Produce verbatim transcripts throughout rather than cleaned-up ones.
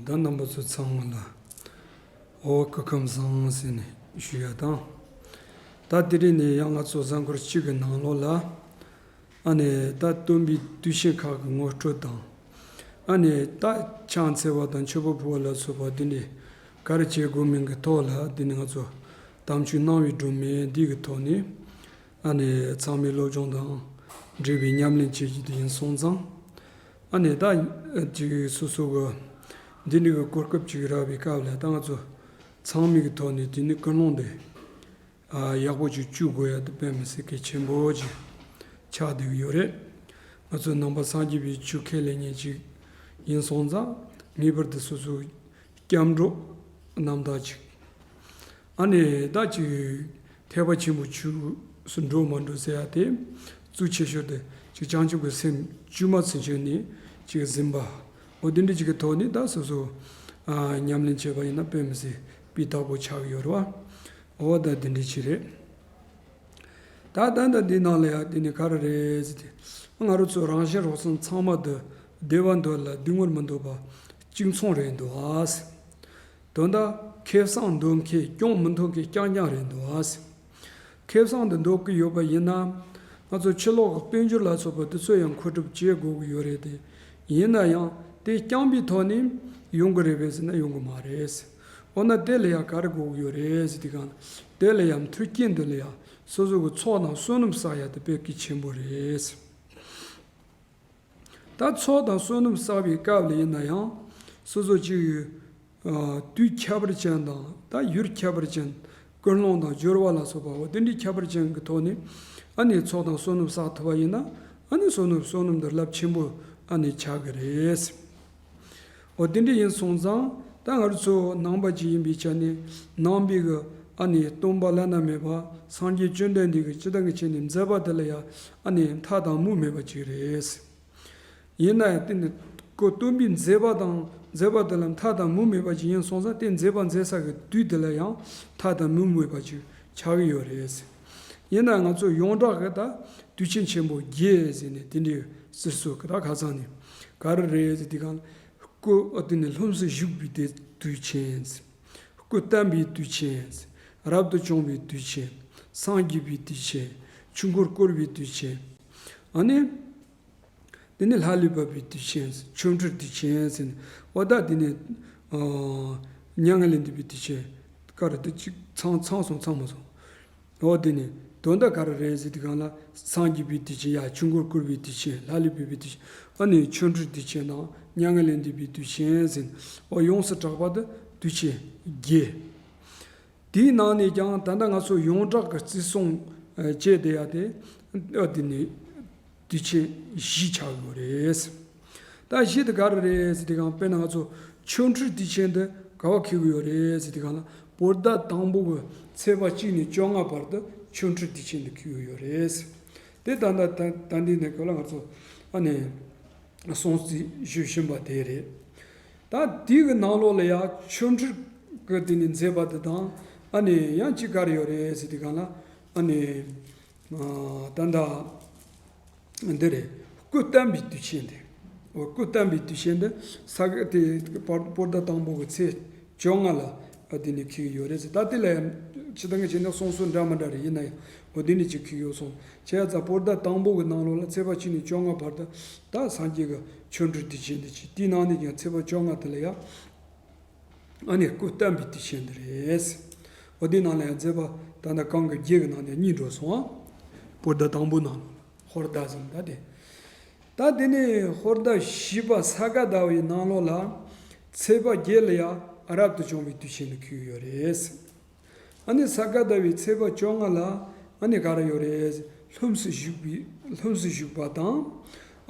ད་རྣམ་པ་ཚོ་ཚང་མ་ལ་འོ་སྐུ་ཁམས་བཟང་ཟེར་ནས་ཞུ་ཡ་དང་། ད་དེ་རིང་ནས་ཡང་ང་ཚོ་གཟའ་འཁོར་གཅིག་གི་ནང་ལོགས་ལ་ཨ་ནི་ད་སྟོན་པའི་དུས་ཆེན་ཁག་གི་ངོ་སྤྲོད་དང་། ཨ་ནི་ད་ཕྱག་འཚལ་བ་དང་མཆོད་པ་ཕུལ་བ་ལ་སོགས་པ་འདི་འདྲའི་ག་རེ་བྱེད་དགོས་མིན་གྱི་ཐོག་ལ་འདི་ནི་ང་ཚོ་དམ་ཆོས་གནང་བའི་སྒྲོན་མེ་འདི་གི་ཐོག་ནས། ཨ་ནི་ཚང་མས་སློབ་སྦྱོང་དང་འབྲེལ་བའི་ཉམས་ལེན་བྱེད་རྒྱུ་དེ་ཡིན་སོང་ཙང་། ཨ་ནི་ད་ཅིག་སོ་སོ་གི་འདི་འདྲ་གི་གོ་སྐབས་ཅིག་རག་པའི་སྐབས་ལ་ད་ང་ཚོ་ཚང་མའི་གི་ཐོག་ནས་དེ་ནི་ཀུན་སློང་དེ་ཨ་ཡག་པོ་ཅིག་བཅུག་དགོས་ཡ་དེ་དཔེ་མི་སྲིད་གལ་ཆེན་པོ་ཅིག་ཆགས་བསྡད་ཀྱི་ཡོད་རེད། ང་ཚོ་ནང་པ་སངས་རྒྱས་པའི་ཆོས་ཁས་ལེན་མཁན་ཅིག་ཡིན་སོང་ཙང་ངེས་པར་དུ་སོ་སོ་སྐྱབས་འགྲོ་རྣམ་དག་ཅིག་ཨ་ནི་ད་ཅིག་ཐེག་པ་ཆེན་པོའི་ཆོས་སུ་འགྲོ་མ་འགྲོ་ཟེར་ཡ་དེ་གཙོ་ཆེ་ཤོས་དེ་ཅིག་བྱང་ཆུབ་ཀྱི་སེམས་བཅོས་མ་ཚུན་ཆད་ནས་ཅིག་ཟིན་པ། འོ་དེ་འདྲ་ཅིག་གི་ཐོག་ནས་ད་སོ་སོ་ཨ་ཉམས་ལེན་བྱས་པ་ཡིན་ན་དཔེ་མི་སྲིད་སྤུས་དག་པོ་ཆགས་ཀྱི་ཡོད་རེད་བ། འོ་ད་དེ་འདྲ་ཅིག་རེད། ད་ད་ད་འདི་ནང་ལ་ཡ་དེ་ནི་ག་རེ་རེད་ཟེར་ཏེ། ང་རང་ཚོ་རང་གཞན་རོགས་ཚང་ཚང་མ་དུ་བདེ་བ་འདོད་ལ་སྡུག་བསྔལ་མི་འདོད་པ་གཅིག་མཚུངས་རེད་འདུག་ཨ། དོན་དག་ཁེ་བཟང་འདོད་མཁན་སྐྱོང་མི་འདོད་མཁན་རྐྱང་རྐྱང་རེད་འདུག་ཨ། ཁེ་བཟང་དུ་འདོད་ཀྱི་ཡོད་པ་ཡིན་ན། ང་ཚོ་ཕྱི་ལོགས་ཀྱི་དཔལ་འབྱོར་ལ་སོགས་པ་དེ་ཚོ་ཡང་མཁོ་སྒྲུབ་བྱེད་དགོས་ཀྱི་ཡོད་རེད་དེ། ཡིན་ན་ཡང་དེ་རྐྱང་པའི་ཐོག་ནས་ཡོང་གི་རེད་པས་ཟེར་ན་ཡོང་གི་མ་རེད། འོ་ན་དེ་ལ་ཡང་ག་རེ་དགོས་ཀྱི་ཡོད་རེད་ཟེར་དུས་སྒང་ལ། དེ་ལ་ཡང་མཐུན་རྐྱེན་འདི་ལ་ཡང་སོ་སོ་གི་ཚོགས་དང་བསོད་ནམས་བསགས་ཡ་དེ་དཔེ་གལ་ཆེན་པོ་རེད། ད་ཚོགས་དང་བསོད་ནམས་བསགས་པའི་སྐབས་ལ་ཡིན་ན་ཡང་སོ་སོ་གཅིག་ཡོད། ཨ། དུས་ཁྱད་པར་ཅན་དང་ད་ཡུལ་ཁྱད་པར་ཅན། ཀུན་སློང་དང་སྦྱོར་བ་ལ་སོགས་པ་འོ་དེ་འདྲའི་ཁྱད་པར་ཅན་གྱི་ཐོག་ནས་ཨ་ནི་ཚོགས་དང་བསོད་ནམས་བསགས་ཐུབ་པ་ཡིན་ན་ཨ་ནི་བསོད་ནམས་བསོད་ནམས་དེ་རླབས་ཆེན་པོ་ཨ་ནི་ཆགས་ཀྱི་རེད། འོ་དེ་འདྲ་ཡིན་སོང་ཙང་ད་ང་རང་ཚོ་ནང་པ་ཅིག་ཡིན་པའི་ཆ་ནས་ནང་པའི་གི་ཨ་ནི་སྟོན་པ་བླ་ན་མེད་པ་སངས་རྒྱས་བཅོམ་ལྡན་འདས་ཀྱི་སྤྱི་བཏང་གི་ཆ་ནས་མཛད་པ་དེ་ལ་ཡང་ཨ་ནི་མཐའ་དང་མུ་མེད་པ་ཅིག་རེད། ཡིན་ན་ཡང་དེ་ནི་ཁོ་སྟོན་པའི་མཛད་པ་དང་མཛད་པ་དེ་ལ་མཐའ་དང་མུ་མེད་པ་ཅིག་ཡིན་སོང་ཙང་དེ་མཛད་པ་མཛད་ས་གི་དུས་དེ་ལ་ཡང་མཐའ་དང་མུ་མེད་པ་ཅིག་ཆགས་ཀྱི་ཡོད་རེད། ཡིན་ན་ང་ཚོ་ཡོངས་གྲགས་ཀྱི་ད་དུས་ཆེན་ཆེན་པོ་བརྒྱད་ཟེར་ནས་དེ་འདྲའི་ཟེར་སྲོལ་གི་ད་ཁ་སང་ནས་ག་རེ་རེད་ཟེར་དུས་སྒང་ལ། སྐུ་ཨ་དེ་ནི་ལྷུམས་སུ་ཞུགས་པའི་དུས་ཆེན། སྐུ་བལྟམས་པའི་དུས་ཆེན། རབ་ཏུ་བྱུང་བའི་དུས་ཆེན། སངས་རྒྱས་པའི་དུས་ཆེན། ཆོས་འཁོར་བསྐོར་བའི་དུས་ཆེན། ཨ་ནི། དེ་ནི་ལྷ་ལས་བབས་པའི་དུས་ཆེན། ཆོ་འཕྲུལ་དུས་ཆེན་ཟེར་ནས་འོ་ད་དེ་ནི། ཨ། མྱ་ངན་ལས་འདས་པའི་དུས་ཆེན། ག་རེ་དེ་གཅིག་ཚང་ཚང་སོང་ཚང་མ་སོང་། འོ་དེ་ནི་དོན་དག་ག་རེ་རེད་ཟེར་དུས་སྒང་ལ་སངས་རྒྱས་པའི་དུས་ཆེན་ཡ་ཆོས་འཁོར་བསྐོར་བའི་དུས་ཆེན་ལྷ་ལས་བབས་པའི་དུས་ཆེན་ཨ་ནི་ཆོ་འཕྲུལ་དུས་ཆེན་དང་མྱ་ངན་ལས་འདས་པའི་དུས་ཆེན་ཟེར་ནས་འོ་ཡོངས་སུ་གྲགས་པ་དེ་དུས་ཆེན་བརྒྱད། དེའི་ནང་ནས་ཀྱང་ད་ལྟ་ང་ཚོ་ཡོངས་གྲགས་ཀྱི་བརྩི་སྲུང་བྱས་བསྡད་ཡ་དེ་ཨ་དེ་ནི་དུས་ཆེན་བཞི་ཆགས་ཡོད་རེད། ད་བཞི་དེ་ག་རེ་རེད་ཟེར་དུས་སྒང་དཔེར་ན་ང་ཚོ་ཆོ་འཕྲུལ་དུས་ཆེན་དེ་ག་པར་འཁེལ་གྱི་ཡོད་རེད་ཟེར་དུས་སྒང་ལ་བོད་ཟླ་དང་པོ་གི་ཚེས་པ་གཅིག་ནས་བཅོ་ལྔ་བར་དུ་ཆོ་འཕྲུལ་དུས་ཆེན་དེ་འཁེལ་གྱི་ཡོད་རེད། དེ་ད་ལྟ་ད་ད་འདི་ནས་གོ་ལ་ང་ཚོ་ཨ་ནི་སྲུང་བརྩི་ཞུ་བཞིན་པ་དེ་རེད། ད་དེའི་གི་ནང་ལོགས་ལ་ཡ་ཆོ་འཕྲུལ་གི་དེ་ནི་མཛད་པ་དེ་དང་ཨ་ནི་ཡང་གཅིག་ག་རེ་ཡོད་རེད་ཟེར་དུས་སྒང་ལ་ཨ་ནི། ད་ལྟ་འདི་རེད། སྐུ་བལྟམས་པའི་དུས་ཆེན་དེ། འོ་སྐུ་བལྟམས་པའི་དུས་ཆེན་འདི་ས་ག་དེ་བོད་ཟླ་དང་པོ་གི་ཚེས་བཅོ་ལྔ་ལ་ཨ་དེ་ནས་འཁེལ་གྱི་ཡོད་རེད་ཟེར། ད་དེ་ལ་ཡང་སྤྱིར་བཏང་གི་བྱས་ན་སྲུང་སྲོལ་འདྲ་མི་འདྲ་རེད། ཡིན་ན་ཡང་འོ་དེ་ནས་ཅིག་འཁེལ་ཡོད་སོང་། བྱས་ཙང་བོད་ཟླ་དང་པོ་གི་ནང་ལོགས་ལ་ཚེས་པ་གཅིག་ནས་བཅོ་ལྔ་བར་དུ་ད་སངས་རྒྱས་ཀྱི་ཆོ་འཕྲུལ་དུས་ཆེན་འདི་བྱས། དེའི་ནང་ནས་ཀྱང་ཚེས་པ་བཅོ་ལྔ་དེ་ལ་ཡང་ཨ་ནི་སྐུ་བལྟམས་པའི་དུས་ཆེན་འདི་རེད། འོ་དེའི་ནང་ལ་ཡང་མཛད་པ་ད་ལྟ་གང་གི་བརྒྱད་ཀྱི་ནང་ནས་གཉིས་འགྲོ་སོང་ཨ། བོད་ཟླ་དང་པོའི་ནང་ལོགས་ལ། ཧོར་ཟླ་ཟེར་ད་དེ། ད་དེ་ནས་ཧོར་ཟླ་བཞི་པ་ས་ག་ཟླ་བའི་ནང་ལོགས་ལ་ཚེས་པ་བརྒྱད་ལ་ཡང་རབ་ཏུ་བྱུང་བའི་དུས་ཆེན་དུ་འཁེལ་ཡོད་རེད། ཨ་ནི་ས་ག་ཟླ་བའི་ཚེས་པ་བཅོ་ལྔ་ལ་ཨ་ནི་ག་རེ་ཡོད་རེད། ལྷུམས་སུ་ཞུགས་པའི་ལྷུམས་སུ་ཞུགས་པ་དང་།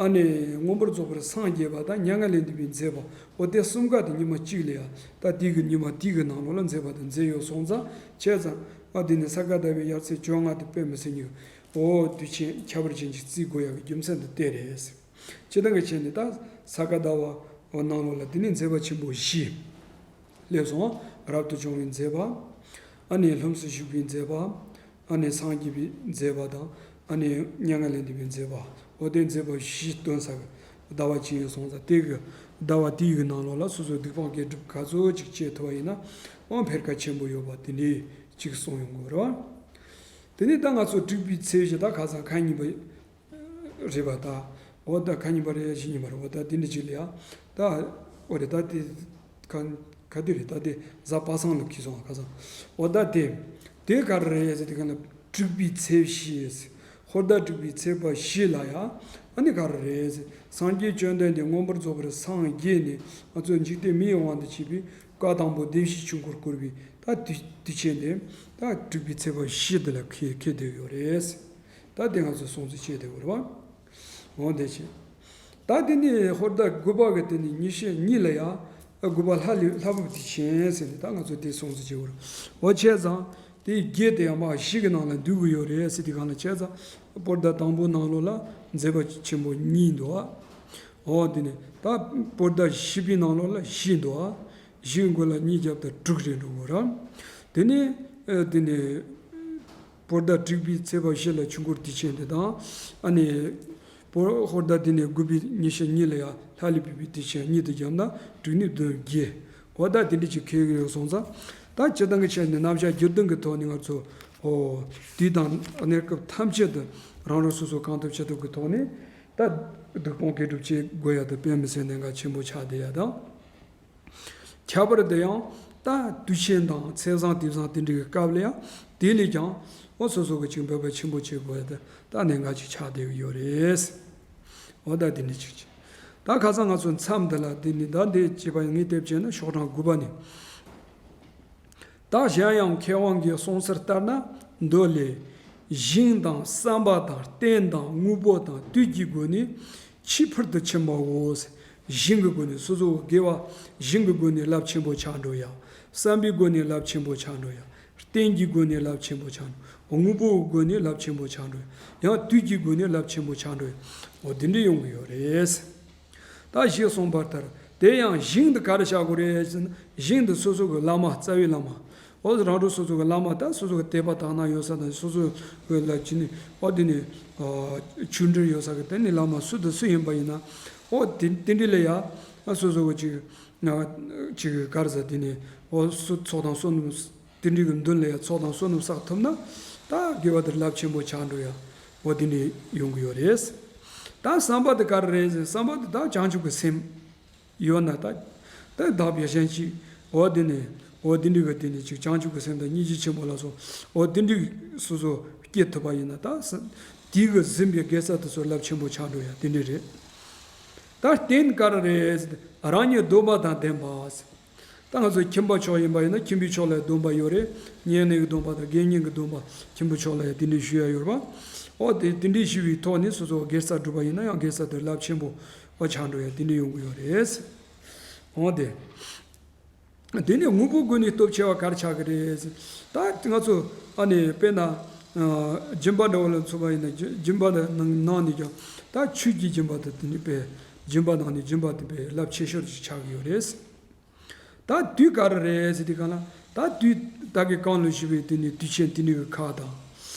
ཨ་ནི་མངོན་པར་རྫོགས་པར་སངས་རྒྱས་པ་དང་མྱ་ངན་ལས་འདས་པའི་མཛད་པ་འོ་དེ་གསུམ་ཀ་དེ་ཉི་མ་གཅིག་ལ་ཡང་ད་དེ་གི་ཉི་མ་དེ་གི་ནང་ལོགས་ལ་མཛད་པ་དང་མཛད་ཡོད་སོང་ཙང་བྱས་ཙང་ཨ་དེ་ནི་ས་ག་ཟླ་བའི་ཡར་ཚེས་བཅོ་ལྔ་དེ་དཔེ་མི་སྲིད་ཉིག་འོ་དུས་ཆེན་ཁྱད་པར་ཅན་ཅིག་བརྩི་དགོས་ཡག་གི་རྒྱུ་མཚན་དེ་དེ་རེད། སྤྱིར་བཏང་གི་བྱས་ནས་ད་ས་ག་ཟླ་བ་འོ་ནང་ལོགས་ལ་དེ་ནི་མཛད་པ་ཆེན་པོ་བཞི་སླེབས་སོང་། རབ་ཏུ་བྱུང་བའི་མཛད་པ། ཨ་ནི་ལྷུམས་སུ་ཞུགས་པའི་མཛད་པ། ཨ་ནི་སངས་རྒྱས་པའི་མཛད་པ་དང་ཨ་ནི་མྱ་ངན་ལས་འདས་པའི་མཛད་པ། འོ་དེ་མཛད་པ་བཞི་སྟོན་ས་གི་ཟླ་བ་གཅིག་ཡིན་སོང་ཙང་དེ་གི་ ཟླ་བ་དེའི་གི་ནང་ལོགས་ལ་སོ་སོའི་སྡིག་སྤང་དགེ་སྒྲུབ་ག་ཚོད་ཅིག་བྱེད་ཐུབ་པ་ཡིན་ན་ཨང་འཕེལ་ཁ་ཆེན་པོ་ཡོད་པ་དེ་འདྲའི་ཅིག་གསུངས་ཡོང་གི་རེད་བ། དེ་ནས་ད་ང་ཚོ་དྲུག་པའི་ཚེས་བཞི་ད་ཁ་སང་ཁ་ཉིན་པ་རེད་པ་ད། འོ་ད་ཁ་ཉིན་པ་རེད་བཞི་ཉིན་པ་རེད་འོ་ད་དེ་འདྲ་ཅིག་ལ་ཡ། ད་འོ་རེད་ད་དེ་ག་ག་དུས་རེད་ད་དེ་གཟའ་པ་སངས་ལ་འཁེལ་སོང་བ་ཁ་སང་། འོ་ད་དེ་དེ་ག་རེ་རེད་ཟེར་དེ་ག་ལ་དྲུག་པའི་ཚེས་བཞི། ཧོར་ཟླ་དྲུག་པའི་ཚེས་པ་བཞི་ལ་ཡ། ཨ་ནི་ག་རེ་རེད་ཟེར་སངས་རྒྱས་བཅོམ་ལྡན་འདས་མངོན་པར་རྫོགས་པར་སངས་རྒྱས་ནས་ང་ཚོ་འཇིག་རྟེན་མི་ཡི་དབང་དུ་བྱས་པའི་བཀའ་དང་པོ་བདེན་བཞིའི་ཆོས་འཁོར་བསྐོར་བའི་ད་དུས་དུས་ཆེན་དེ་ད་དྲུག་པའི་ཚེས་པ་བཞི་འདི་ལ་འཁེལ་འཁེལ་བསྡད་ཡོད་རེད། ད་དེ་ང་ཚོས་སྲུང་བརྩི་བྱས་བསྡད་ཡོད་རེད་བ། འོ་དེ་བྱས། ད་དེ་ནས་ཧོར་ཟླ་དགུ་པ་གི་དེ་ནས་ཉི་ཤུ་གཉིས་ལ་ཡ། དགུ་པ་ལྷ་ལས་ལྷ་བབས་དུས་ཆེན་ཟེར་ནས་ད་ང་ཚོ་དེ་སྲུང་བརྩི་བྱེད་དགོས་རེད། འོ་བྱས་ཙང་དེའི་བརྒྱད་དེ་ཡང་མ་བཞི་གི་ནང་ལ་འདུས་ཀྱི་ཡོད་རེད་ཟེར་དུས་གང་ལ་བྱས་ཙང་ཧོར་ཟླ་དང་པོ་ནང་ལོགས་ལ་མཛད་པ་ཆེན་པོ་གཉིས་འདུག་ཨ། འོ་དེ་ནས་ད་ཧོར་ཟླ་བཞི་པའི་ནང་ལོགས་ལ་བཞི་འདུག་ཨ། བཞི་མགོ་ལ་གཉིས་རྒྱབ་དང་དྲུག་རེད་འགྲོ་དགོས་ར། དེ་ནས་ཨ་དེ་ནས་ཧོར་ཟླ་དྲུག་པའི་ཚེས་པ་བཞི་ལ་ཆོས་འཁོར་དུས་ཆེན་དེ་དང་། ཨ་ནི་ཧོར་ཧོར་ཟླ་དེ་ནས་དགུ་པའི་ཉི་ཤུ་གཉིས་ལ་ཡང་ལྷ་ལས་བབས་པའི་དུས་ཆེན་གཉིས་དེ་རྒྱབ་ན་དྲུག་ནི་བདུན་བརྒྱད། འོ་ད་དེ་འདྲ་ཅིག་འཁེལ་གི་ཡོད་སོང་ཙང་། ད་སྤྱིར་བཏང་གི་ཆ་ནས་རྣམ་གཞག་བསྒྱུར་དོན་གྱི་ཐོག་ནས་ང་ཚོ་ཨོ་དུས་དང་གནས་སྐབས་ཐམས་ཅད་དུ་རང་རང་སོ་སོ་གང་ཐུབ་ཅི་ཐུབ་ཀྱི་ཐོག་ནས་ད་སྡིག་སྤོང་དགེ་སྒྲུབ་བྱེད་དགོས་ཡ་དེ་དཔེ་མི་སྲིད་གནད་འགག་ཆེན་པོ་ཆགས་བསྡད་ཡ་དང་། ཁྱད་པར་དུ་ཡང་ད་དུས་ཆེན་དང་ཚེས་བཟང་དུས་བཟང་དེ་འདྲའི་སྐབས་ལ་ཡང་དེ་ལས་ཀྱང་འོ་སོ་སོ་གི་ཅིག་འབད་པ་ཆེན་པོ་བྱེད་དགོས་ཡ་དེ་ད་གནད་འགག་ཅིག་ཆགས་བསྡད་ཀྱི་ཡོད་རེད། འོ་ད་དེ་འདྲ་ཅིག་ཅིག་ད་ཁ་སང་ང་ཚོ་མཚམས་འདི་ལ་དེ་ནི་ད་འདི་བྱས་པ་ཡིན་ངས་དེབ་བྱས་ན་ཤོག་གྲངས་དགུ་པ་ནས། ད་གཞན་ཡང་མཁས་དབང་གིས་གསུངས་ཚུལ་ལྟར་ན་མདོ་ལས། ཞིང་དང་བསམ་པ་དང་རྟེན་དང་དངོས་པོ་དང་དུས་ཀྱི་སྒོ་ནས་ཆེས་ཕུལ་དུ་ཕྱིན་པའོ། ཞིང་གི་སྒོ་ནས་སོ་སོ་དགེ་བ་ཞིང་གི་སྒོ་ནས་རླབས་ཆེན་པོ་ཆགས་འགྲོ་ཡ། བསམ་པའི་སྒོ་ནས་རླབས་ཆེན་པོ་ཆགས་འགྲོ་ཡ། རྟེན་གྱི་སྒོ་ནས་རླབས་ཆེན་པོ་ཆགས་འགྲོ། དངོས་པོའི་སྒོ་ནས་རླབས་ཆེན་པོ་ཆགས་འགྲོ་ཡ། ཡང་དུས་ཀྱི་སྒོ་ནས་རླབས་ཆེན་པོ་ཆགས་འགྲོ་ཡ། འོ་དེ་འདྲ་ཡོང་གི་ཡོད་རེད། ད་ཞེས་གསུངས་པ་ལྟར་དེ་ཡང་ཞིང་དུ་ག་རེ་བྱ་དགོས་རེད་ཟེར་ན་ཞིང་དུ་སོ་སོ་གི་བླ་མ་རྩ་བའི་བླ་མ། འོ་རང་གྲོལ་སོ་སོ་གི་བླ་མ་ད་སོ་སོ་གི་དད་པ་དག་སྣང་ཡོད་ས་དང་སོ་སོ་གི་ལ་ཅི་ནི་འོ་དེ་ནི་ཆོས་འབྲེལ་ཡོད་ས་གི་དེ་ནི་བླ་མ་སུ་དང་སུ་ཡིན་པ་ཡིན་ན་འོ་དེ་དེ་འདྲི་ལ་ཡ་སོ་སོ་གི་ཅིག་ཅིག་ག་རེ་ཟེར་དེ་ནི་འོ་སུ་ཚོགས་དང་བསོད་ནམས། དེ་འདྲའི་གི་མདུན་ལ་ཡང་ཚོགས་དང་བསོད་ནམས་བསགས་ཐུབ་ན་ད་དགེ་བ་དེ་རླབས་ཆེན་པོ་ཆགས་འགྲོ་ཡ། འོ་དེ་འདྲའི་ཡོང་གི་ཡོད་རེད། ད་བསམ་པ་དེ་ག་རེ་རེད་ཟེར་བསམ་པ་དེ་ད་བྱང་ཆུབ་ཀྱི་སེམས་ཡོད་ན་ད་ད་བདག་བྱ་གཞན་གཅེས་འོ་དེ་ནས་འོ་དེ་འདྲའི་གི་དེ་ནས་ཅིག་བྱང་ཆུབ་ཀྱི་སེམས་དང་སྙིང་རྗེ་ཆེན་པོ་ལ་སོགས་འོ་དེ་འདྲའི་སོ་སོ་སྐྱེ་ཐུབ་པ་ཡིན་ན་ད་དེའི་གི་ཟིན་པའི་དགེ་རྩ་དེ་ཚོ་རླབས་ཆེན་པོ་ཆགས་འགྲོ་ཡ་དེ་འདྲའི་རེད། ད་རྟེན་ག་རེ་རེད་ཟེར་རང་ཉིད་སྡོམ་པ་དང་ལྡན་པ། ད་ང་ཚོ་ཁྱིམ་པ་ཕྱོགས་ཡིན་པ་ཡིན་ན་ཁྱིམ་པའི་ཕྱོགས་ལ་སྡོམ་པ་ཡོད་རེད། གཉེན་ཉེ་གི་སྡོམ་པ་དང་དགེ་བསྙེན་གྱི་སྡོམ་པ་ཁྱིམ་པའི་ཕྱོགས་ལ་ཡང་དེ་འདྲའི་ཞུ་ཡ་ཡོད་རེད་པ། འོ་དེ་དེ་འདྲའི་ཞུ་བའི་ཐོག་ནས་སོ་སོ་དགེ་རྩ་སྒྲུབ་པ་ཡིན་ན་ཡང་དགེ་རྩ་དེ་རླབས་ཆེན་པོ་བ་ཆགས་འགྲོ་ཡ་དེ་འདྲའི་ཡོང་གི་ཡོད་རེད། འོ་དེ། དེ་ནས་དངོས་པོའི་སྒོ་ནས་སྟོབས་ཆེ་བ་ག་རེ་ཆགས་ཀྱི་རེད་ཟེར། ད་ང་ཚོ་ཨ་ནི་དཔེར་ན་སྦྱིན་པ་འདྲ་བོ་ལ་མཚོན་པ་ཡིན་ན་སྦྱིན་པ་ནང་ནས་ཀྱང་ད་ཆོས་ཀྱི་སྦྱིན་པ་དེ་དེ་ནི་དཔེ་སྦྱིན་པ་ནང་ནས་སྦྱིན་པ་དེ་དཔེ་རླབས་ཆེ་ཤོས་ཅིག་ཆགས་ཀྱི་ཡོད་རེད། ད་དུས་ག་རེ་རེད་ཟེར་དུས་གང་ལ་ད་དུས་ད་གི་གང་ལ་ཞུ་བའི་དེ་ནི་དུས་ཆེན་དེ་ནི་གི་ཁག་དང་།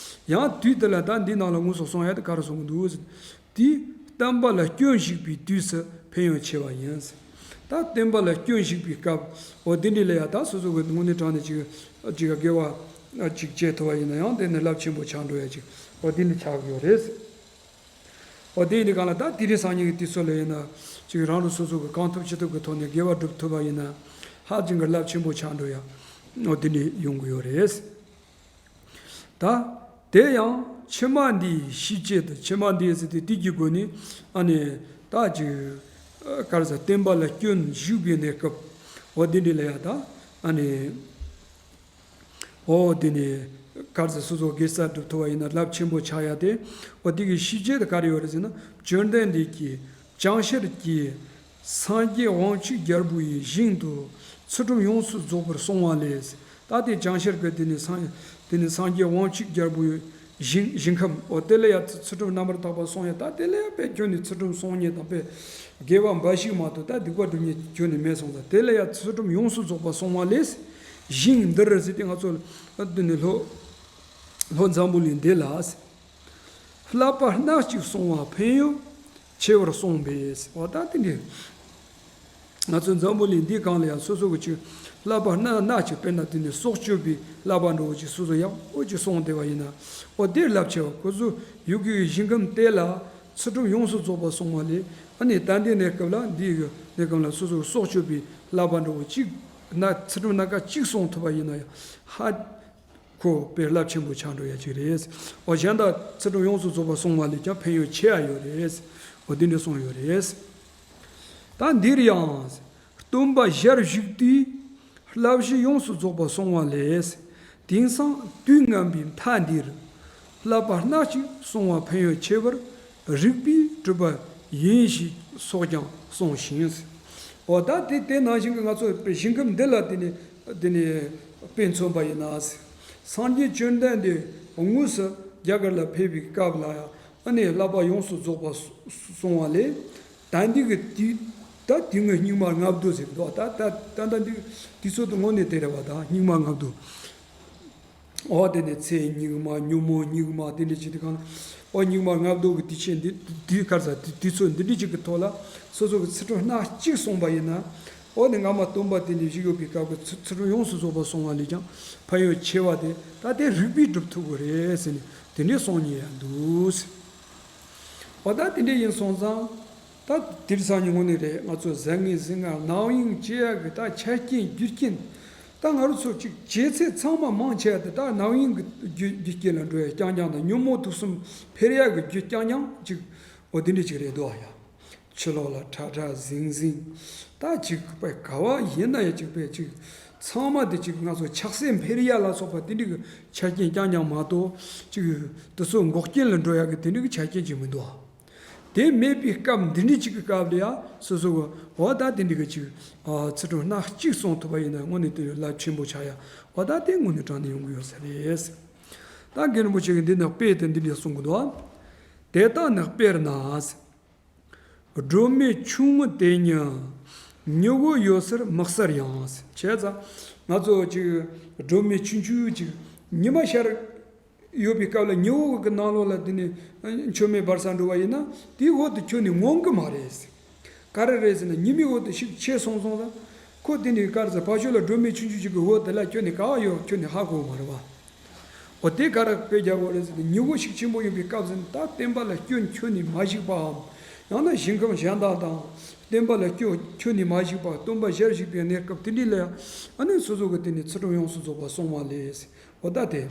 ཡང་དུས་དེ་ལ་ད་འདི་ནང་ལ་དངོས་སུ་གསུང་ཡ་དེ་ག་རེ་གསུང་གི་འདུག་ཟེར། དེས་བསྟན་པ་ལ་སྐྱོན་ཞིག་པའི་དུས་སུ་ཕན་ཡོན་ཆེ་བ་ཡིན། ད་བསྟན་པ་ལ་སྐྱོན་ཞིག་པའི་སྐབས་འོ་དེ་འདྲ་ལ་ཡ་ད་སོ་སོ་གི་དངོས་གནས་དྲང་གནས་ཅིག་ཅིག་དགེ་བ་ཅིག་བྱེད་ཐུབ་པ་ཡིན་ན་ཡང་དེ་ནི་རླབས་ཆེན་པོ་ཆགས་འགྲོ་ཡ་ཅིག་འོ་དེ་འདྲ་ཆགས་ཀྱི་ཡོད་རེད། འོ་དེ་ཡིན་དུས་གང་ལ་ད་དེ་རིང་སང་ཉིན་གྱི་དུས་ཚོད་ལ་ཡིན་ན་ཅིག་རང་རང་སོ་སོ་གི་གང་ཐུབ་ཅི་ཐུབ་ཀྱི་ཐོག་ནས་དགེ་བ་སྒྲུབ་ཐུབ་པ་ཡིན་ན་ཧ་ཅང་གི་རླབས་ཆེན་པོ་ཆགས་འགྲོ་ཡ་འོ་དེ་འདྲ་ཡོང་གི་ཡོད་རེད། ད། དེ་ཡང་ཕྱི་མ་འདིའི་ཤེས་བྱེད་དུ་ཕྱི་མ་འདིའི་ཟེར་ཏེ་དེ་གི་སྒོ་ནས་ཨ་ནི་ད་ཅིག་ག་རེ་ཟེར་བསྟན་པ་ལ་སྐྱོན་ཞུགས་པའི་གནས་སྐབས་འོ་དེ་འདྲ་ལ་ཡ་ད་ཨ་ནི་འོ་དེ་ནི་ག་རེ་ཟེར་སོ་སོ་དགེ་རྩ་སྒྲུབ་ཐུབ་པ་ཡིན་ན་རླབས་ཆེན་པོ་ཆགས་ཡ་དེ་འོ་དེ་གི་ཤེས་བྱེད་དུ་ག་རེ་ཡོད་རེད་ཟེར་ན་བཅོམ་ལྡན་འདས་ཀྱིས། བྱང་ཤེས་ཀྱིས་སངས་རྒྱས་དབང་ཕྱུག་རྒྱལ་པོ་ཡི་ཞིང་དུ་ཚུལ་ཁྲིམས་ཡོངས་སུ་རྫོགས་པར་སྲུང་བ་ལས། ད་དེ་བྱང་ཤེས་ཀྱིས་དེ་ནི་སངས་དེ་ནི་སངས་རྒྱས་དབང་ཕྱུག་རྒྱལ་པོ་ཡི་ཞིང་ཞིང་ཁམས་འོ་དེ་ལ་ཡ་ཚུལ་ཁྲིམས་རྣམ་པར་དག་པ་སྲུང་ཡ་ད་དེ་ལ་ཡ་དཔེ་ཁྱོད་ནི་ཚུལ་ཁྲིམས་སྲུང་མཁན་དང་དཔེ་དགེ་བ་འབའ་ཞིག་མ་གཏོགས་ད་སྡིག་པ་སྒྲུབ་མཁན་ཁྱོད་ནི་མེད་སོང་ཙང་དེ་ལ་ཡ་ཚུལ་ཁྲིམས་ཡོངས་སུ་རྫོགས་པར་སྲུང་བ་ལས། ཞིང་འདིར་ཟེར་ཏེ་ང་ཚོ་དེ་ནི་ལྷོ་ལྷོ་འཛམ་བུ་གླིང་འདི་ལ། བསླབ་པ་སྣ་གཅིག་སྲུང་བ་ཕན་ཡོན་ཆེ་བར་གསུངས་པས། འོ་ད་དེ་འདྲའི་ ང་ཚོ་འཛམ་བུ་གླིང་འདིའི་སྒང་ལ་ཡང་སོ་སོ་གི་ཅིག་བསླབ་པ་སྣ་སྣ་ཅིག་དཔེར་ན་དེ་ནས་སྲོག་གཅོད་པའི་བསླབ་པ་འདྲ་བོ་ཅིག་སོ་སོ་ཡག་པོ་ཅིག་སྲུང་བསྡད་པ་ཡིན་ན། འོ་དེར་རླབས་ཆེ་བ་ཁོ་ཚོ་ཡུལ་གྱི་ཞིང་ཁམས་དེ་ལ་ཚུལ་ཁྲིམས་ཡོངས་སུ་རྫོགས་པ་སྲུང་བ་ལས། ཨ་ནི་ད་ལྟའི་གནས་སྐབས་ལ་འདིའི་གནས་སྐབས་ལ་སོ་སོ་གི་སྲོག་གཅོད་པའི་བསླབ་པ་འདྲ་བོ་ཅིག་ན་ཚུལ་ཁྲིམས་སྣ་ཁ་ཅིག་སྲུང་ཐུབ་པ་ཡིན་ན་ཡང་ཧ། ཁོ་དཔེ་རླབས་ཆེན་པོ་ཆགས་འགྲོ་ཡ་ཅིག་རེད། འོ་གཞན་དག་ཚུལ་ཁྲིམས་ཡོངས་སུ་རྫོགས་པ་སྲུང་བ་ལས་ཀྱང་ཕན་ཡོན་ཆེ་ཡ་ཡོད་རེད། འོ་འདི་འདྲ་གསུངས་ཡོད་རེད། ད་འདིར་ཡང་སྟོན་པ་ཞལ་བཞུགས་དུས་བསླབ་གཞི་ཡོངས་སུ་རྫོགས་པ་གསུང་བ་ལས། དེང་སང་དུས་ངན་པའི་མཐའ་འདིར་བསླབ་པ་སྣ་གཅིག་གསུང་བ་ཕན་ཡོན་ཆེ་བར་རིགས་པས་གྲུབ་པ་ཡིན་ཞེས་སོགས་ཀྱང་གསུངས་ཤིང་། འོ་ད་དེ་དེ་ནང་བཞིན་གྱི་ང་ཚོ་ཞིང་ཁམས་འདི་ལ་དེ་ནས་དེ་ནས་དཔེ་མཚོན་པ་ཡིན་ན། སངས་རྒྱས་བཅོམ་ལྡན་འདས་དངོས་སུ་རྒྱ་གར་ལ་ཕེབས་པའི་སྐབས་ལ་ཡང་ཨ་ནི་བསླབ་པ་ཡོངས་སུ་རྫོགས་པ་གསུང་བ་ལས། ད་འདི་གི་དུས་ད་དུས་ངན་སྙིགས་མ་ལྔ་བདོ་ཟེར་གི་འདུག་ད་ད་ད་ད་འདི་དུས་ཚོད་དུ་དངོས་གནས་དེ་རེད་བ། ད་སྙིགས་མ་ལྔ་བདོ། འོ་དེ་ནས་ཚེ་སྙིགས་མ་ཉོན་མོངས་སྙིགས་མ་དེ་འདྲ་ཅིག་དེ་གང་། འོ་སྙིགས་མ་ལྔ་བདོ་གི་དུས་ཆེན་འདི་དུས་གར་ས་དུས་དུས་ཚོད་འདི་འདྲ་ཅིག་གི་ཐོག་ལ་སོ་སོ་གི་ཚུལ་ཁྲིམས་སྣ་གཅིག་སྲུང་བ་ཡིན་ན། འོ་ནི་སྔ་མ་སྟོན་པ་དེ་འདྲ་བཞུགས་ཡོད་པའི་སྐབས་ཀྱི་ཚུལ་ཚུལ་ཁྲིམས་ཡོངས་སུ་རྫོགས་པ་སྲུང་བ་ལས་ཀྱང་ཕན་ཡོན་ཆེ་བ་དེ་ད་དེ་རིགས་པས་སྒྲུབ་ཐུབ་དགོས་རེད་ཟེར་ནས་དེ་འདྲའི་གསུང་མཁན་ཡང་འདུག་འོ་ད་དེ་འདྲ་ཡིན་སོང་ཙང་། ད་དེང་སང་ཉིན་དངོས་གནས་རེད། ང་ཚོ་བཟང་ངན་ཟིང་ངན་རྣམ་གཡེང་སྐྱེ་ཡག་གི་ད་ཆ་རྐྱེན་རྒྱུ་རྐྱེན། ད་ང་རང་ཚོ་ཅིག་བྱེད་ཚད་ཚང་མ་མང་ཆེ་བ་དེ་ད་རྣམ་གཡེང་གི་རྒྱུ་རྒྱུ་རྐྱེན་ལ་འགྲོ་ཡ་རྐྱང་རྐྱང་དང་ཉོན་མོངས་དུག་གསུམ་འཕེལ་ཡག་གི་རྒྱུ་རྐྱང་རྐྱང་ཅིག་འོ་དེ་འདྲ་ཅིག་རེད་འདུག་ཨ་ཡ། ཕྱི་ལོགས་ལ་ཁྲ་ཁྲ་ཟིང་ཟིང་། ད་ཅིག་པའི་ག་བ་ཡིན་ན་ཡང་ཅིག་པའི་ཅིག་ཚང་མ་དེ་ཅིག་ང་ཚོ་ཆགས་སྲེད་འཕེལ་ཡ་ལ་སོགས་པ་དེ་འདྲ་གི་ཆ་རྐྱེན་རྐྱང་རྐྱང་མ་གཏོགས་ཅིག་དེ་ཚོ་འགོག་རྐྱེན་ལ་འགྲོ་ཡག་གི་དེ་འདྲ་གི་ཆ་རྐྱེན་ཅིག་མི་འདུག་ཨ། དེ་མེད་པའི་སྐབས་འདི་འདྲ་ཅིག་གི་སྐབས་ལ་ཡང་སོ་སོ་གི་འོ་ད་དེ་འདྲ་གི་ཅིག་ཨ་ཚུལ་ཁྲིམས་སྣ་གཅིག་སྲུང་ཐུབ་པ་ཡིན་ན་དངོས་གནས་དེ་རླབས་ཆེན་པོ་ཆགས་ཡ། འོ་ད་དེ་དངོས་གནས་དྲང་གནས་ཡོང་གི་ཡོད་ས་རེད། ད་རྒན་རིན་པོ་ཆེ་གིས་འདི་ནས་དཔེ་དེ་འདི་འདྲ་གསུང་གི་འདུག་ཨ། དེ་ལྟ་ན་དཔེར་ན། སྒྲོན་མེ་ཆུང་ངུ་དེ་ཉིད་ཉི་འོད་ཡོད་སར་དམིགས་སར་ཡང་། བྱས་ཙང་ང་ཚོ་ཅིག་སྒྲོན་མེ་ཆུང་ཆུང་ཅིག་ཉི་མ་ཤར་ཡོད་པའི་སྐབས་ལ་ཉི་འོད་ཀྱི་ནང་ལོགས་ལ་དེ་ནས་མཆོད་མེ་སྦར་ས་འགྲོ་བ་ཡིན་ན་དེའི་འོད་དེ་ཁྱོན་ནས་ངོམས་གི་མ་རེད། ག་རེ་རེད་ཟེར་ན་ཉི་མའི་འོད་དེ་ཤུགས་ཆེ་སོང་སོང་ཙང་ཁོ་དེ་ནས་ག་རེ་ཟེར་ཕར་ཕྱོགས་ལ་སྒྲོན་མེ་ཆུང་ཆུང་ཅིག་གི་འོད་དེ་ལ་ཁྱོན་ནས་ག་བ་ཡོད་ཁྱོན་ནས་ཧ་གོ་མ་རེད་བ། འོ་དེ་ག་རེ་དཔེ་རྒྱག་དགོས་རེད་ཟེར་ན་ཉི་འོད་ཤུགས་ཆེན་པོ་ཡོད་པའི་སྐབས་ཟེར་ན་ད་བསྟན་པ་ལ་སྐྱོན་ཁྱོན་ནས་མ་ཞུགས་པའམ། ཡང་ན་ཞིང་ཁམས་གཞན་དག་དང་བསྟན་པ་ལ་སྐྱོན་ཁྱོན་ནས་མ་ཞུགས་པ་སྟོན་པ་ཞལ་བཞུགས་པའི་གནས་སྐབས་དེ་འདྲ་ལ་ཡང་ཨ་ནི་སོ་སོ་གི་དེ་ནས་ཚུལ་ཁྲིམས་ཡོངས་སུ་རྫོགས་པ་སྲུང་བ་ལས། འོ་ད་དེ།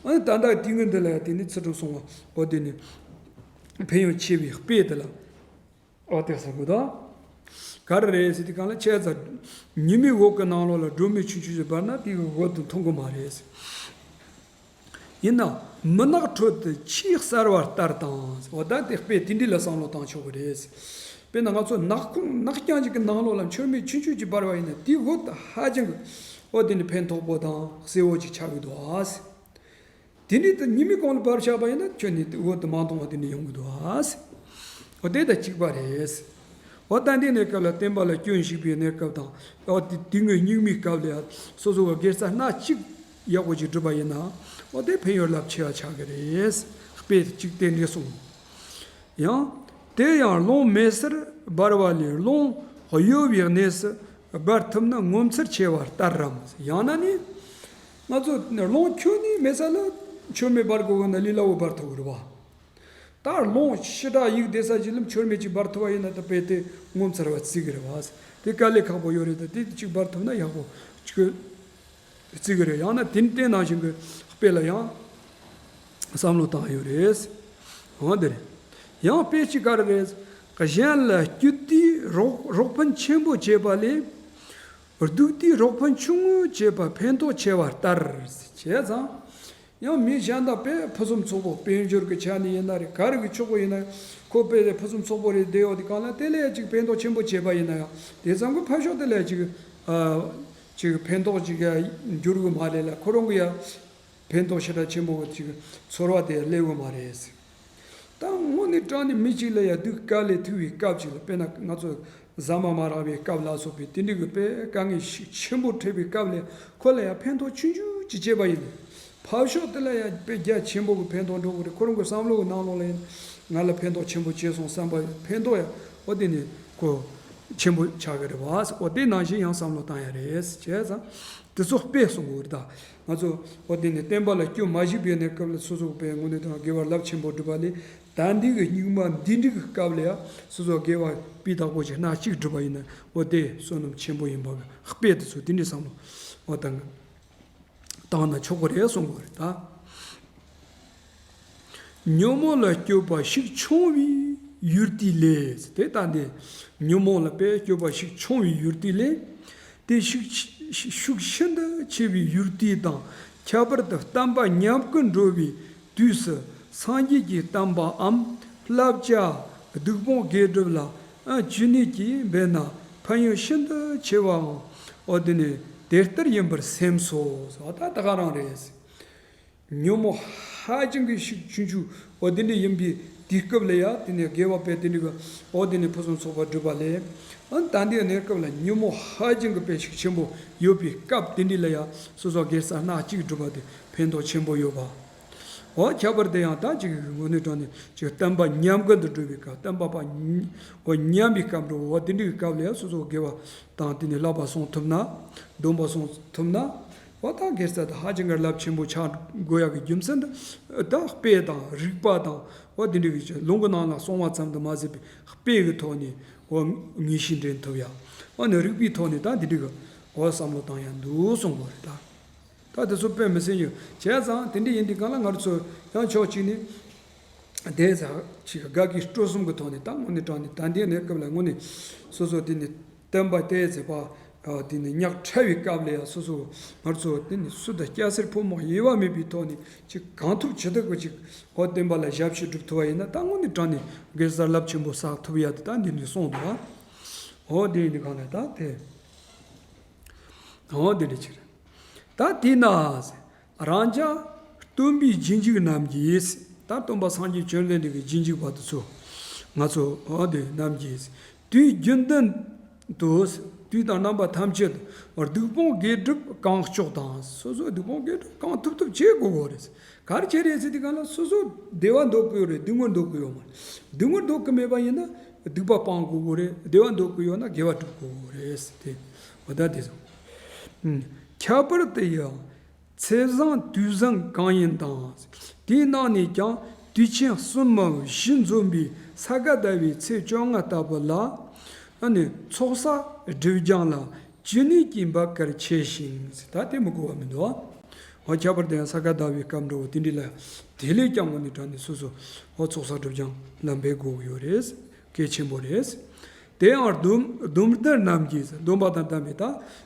ཨ་ནི་ད་ལྟ་དུས་ངན་འདི་ལ་ཡང་དེ་ནི་ཚུལ་ཁྲིམས་སྲུང་བ་འོ་དེ་ནི་ཕན་ཡོན་ཆེ་བའི་དཔེ་དེ་ལ། འོ་དེ་ཟེར་དགོས་དོ། ག་རེ་རེད་ཟེར་དུས་གང་ལ་བྱས་ཙང་། ཉི་མའི་འོད་ཀྱི་ནང་ལོགས་ལ་སྒྲོན་མེ་ཆུང་ཆུང་ཞིག་འབར་ན་དེ་གི་འོད་དེ་མཐོང་གི་མ་རེད། ཡིན་ནའང་མུན་ནག་ཁྲོད་དུ་ཆོས་གསལ་བ་ལྟར་དང་། འོ་ད་དེ་དཔེ་དེ་འདྲ་ལ་བསམ་བློ་བཏང་ཆོག་གི་རེད། དཔེར་ན་ང་ཚོ་ནག་ཁུང་ནག་རྐྱང་ཅིག་གི་ནང་ལོགས་ལ་མཆོད་མེ་ཆུང་ཆུང་ཅིག་འབར་བ་ཡིན་ན་དེའི་འོད་དེ་ཧ་ཅང་གི་འོ་དེ་ནི་ཕན་ཐོགས་པོ་དང་གསལ་བོ་ཅིག་ཆགས་ཀྱི་འདུག་ཨ། དེ་ནས་དེ་ཉི་མའི་གོང་ལ་འབར་བཞག་པ་ཡིན་ན་ཁྱོད་ནི་འོད་དུ་མ་མཐོང་བ་དེ་འདྲ་ཡོང་གི་འདུག་ཨ། འོ་དེ་དང་གཅིག་པ་རེད། འོ་ད་འདི་གནས་སྐབས་ལ་བསྟན་པ་ལ་སྐྱོན་ཞུགས་པའི་གནས་སྐབས་དང་། འོ་དེ་དུས་ངན་སྙིགས་མའི་སྐབས་ལ་སོ་སོ་བ་དགེ་རྩ་སྣ་གཅིག་ཡག་པོ་ཅིག་བསྒྲུབས་པ་ཡིན་ན། འོ་དེ་ཕན་ཡོན་རླབས་ཆེ་བ་ཆགས་ཀྱི་རེད། དཔེ་གཅིག་དེ་འདྲ་གསུངས། ཡང་། དེ་ཡང་རླུང་མེད་སར་འབར་བ་ལས་རླུང་གཡོ་བའི་གནས་སུ་འབར་ཐུབ་ན་ངོ་མཚར་ཆེ་བ་ལྟར་རམ། ཡང་ན་ནི། ང་ཚོ་རླུང་ཁྱོན་ནས་མེད་ས་ལ་མཆོད་མེ་འབར་དགོས་ན་ལས་སླ་བོ་འབར་ཐུབ་ཀྱི་རེད་བ། ད་རླུང་ཞེ་དྲག་ཡུག་བསྡད་ས་ཅིག་ལ་མཆོད་མེ་ཅིག་འབར་ཐུབ་པ་ཡིན་ན་ད་དཔེ་དེ་ངོ་མཚར་བ་བརྩི་གི་རེད་བ། དེ་དཀའ་ལས་ཁག་པོ་ཡོད་རེད། ད་དེ་ཅིག་འབར་ཐུབ་ན་ཡག་པོ་ཅིག་བརྩི་གི་རེད། ཡང་ན་དེ་དེ་ནང་བཞིན་གྱི་དཔེ་ལ་ཡང་བསམ་བློ་བཏང་ཡོད་རེད། འོ་དེ་རེད། ཡང་དཔེ་གཅིག་ག་རེ་རེད། གཞན་ལ་སྐྱིད་དུས་རོགས་རོགས་ཕན་ཆེན་པོ་བྱེད་པ་ལས། སྡུག་དུས་རོགས་ཕན་ཆུང་ངུ་བྱེད་པ་ཕན་ཐོགས་ཆེ་བ་ལྟར། བྱས་ཙང་། ཡང་མི་གཞན་དག་དཔེ་ཕུན་སུམ་ཚོགས་པོ་དཔལ་འབྱོར་གྱི་ཆ་ནས་ཡིན་ན་རེད། ག་རེ་གི་ཕྱོགས་པོ་ཡིན་ན་ཁོ་དཔེ་ཕུན་སུམ་ཚོགས་པོ་རེད་བསྡད་ཡོད་དེ་གང་ལ་དེ་ལས་ཅིག་ཕན་ཐོགས་ཆེན་པོ་བྱས་པ་ཡིན་ན་ཡང་དེ་ཙམ་གྱི་ཕར་ཕྱོགས་དེ་ལས་ཅིག་ཨ་ཅིག་ཕན་ཐོགས་ཅིག་ཡ་འགྱུར་གི་མ་རེད་ལ་ཁོ་རང་གི་ཡ་ཕན་ཐོགས་ཞེ་དྲག་ཆེན་པོ་ཅིག་ཚོར་བ་དེ་སླེབས་གི་མ་རེད། ད་དངོས་གནས་དྲང་གནས་མི་གཅིག་ལ་ཡ་སྡུག་དཀའ་ལས་ཐུག་པའི་སྐབས་ཅིག་ལ་དཔེར་ན་ང་ཚོ་ཟ་མ་མ་རག་པའི་སྐབས་ལ་སོགས་པའི་དེ་འདྲ་གི་དཔེ་དཀའ་ངལ་ཤུགས་ཆེན་པོ་འཕྲད་པའི་སྐབས་ལ་ཁོ་ལ་ཡང་ཕན་ཐོགས་ཆུང་ཆུང་ཅིག་བྱས་པ་ཡིན་ན། ཕར་ཕྱོགས་དེ་ལ་ཡང་དཔེ་རྒྱ་ཆེན་པོ་གི་ཕན་ཐོགས་འགྲོ་གི་རེད། ཁོ་རང་གི་བསམ་བློ་གི་ནང་ལོགས་ལ་ཡིན་ང་ལ་ཕན་ཐོགས་ཆེན་པོ་བྱས་སོང་བསམ་པ་ཕན་ཐོགས་ཡང་འོ་དེ་ནས་ཁོ་ ཆེན་པོ་ཆགས་ཀྱི་རེད་བ། འོ་དེ་ནང་བཞིན་ཡང་བསམ་བློ་བཏང་ཡ་རེད། བྱས་ཙང་དེ་ཚོ་དཔེ་གསུང་གི་རེད་ད། ང་ཚོ་འོ་དེ་ནས་བསྟན་པ་ལ་སྐྱོན་མ་ཞིག་པའི་གནས་སྐབས་ལ་སོ་སོ་དཔེ་དངོས་གནས་དྲང་དགེ་བ་རླབས་ཆེན་པོ་བསྒྲུབས་པ་ལས། ད་འདི་གི་སྙིགས་མ་འདི་འདྲ་གི་སྐབས་ལ་ཡང་སོ་སོ་དགེ་བ་སྤུས་དག་པོ་ཞིག་སྣ་གཅིག་བསྒྲུབས་པ་ཡིན་ན། འོ་དེ་བསོད་ནམས་ཆེན་པོ་ཡིན་པ་གི་དཔེ་དེ་ཚོ་དེ་འདྲའི་བསམ་བློ་འོ་བཏང་བཏང་ན་ཆོག་གི་རེད་གསུང་གི་རེད་ད། ཉོན་མོངས་ལ་སྤྱོད་པ་ཤུགས་ཆུང་བའི་ཡུལ་དེ་ལས། དེ་ལྟ་སྟེ། ཉོན་མོངས་ལ་དཔེ་སྤྱོད་པ་ཤུགས་ཆུང་བའི་ཡུལ་དེ་ལས། དེ་ཤུགས་ཤུགས་ཤིན་ཏུ་ཆེ་བའི་ཡུལ་དེ་དང་ཁྱད་པར་དུ་བསྟན་པ་ཉམས་རྒུད་འགྲོ་བའི་དུས་སུ། སངས་རྒྱས་ཀྱི་བསྟན་པའམ་བསླབ་བྱ་སྡིག་སྤོང་དགེ་སྒྲུབ་ལ་ཨ་ཇི་སྙེད་ཀྱིས་འབད་ན་ཕན་ཡོན་ཤིན་ཏུ་ཆེ་བའང་འོ་དེ་ནི་དེ་ལྟར་ཡིན་པར་སེམས་སོ། ཟེར་བ་ད་ད་ག་རང་རེད། ཉོན་མོངས་ཧ་ཅང་གི་ཤུགས་ཆུང་ཆུང་འོ་དེ་འདྲ་ཡིན་པའི་དུས་སྐབས་ལ་ཡ། དེ་ནས་དགེ་བ་དཔེ་དེ་འདྲ་གི་འོ་དེ་ནས་ཕུན་སུམ་ཚོགས་པ་བསྒྲུབས་པ་ལས། ཨ་ད་འདི་གནས་སྐབས་ལ་ཉོན་མོངས་ཧ་ཅང་གི་དཔེ་ཤུགས་ཆེན་པོ་ཡོད་པའི་སྐབས་དེ་འདྲ་ལ་ཡ་སོ་སོ་དགེ་རྩ་སྣ་གཅིག་བསྒྲུབས་པ་དེ་ཕན་ཐོགས་ཆེན་པོ་ཡོད་པ། འོ་ཁྱད་པར་དུ་ཡང་ད་ཅིག་དངོས་གནས་དྲང་གནས་ཅིག་བསྟན་པ་ཉམས་རྒུད་དུ་འགྲོ་བའི་སྐབས། བསྟན་པ་པ་ཉམས་པའི་སྐབས་འགྲོ་འོ་དེ་འདྲ་གི་སྐབས་ལ་ཡ་སོ་སོ་དགེ་བ་དང་དེ་ནས་བསླབ་པ་སྲུང་ཐུབ་ན། སྡོམ་པ་སྲུང་ཐུབ་ན། འོ་ད་དགེ་རྩ་དེ་ཧ་ཅང་གི་རླབས་ཆེན་པོ་ཆགས་དགོས་ཡག་གི་རྒྱུ་མཚན་དེ་ད་དཔེ་དང་རིགས་པ་དང་འོ་དེ་འདྲ་གི་ལུང་གི་ནང་ལ་གསུངས་པ་ཙམ་དུ་མ་ཟད་པའི་དཔེ་གི་ཐོག་ནས་འོ་ངེས་ཤེས་འདྲེན་ཐུབ་ཡག་འོ་ནི་རིགས་པའི་ཐོག་ནས་ད་དེ་འདྲ་གི་འོ་བསམ་བློ་བཏང་ཡག་འདུག་གསུངས་པ་རེད་ད། ད་དེ་ཚོ་དཔེ་མི་སྲིད་ཡོད། བྱས་ཙང་དེ་འདྲ་ཡིན་དུས་གང་ལ་ང་ཚོ་ཡང་ཕྱོགས་གཅིག་ནས་དེ་ཚ་ཅིག་དགའ་སྐྱིད་སྤྲོ་གསུམ་གྱི་ཐོག་ནས་ད་དངོས་གནས་དྲང་གནས་ད་ལྟའི་གནས་སྐབས་ལ་དངོས་གནས་སོ་སོ་དེ་ནས་བསྟན་པ་དེ་ཚེ་པ་དེ་ནས་ཉག་ཕྲ་བའི་སྐབས་ལ་ཡང་སོ་སོ་ང་ཚོ་དེ་ནས་སུ་དང་སྐྱ་སེར་ཕོ་མོ་དབྱེ་བ་མེད་པའི་ཐོག་ནས་ཅིག་གང་ཐུབ་ཅི་ཐུབ་ཀྱི་ཅིག་འོ་བསྟན་པ་ལ་ཞབས་ཕྱི་སྒྲུབ་ཐུབ་པ་ཡིན་ན། ད་དངོས་གནས་དྲང་གནས་དགེ་རྩ་རླབས་ཆེན་པོ་བསགས་ཐུབ་ཡ་དེ་ད་འདི་ནས་གསུངས་འདུག་ཨ། འོ་དེ་ཡིན་དུས་གང་ལ་ད་དེ། འོ་དེ་འདྲ་ཅིག་རེད། ད་དེས་ན། རང་ཅག་སྟོན་པའི་རྗེས་འཇུག་རྣམས་ཀྱིས། ད་སྟོན་པ་སངས་རྒྱས་བཅོམ་ལྡན་འདས་ཀྱི་རྗེས་འཇུག་པ་དེ་ཚོ། ང་ཚོ་འོ་དེ་རྣམས་ཀྱིས། དུས་རྒྱུན་ལྡན་དུ། དུས་དང་རྣམ་པ་ཐམས་ཅད་དུ་སྡིག་སྤོང་དགེ་སྒྲུབ་གང་ལྕོགས་དང་། སོ་སོ་སྡིག་སྤོང་དགེ་སྒྲུབ་གང་ཐུབ་ཐུབ་བྱེད་དགོས་དགོས་རེད། ག་རེ་བྱེད་རེད་ཟེར་དུས་གང་ལ་སོ་སོ་བདེ་བ་འདོད་ཀྱི་ཡོད་རེད། སྡུག་བསྔལ་འདོད་ཀྱི་ཡོད་མ་རེད། སྡུག་བསྔལ་འདོད་ཀྱི་མེད་པ་ཡིན་ན་སྡིག་པ་སྤང་དགོས་དགོས་རེད། བདེ་བ་འདོད་ཀྱི་ཡོད་ན་དགེ་བ་སྒྲུབ་དགོས་དགོས་རེད་ཟེར་ཏེ། འོ་ད་དེ་ཚོ། ཁྱད་པར་དུ་ཡང་ཚེས་བཟང་དུས་བཟང་གང་ཡིན་དང་། དེའི་ནང་ནས་ཀྱང་དུས་ཆེན་གསུམ་མམ་བཞི་འཛོམས་པའི་ས་ག་ཟླ་བའི་ཚེས་བཅོ་ལྔ་ལྟ་བུ་ལ། ཨ་ནི་ཚོགས་བསགས་སྒྲིབ་སྦྱང་ལ་ཇི་སྙེད་ཀྱིས་འབད་ཀར་ཆེ་ཞིང་། ད་དེ་མི་དགོས་པ་མི་འདུག་འོ་ཁྱད་པར་དུ་ཡང་ས་ག་ཟླ་བའི་སྐབས་འགྲོ་བ་དེ་འདྲ་ལ་དེ་ལས་ཀྱང་དངོས་གནས་དྲང་གནས་སོ་སོ་འོ་ཚོགས་བསགས་སྒྲིབ་སྦྱང་ལ་འབད་དགོས་ཀྱི་ཡོད་རེད། གལ་ཆེན་པོ་རེད། དེ་ཡང་སྡོམ་སྡོམ་ལྡན་རྣམས་ཀྱིས། སྡོམ་པ་དང་ལྡན་པའི་ད་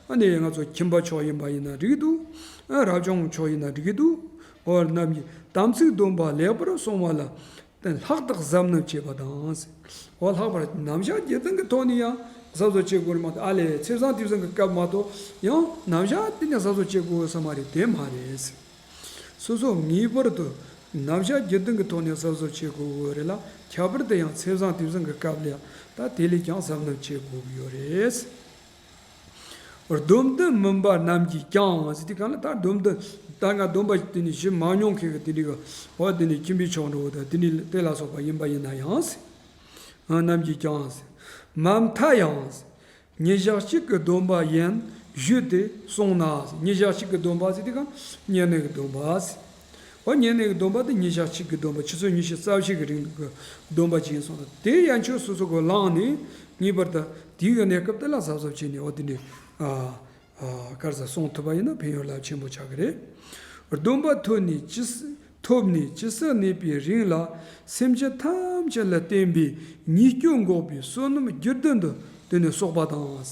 ཨ་ནི་ང་ཚོ་ཁྱིམ་པ་མཆོག་ཡིན་པ་ཡིན་ན་འགྲིག་གི་འདུག་ཨ་རབ་བྱུང་མཆོག་ཡིན་ན་འགྲིག་གི་འདུག་འོ་རྣམས་ཀྱིས་དམ་ཚིག་སྡོམ་པ་ལེགས་པར་སྲུང་བ་ལ་བརྟེན་ལྷག་ཏུ་གཟབ་ནན་བྱེད་པ་དང་། འོ་ལྷག་པར་རྣམ་གཞག་རྒྱུ་མཚན་གྱི་ཐོག་ནས་ཡང་གཟབ་གཟབ་བྱེད་དགོས་རེད་མ་གཏོགས། ཨ་ལས་ཚེས་བཟང་དུས་བཟང་གི་སྐབས་མ་གཏོགས་ཡང་རྣམ་གཞག་དེ་ནས་གཟབ་གཟབ་བྱེད་དགོས་ས་མ་རེད། དེ་མ་རེད། སོ་སོ་ངེས་པར་དུ་རྣམ་གཞག་རྒྱུ་མཚན་གྱི་ཐོག་ནས་གཟབ་གཟབ་བྱེད་དགོས་ཀྱི་རེད་ལ། ཁྱད་པར་དུ་ཡང་ཚེས་བཟང་དུས་བཟང་གི་སྐབས་ལ་ད་དེ་ལས་ཀྱང་གཟབ་ནན་བྱེད་དགོས་ཀྱི་ཡོད་རེད། སྡོམ་ལྡན་མིན་པ་རྣམས་ཀྱིས་ཀྱང་ཟེར་དུས་གང་ལ་ད་སྡོམ་ལྡན་ད་ང་སྡོམ་པ་དེ་ནི་ཞུ་མ་མྱོང་མཁན་གྱི་དེ་འདྲའི་གི་འོ་དེ་ནི་ཁྱིམ་པའི་ཆོག་འགྲོ་བ་དང་དེ་ནི་དེ་ལ་སོགས་པ་ཡིན་པ་ཡིན་ན་ཡང་། རྣམས་ཀྱིས་ཀྱང་། མ་མཐའ་ཡང་། ཉིན་ཞག་གཅིག་གི་སྡོམ་པ་ཡན་ཞུས་ཏེ་སོང་ན། ཉིན་ཞག་གཅིག་གི་སྡོམ་པ་ཟེར་དུས་གང་བསྙེན་གནས་ཀྱི་སྡོམ་པ་ཟེར། འོ་བསྙེན་གནས་ཀྱི་སྡོམ་པ་དེ་ཉིན་ཞག་གཅིག་གི་སྡོམ་པ། ཆུ་ཚོད་ཉི་ཤུ་རྩ་བཞི་གི་རིང་གི་སྡོམ་པ་ཅིག་ཡིན་སོང་ན། དེ་ཡན་ཆོད་སོ་སོ་གི་བླངས་ནས་ངེས་པར་དུ་དེའི་གནས་སྐབས་དེ་ལ་གཟབ་གཟབ་བྱས་ནས་འོ་དེ་འདྲའི་ཨ། ཨ། ག་རེ་ཟེར་སྲུང་ཐུབ་པ་ཡིན་ན་ཕན་ཡོན་རླབས་ཆེན་པོ་ཆགས་ཀྱི་རེད། སྡོམ་པ་ཐོབ་ནས་ཇི་སྲིད་ཐོབ་ནས་ཇི་སྲིད་གནས་པའི་རིང་ལ་སེམས་ཅན་ཐམས་ཅད་ལ་བརྟེན་པའི་ཉེས་སྐྱོན་འགོག་པའི་བསོད་ནམས་རྒྱུན་ལྡན་དུ་དེ་ནས་གསོག་པ་དང་།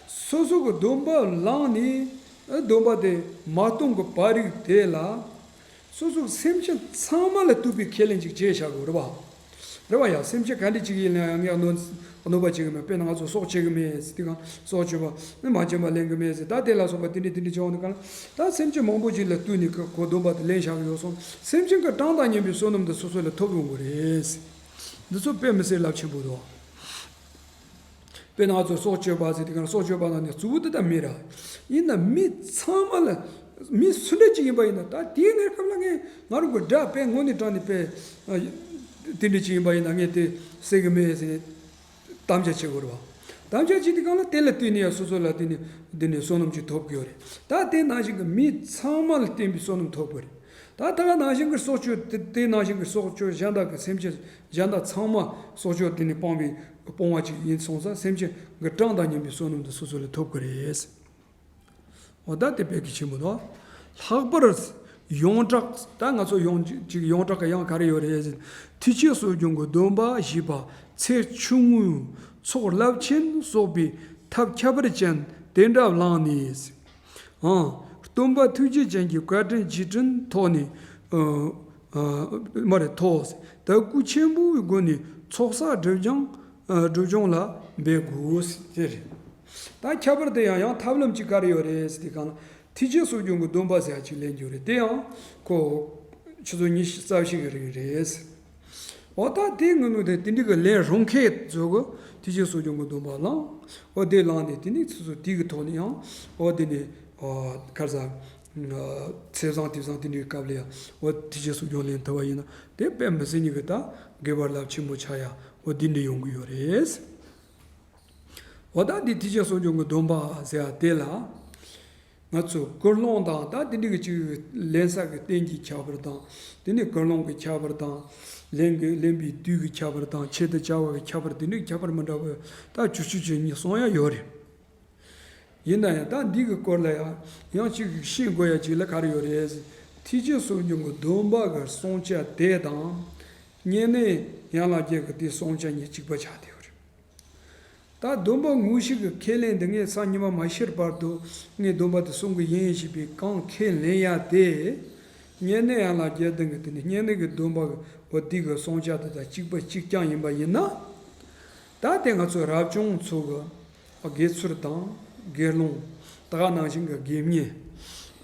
སོ་སོ་གི་སྡོམ་པ་བླངས་ནས་སྡོམ་པ་དེ་མ་གཏོང་གི་བར་རིགས་དེ་ལ། སོ་སོ་སེམས་ཅན་ཚང་མ་ལ་ལྟོས་པའི་ཁས་ལེན་ཅིག་བྱས་བཞག་དགོས་རེད་བ། རེད་བ་ཡ། སེམས་ཅན་ག་འདྲ་ཅིག་ཡིན་ན་ཡང་ངས་གནོད་གནོད་པ་བྱེད་གི་མེད། དཔེར་ན་ང་ཚོ་སྲོག་བཅད་གི་མེད་ཟེར་དུས་གང་སྲོག་གཅོད་པ་ནི་མ་བྱིན་པ་ལེན་གི་མེད་ཟེར། ད་དེ་ལ་སོགས་པ་དེ་འདྲ་དེ་འདྲ་བྱུང་ནས་གང་ད་སེམས་ཅན་མང་པོ་ཅིག་ལ་ལྟོས་ནས་ཁོ་སྡོམ་པ་དེ་ལེན་བཞག་གི་ཡོད་སོང་། སེམས་ཅན་གི་གྲངས་དང་མཉམ་པའི་བསོད་ནམས་དེ་སོ་སོ་ལ་ཐོབ་ཡོང་གི་རེད། འདི་ཚོ་དཔེ་མི་སྲིད་རླབས་ཆེན་པོ་འདུག་དཔེར་ན་ང་ཚོ་སྲོག་གཅོད་པ་ཟེར་དུས་གང་སྲོག་གཅོད་པ་ནང་ནས་གཙོ་བོ་དེ་ད་མི་ར། ཡིན་ན་མི་ཚང་མ་ལ་མི་སུ་འདྲ་ཅིག་ཡིན་པ་ཡིན་ན། ད་དེའི་གནས་སྐབས་ལ་ངས་ང་རང་གི་དགྲ་དཔེ་དངོས་གནས་དྲང་གནས་དཔེ་དེ་འདྲ་ཅིག་ཡིན་པ་ཡིན་ན་ངས་དེ་བསད་གི་མེད་ཟེར་ནས་དམ་བཅའ་བྱེད་དགོས་རེད་བ། དམ་བཅའ་བྱས་དུས་སྒང་ལ་དེ་ལ་བརྟེན་ནས་ཡང་སོ་སོ་ལ་བརྟེན་ནས་འདི་ནས་བསོད་ནམས་ཅིག་ཐོབ་ཀྱི་ཡོད་རེད། ད་དེ་ནང་བཞིན་གྱི་མི་ཚང་མ་ལ་བརྟེན་པའི་བསོད་ནམས་ཐོབ་ཀྱི་རེད། ད་ད་ག་ནང་བཞིན་གྱི་སྲོག་གཅོད་དེ་དེ་ནང་བཞིན་གྱི་སྲོག་གཅོད་གཞན་དག་གི་སེམས་ཅན་གཞན་དག་ཚང་མ་སྲོག་གཅོད་དེ་ནས་སྤངས་པའི་སྤོང་བ་ཅིག་ཡིན་སོང་ཙང་སེམས་ཅན་གྱི་གྲངས་དང་མཉམ་པའི་བསོད་ནམས་དེ་སོ་སོ་ལ་ཐོབ་ཀྱི་རེད། འོ་ད་དེ་དཔེ་གལ་ཆེན་པོ་འདུག། ལྷག་པར་ཡོངས་གྲགས། ད་ང་ཚོ་ཡོངས་ཅིག་ཡོངས་གྲགས་ཀྱི་ཡང་ག་རེ་ཡོད་རེད་ཟེར། ཐེག་ཆེན་གསུམ་སྦྱོང་གི་སྡོམ་པ་བཞེས་པ་ཚེ་ཆུང་ངུའི་ཚོགས་རླབས་ཆེན་གསོག་པའི་ཐབས་ཁྱད་པར་ཅན་དེ་འདྲ་བླངས་ནས། ཨང་། སྟོན་པ་ཐུགས་རྗེ་ཅན་གྱི་བཀའ་དྲིན་རྗེས་དྲན་ཐོག་ནས། ཨ་ཨ་མ་རེད། ཐོག་དད་གུས་ཆེན་པོའི་སྒོ་ནས་ཚོགས་བསགས་སྒྲིབ་སྦྱང་། ཨ་སྒྲིབ་སྦྱོང་ལ་འབད་དགོས་ཟེར་རེད། ད་ཁྱད་པར་དེ་ཡང་ཡང་ཐབས་ལམ་གཅིག་ག་རེ་ཡོད་རེད་ཟེར་དུས་སྒང་ལ། ཐེག་ཆེན་གསུམ་སྦྱོང་གི་སྡོམ་པ་ཟེར་ཡ་གཅིག་ལེན་རྒྱུ་རེད། དེ་ཡང་ཁོ་ཆུ་ཚོད་ཉི་ཤུ་རྩ་བཞི་གི་རིང་རེད། འོ་ད་དེ་ངོ་ནུ་དེ་དེ་འདྲི་གི་ལན་རུང་ཁེ་ཚོ་གི་ཐེག་ཆེན་གསུམ་སྦྱོང་གི་སྡོམ་པ་བླངས། འོ་དེ་བླངས་ནས་དེ་ནི་ཆུ་ཚོད་དེ་གི་ཐོག་ནས་ཡང་འོ་དེ་ནི་ཨ་ཁར་ས་ཚེས་བཟང་དེ་བཟང་དེ་འདྲི་གི་སྐབས་ལ་ཡང་འོ་ཐེག་ཆེན་གསུམ་སྦྱོང་ལེན་ཐུབ་པ་ཡིན་ན་དེ་དཔེ་མི་སྲིད་ཉིད་ཀྱི་ད་དགེ་བ་རླབས་ཆེན་པོ་ཆགས་ཡ་འོ་དེ་འདྲི་ཡོང་གི་ཡོད་རེད། འོ་ད་འདི་ཐེག་ཆེན་གསུམ་སྦྱོང་གི་སྡོམ་པ་ཟེར་ཡ་དེ་ལ། ང་ཚོ་ཀུན་སློང་དང་ད་དེ་འདྲ་གི་ཅིག་ལེན་ས་གི་རྟེན་གྱི་ཁྱད་པར་དང་། དེ་ནས་ཀུན་སློང་གི་ཁྱད་པར་དང་། ལེན་གི་ལེན་པའི་དུས་ཀྱི་ཁྱད་པར་དང་། ཆེད་དུ་བྱ་བ་གི་ཁྱད་པར། དེ་འདྲའི་ཁྱད་པར་མི་འདྲ་བ་ད་ཅུ་ཅུ་ཅུ་གཉིས་གསུང་ཡ་ཡོད་རེད། ཡིན་ན་ཡང་ད་འདི་གི་སྐོར་ལ་ཡང་ཡང་ཅིག་ཤེས་དགོས་ཡ་ཅིག་ལ་ག་རེ་ཡོད་རེད། ཐེག་ཆེན་གསུམ་སྦྱོང་གི་སྡོམ་པ་གི་བསྲུང་བྱ་དེ་དང་། བསྙེན་གནས་ཡན་ལག་བརྒྱད་ཀྱི་དེ་བསྲུང་བྱ་གཉིས་གཅིག་པ་ཆགས་བསྡད་ཡོད་རེད། ད་སྡོམ་པ་དངོས་གཞི་གི་ཁས་ལེན་འདི་ངས་སང་ཉི་མ་མ་ཤི་བར་དུ་ངས་སྡོམ་པ་དེ་སྲུང་གི་ཡིན་ཞེས་པའི་གང་ཁས་ལེན་ཡ་དེ། བསྙེན་གནས་ཡན་ལག་བརྒྱད་ལྡན་གྱི་དེ་ནི་བསྙེན་གནས་ཀྱི་སྡོམ་པ་གི་འོ་དེ་གི་བསྲུང་བྱ་དེ་དང་གཅིག་པ་གཅིག་རྐྱང་ཡིན་པ་ཡིན་ན། ད་དེ་ང་ཚོ་རབ་བྱུང་ཚོ་གི་དགེ་ཚུལ་དང་དགེ་སློང་། ད་ག་ནང་བཞིན་གྱི་དགེ་བསྙེན།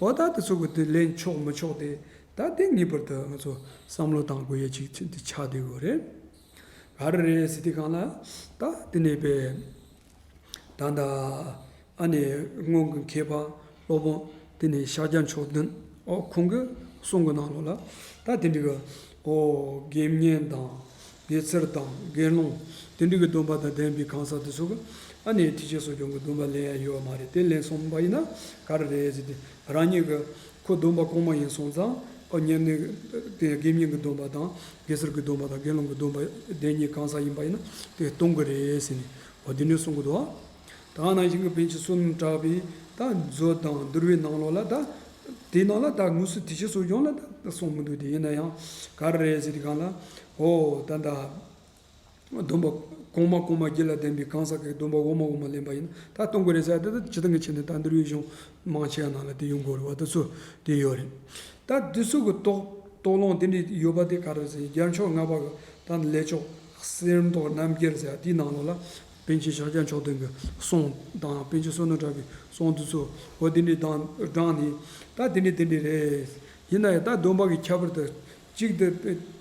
འོ་ད་དེ་ཚོ་གི་དེ་ལེན་ཆོག་མི་ཆོག་དེ་ད་དེ་ངེས་པར་དུ་ང་ཚོ་བསམ་བློ་བཏང་དགོས་ཡ་ཅིག་དེ་ཆགས་བསྡད་དགོས་རེད། ག་རེ་རེད་ཟེར་དུས་སྒང་ལ། ད་དེ་ནས་པའི་ད་ད་ཨ་ནི་སྔོན་གྱི་མཁས་པ་སློབ་དཔོན་དེ་ནས་ཤཱཀྱ་མཆོག་ལྡན་འོ་ཁོང་གི་གསུང་གི་ནང་ལོགས་ལ་ད་དེ་འདྲ་གི་འོ་དགེ་བསྙེན་དང་དགེ་ཚུལ་དང་དགེ་སློང་དེ་འདྲ་གི་སྡོམ་པ་དང་ལྡན་པའི་གང་ཟག་དེ་ཚོ་གི་ཨ་ནི་ཐེག་ཆེན་གསུམ་སྦྱོང་གི་སྡོམ་པ་ལེན་ཡ་ཡོད་མ་རེད། དེ་ལེན་སོང་པ་ཡིན་ན་ག་རེ་རེད་ཟེར་ཏེ་རང་ཉིད་གི་ཁོ་སྡོམ་པ་གོང་མ་ཡིན་སོང་ཙང་། ཨོ་བསྙེན་གནས་དེ་དགེ་བསྙེན་གྱི་སྡོམ་པ་དང་དགེ་ཚུལ་གྱི་སྡོམ་པ་དང་དགེ་སློང་གི་སྡོམ་པ་དེ་གཉིས་གང་ཟག་ཡིན་པ་ཡིན་ན་དེ་གཏོང་གི་རེད་ཟེར་ནས་འོ་དེ་འདྲ་གསུང་གི་འདུག། ད་ནང་བཞིན་གྱི་པཎ་ཆེན་བསོད་ནམས་གྲགས་པའི་ད་མཛོད་དང་འདུལ་བའི་ནང་ལོགས་ལ་ད་དེའི་ནང་ལ་ད་དངོས་སུ་ཐེག་ཆེན་གསུམ་སྦྱོང་ལ་ད་གསུང་མི་འདུག། དེ་ཡིན་ན་ཡང་ག་རེ་རེད་ཟེར་དུས་སྒང་ལ་འོ་ད་ད། སྡོམ་པ་གོང་མ་གོང་མ་རྒྱུད་ལ་ལྡན་པའི་གང་ཟག་གིས་སྡོམ་པ་འོག་མ་འོག་མ་ལེན་པ་ཡིན་ན་ད་གཏོང་དགོས་རེད་ཟེར། དེ་ད་སྤྱིར་བཏང་གི་ཆེད་ནས་ད་འདུལ་བའི་གཞུང་མང་ཆེ་བ་ནང་ལ་དེ་ཡོང་གི་རེད་བ། དེ་ཚོ་དེ་ཡོད་རེད། ད་དེ་ཚོ་གི་རྟོགས་རྟོགས་ལོང་དེ་འདྲ་ཡོད་པ་དེ་ག་རེ་ཟེར། རྒྱལ་མཆོག་ལྔ་པ་གི་ད་ལས་ཆོག་གསེར་མདོག་རྣམ་རྒྱལ་ཟེར་དེའི་ནང་ལོགས་ལ་པཎ་ཆེན་ཤཱཀྱ་མཆོག་ལྡན་གྱི་གསུང་དང་པཎ་ཆེན་བསོད་ནམས་གྲགས་པའི་གསུང་དེ་ཚོ་འོ་དེ་འདྲ་དང་དྲངས་ནས་ད་དེ་འདྲ་དེ་འདྲ་རེད། ཡིན་ན་ཡང་ད་སྡོམ་པ་གི་ཁྱད་པར་དེ། གཅིག་དེ་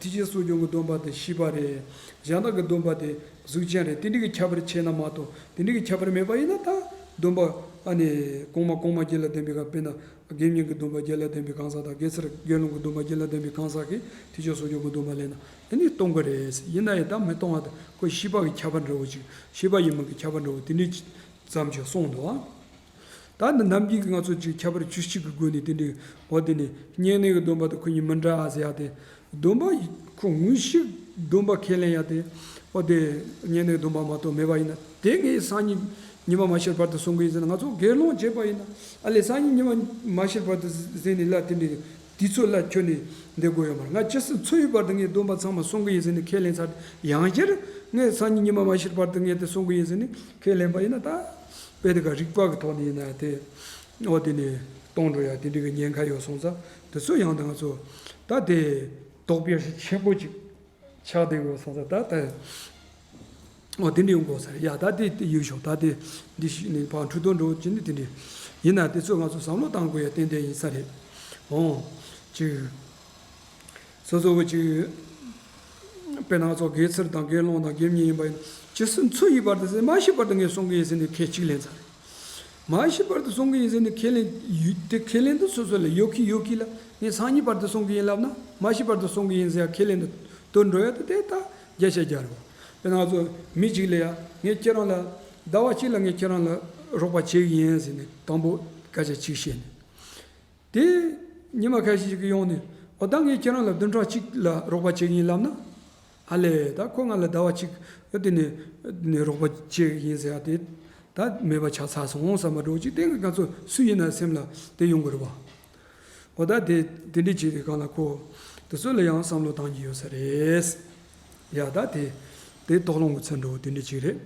ཐེག་ཆེན་གསུམ་སྦྱོང་གི་སྡོམ་པ་དེ་ཤེས་པ་རེད། གཞན་དག་གི་སྡོམ་པ་དེ་གཟུགས་ཅན་རེད། དེ་འདྲ་གི་ཁྱད་པར་ཕྱེ་ན་མ་གཏོགས་དེ་འདྲ་གི་ཁྱད་པར་མེད་པ་ཡིན་ན་ད་སྡོམ་པ་ཨ་ནི་གོང་མ་གོང་མ་རྒྱུད་ལ་ལྡན་པའི་གང་། དཔེར་ན་དགེ་བསྙེན་གྱི་སྡོམ་པ་རྒྱུད་ལ་ལྡན་པའི་གང་ཟག་དང་དགེ་ཚུལ་དགེ་སློང་གི་སྡོམ་པ་རྒྱུད་ལ་ལྡན་པའི་གང་ཟག་གིས་ཐེག་ཆེན་གསུམ་སྦྱོང་གི་སྡོམ་པ་ལེན་ན་ཨ་ནི་གཏོང་གི་རེད། ཡིན་ན་ཡང་ད་མི་གཏོང་བ་དེ་ཁོ་ཤེས་པ་གི་ཁྱད་པར་འདྲ་བོ་ཅིག། ཤེས་པ་ཡིན་མིན་གྱི་ཁྱད་པར་འདྲ་བོ་དེ་འདྲ་ཙམ་ཅིག་གསུངས་འདུག་ཨ། ད་འདི་རྣམ་འབྱེད་ཀྱི་ང་ཚོ་ཅིག་ཁྱད་པར་བཅུ་གཅིག་གི་སྒོ་ནས་དེ་འདྲའི་འོ་དེ་ནི་བསྙེན་གནས་ཀྱི་སྡོམ་པ་དང་ཁོ་གཉིས་མི་འདྲ་ཟེར་ཡ་དེ། སྡོམ་པ་ཁོ་དངོས་གཞི་སྡོམ་པ་ཁས་ལེན་ཡ་དེ། འོ་དེ་བསྙེན་གནས་སྡོམ་པ་མ་གཏོགས་མེད་པ་ཡིན་ན་དེ་ངས་སང་ཉིན་ཉི་མ་མ་ཤར་བར་དུ་སྲུང་གི་ཡིན་ཟེར་ན། ང་ཚོ་དགེ་སློང་བྱས་པ་ཡིན་ན་ཨ་ལས་སང་ཉིན་ཉི་མ་མ་ཤར་བར་དུ་ཟེར་ནས་ལ་དེ་འདྲའི་དུས་ཚོད་ལ་ཁྱོན་ནས་འདེད་དགོས་ཡོད་མ་རེད། ང་ཇི་སྲིད་འཚོ་ཡི་བར་དུ་ངས་སྡོམ་པ་ཚང་མ་སྲུང་གི་ཡིན་ཟེར་ནས་ཁས་ལེན་ཚར། ཡང་བསྐྱར་ངས་སང་ཉིན་ཉི་མ་མ་ཤར་བར་དུ་ངས་དེ་སྲུང་གི་ཡིན་ཟེར་ནས་ཁས་ལེན་པ་ཡིན་ན་ད། དཔེ་དེ་ག་རིག་པ་གི་ཐོག་ནས་ཡིན་ན་དེ། འོ་དེ་ནས་གཏོང་འགྲོ་ཡ་དེ་འདྲའི་གི་ཉེན་ཁ་ཡོད་སོང་ཙང་དེ་ཚོ་ཡང་ད་ང་ཚོ་ད་དེ་དོགས་པ་ཆེན་པོ་ཅིག་ཆགས་བསྡད་ཡོད་སོང་ཙང་ད་དེ། འོ་དེ་འདྲ་ཡོང་དགོས་ས་རེད་ཡ། ད་དེ་དེ་ཡོད་ཤོག། ད་དེ་འདི་ཞིག་ནས་ཕར་འཁྲུལ་གཏོང་འགྲོ་ཅི་ནི་དེ་འདྲ་ཡིན་ན་དེ་ཚོ་ང་ཚོ་བསམ་བློ་བཏང་དགོས་ཡ་ཏན་ཏན་ཡིན་ས་རེད། འོ་ཅིག། སོ་སོ་བོ་ཅིག་དཔེར་ན་ང་ཚོ་དགེ་ཚུལ་དང་དགེ་སློང་དང་དགེ་བསྙེན་ཡིན་པ་ཡིན་ཇི་སྲིད་འཚོ་ཡི་བར་དུ་ཟེར་མ་ཤི་བར་དུ་ངས་སྲུང་གི་ཡིན་ཟེར་ནས་ཁས་གཅིག་ལེན་ཚར། མ་ཤི་བར་དུ་སྲུང་གི་ཡིན་ཟེར་ནས་ཁས་ལེན་ཡུལ་དེ་ཁས་ལེན་དུ་སོ་སོ་ལ་ཡོད་ཀི་ཡོད་ཀི་ལ་ངས་སང་ཉིན་བར་དུ་སྲུང་གི་ཡིན་ལབ་ན་མ་ཤི་བར་དུ་སྲུང་གི་ཡིན་ཟེར་ཡ་ཁས་ལེན་དུ་དོན་འགྲོ་ཡ་དེ་དེ་ད་བརྒྱ་ཆ་བརྒྱ་རེད་བ། དཔེར་ན་ང་ཚོ་མི་གཅིག་ལ་ཡ་ངས་ཁྱེད་རང་ལ། ཟླ་བ་གཅིག་ལ་ངས་ཁྱེད་རང་ལ་རོགས་པ་བྱེད་ཀྱི་ཡིན་ཟེར་ནས་དང་པོ་སྐད་ཆ་གཅིག་བཤད་ནས། དེ་ཉི་མ་ཁ་ཤས་ཤིག་གིས་ཡོང་ནས་འོ་ད་ངས་ཁྱེད་རང་ལ་བདུན་ཕྲག་གཅིག་ལ་རོགས་པ་བྱེད་ཀྱི་ཡིན་ལབ་ན། ཨ་ལས་ད་ཁོ་ང་ལ་ཟླ་བ་གཅིག་དེ་ནས་ནས་རོགས་པ་བྱེད་ཀྱི་ཡིན་ཟེར་ཡ་དེ་ད་མེད་པ་ཆགས་ཚར་སོང་བསམ་པ་འདྲ་བོ་ཅིག་དེ་ང་ཚོ་སུ་ཡིན་ན་སེམས་ལ་དེ་ཡོང་གི་རེད་བ། འོ་ད་དེ་དེ་འདྲ་བྱེད་དུས་སྒང་ལ་ཁོ་དེ་ཚོ་ལ་ཡང་བསམ་བློ་བཏང་གི་ཡོད་ས་རེད། ཡ་ད་དེ་དེ་དོགས་སློང་གི་ཚུལ་འདྲ་བོ་དེ་འདྲ་ཅིག་རེད།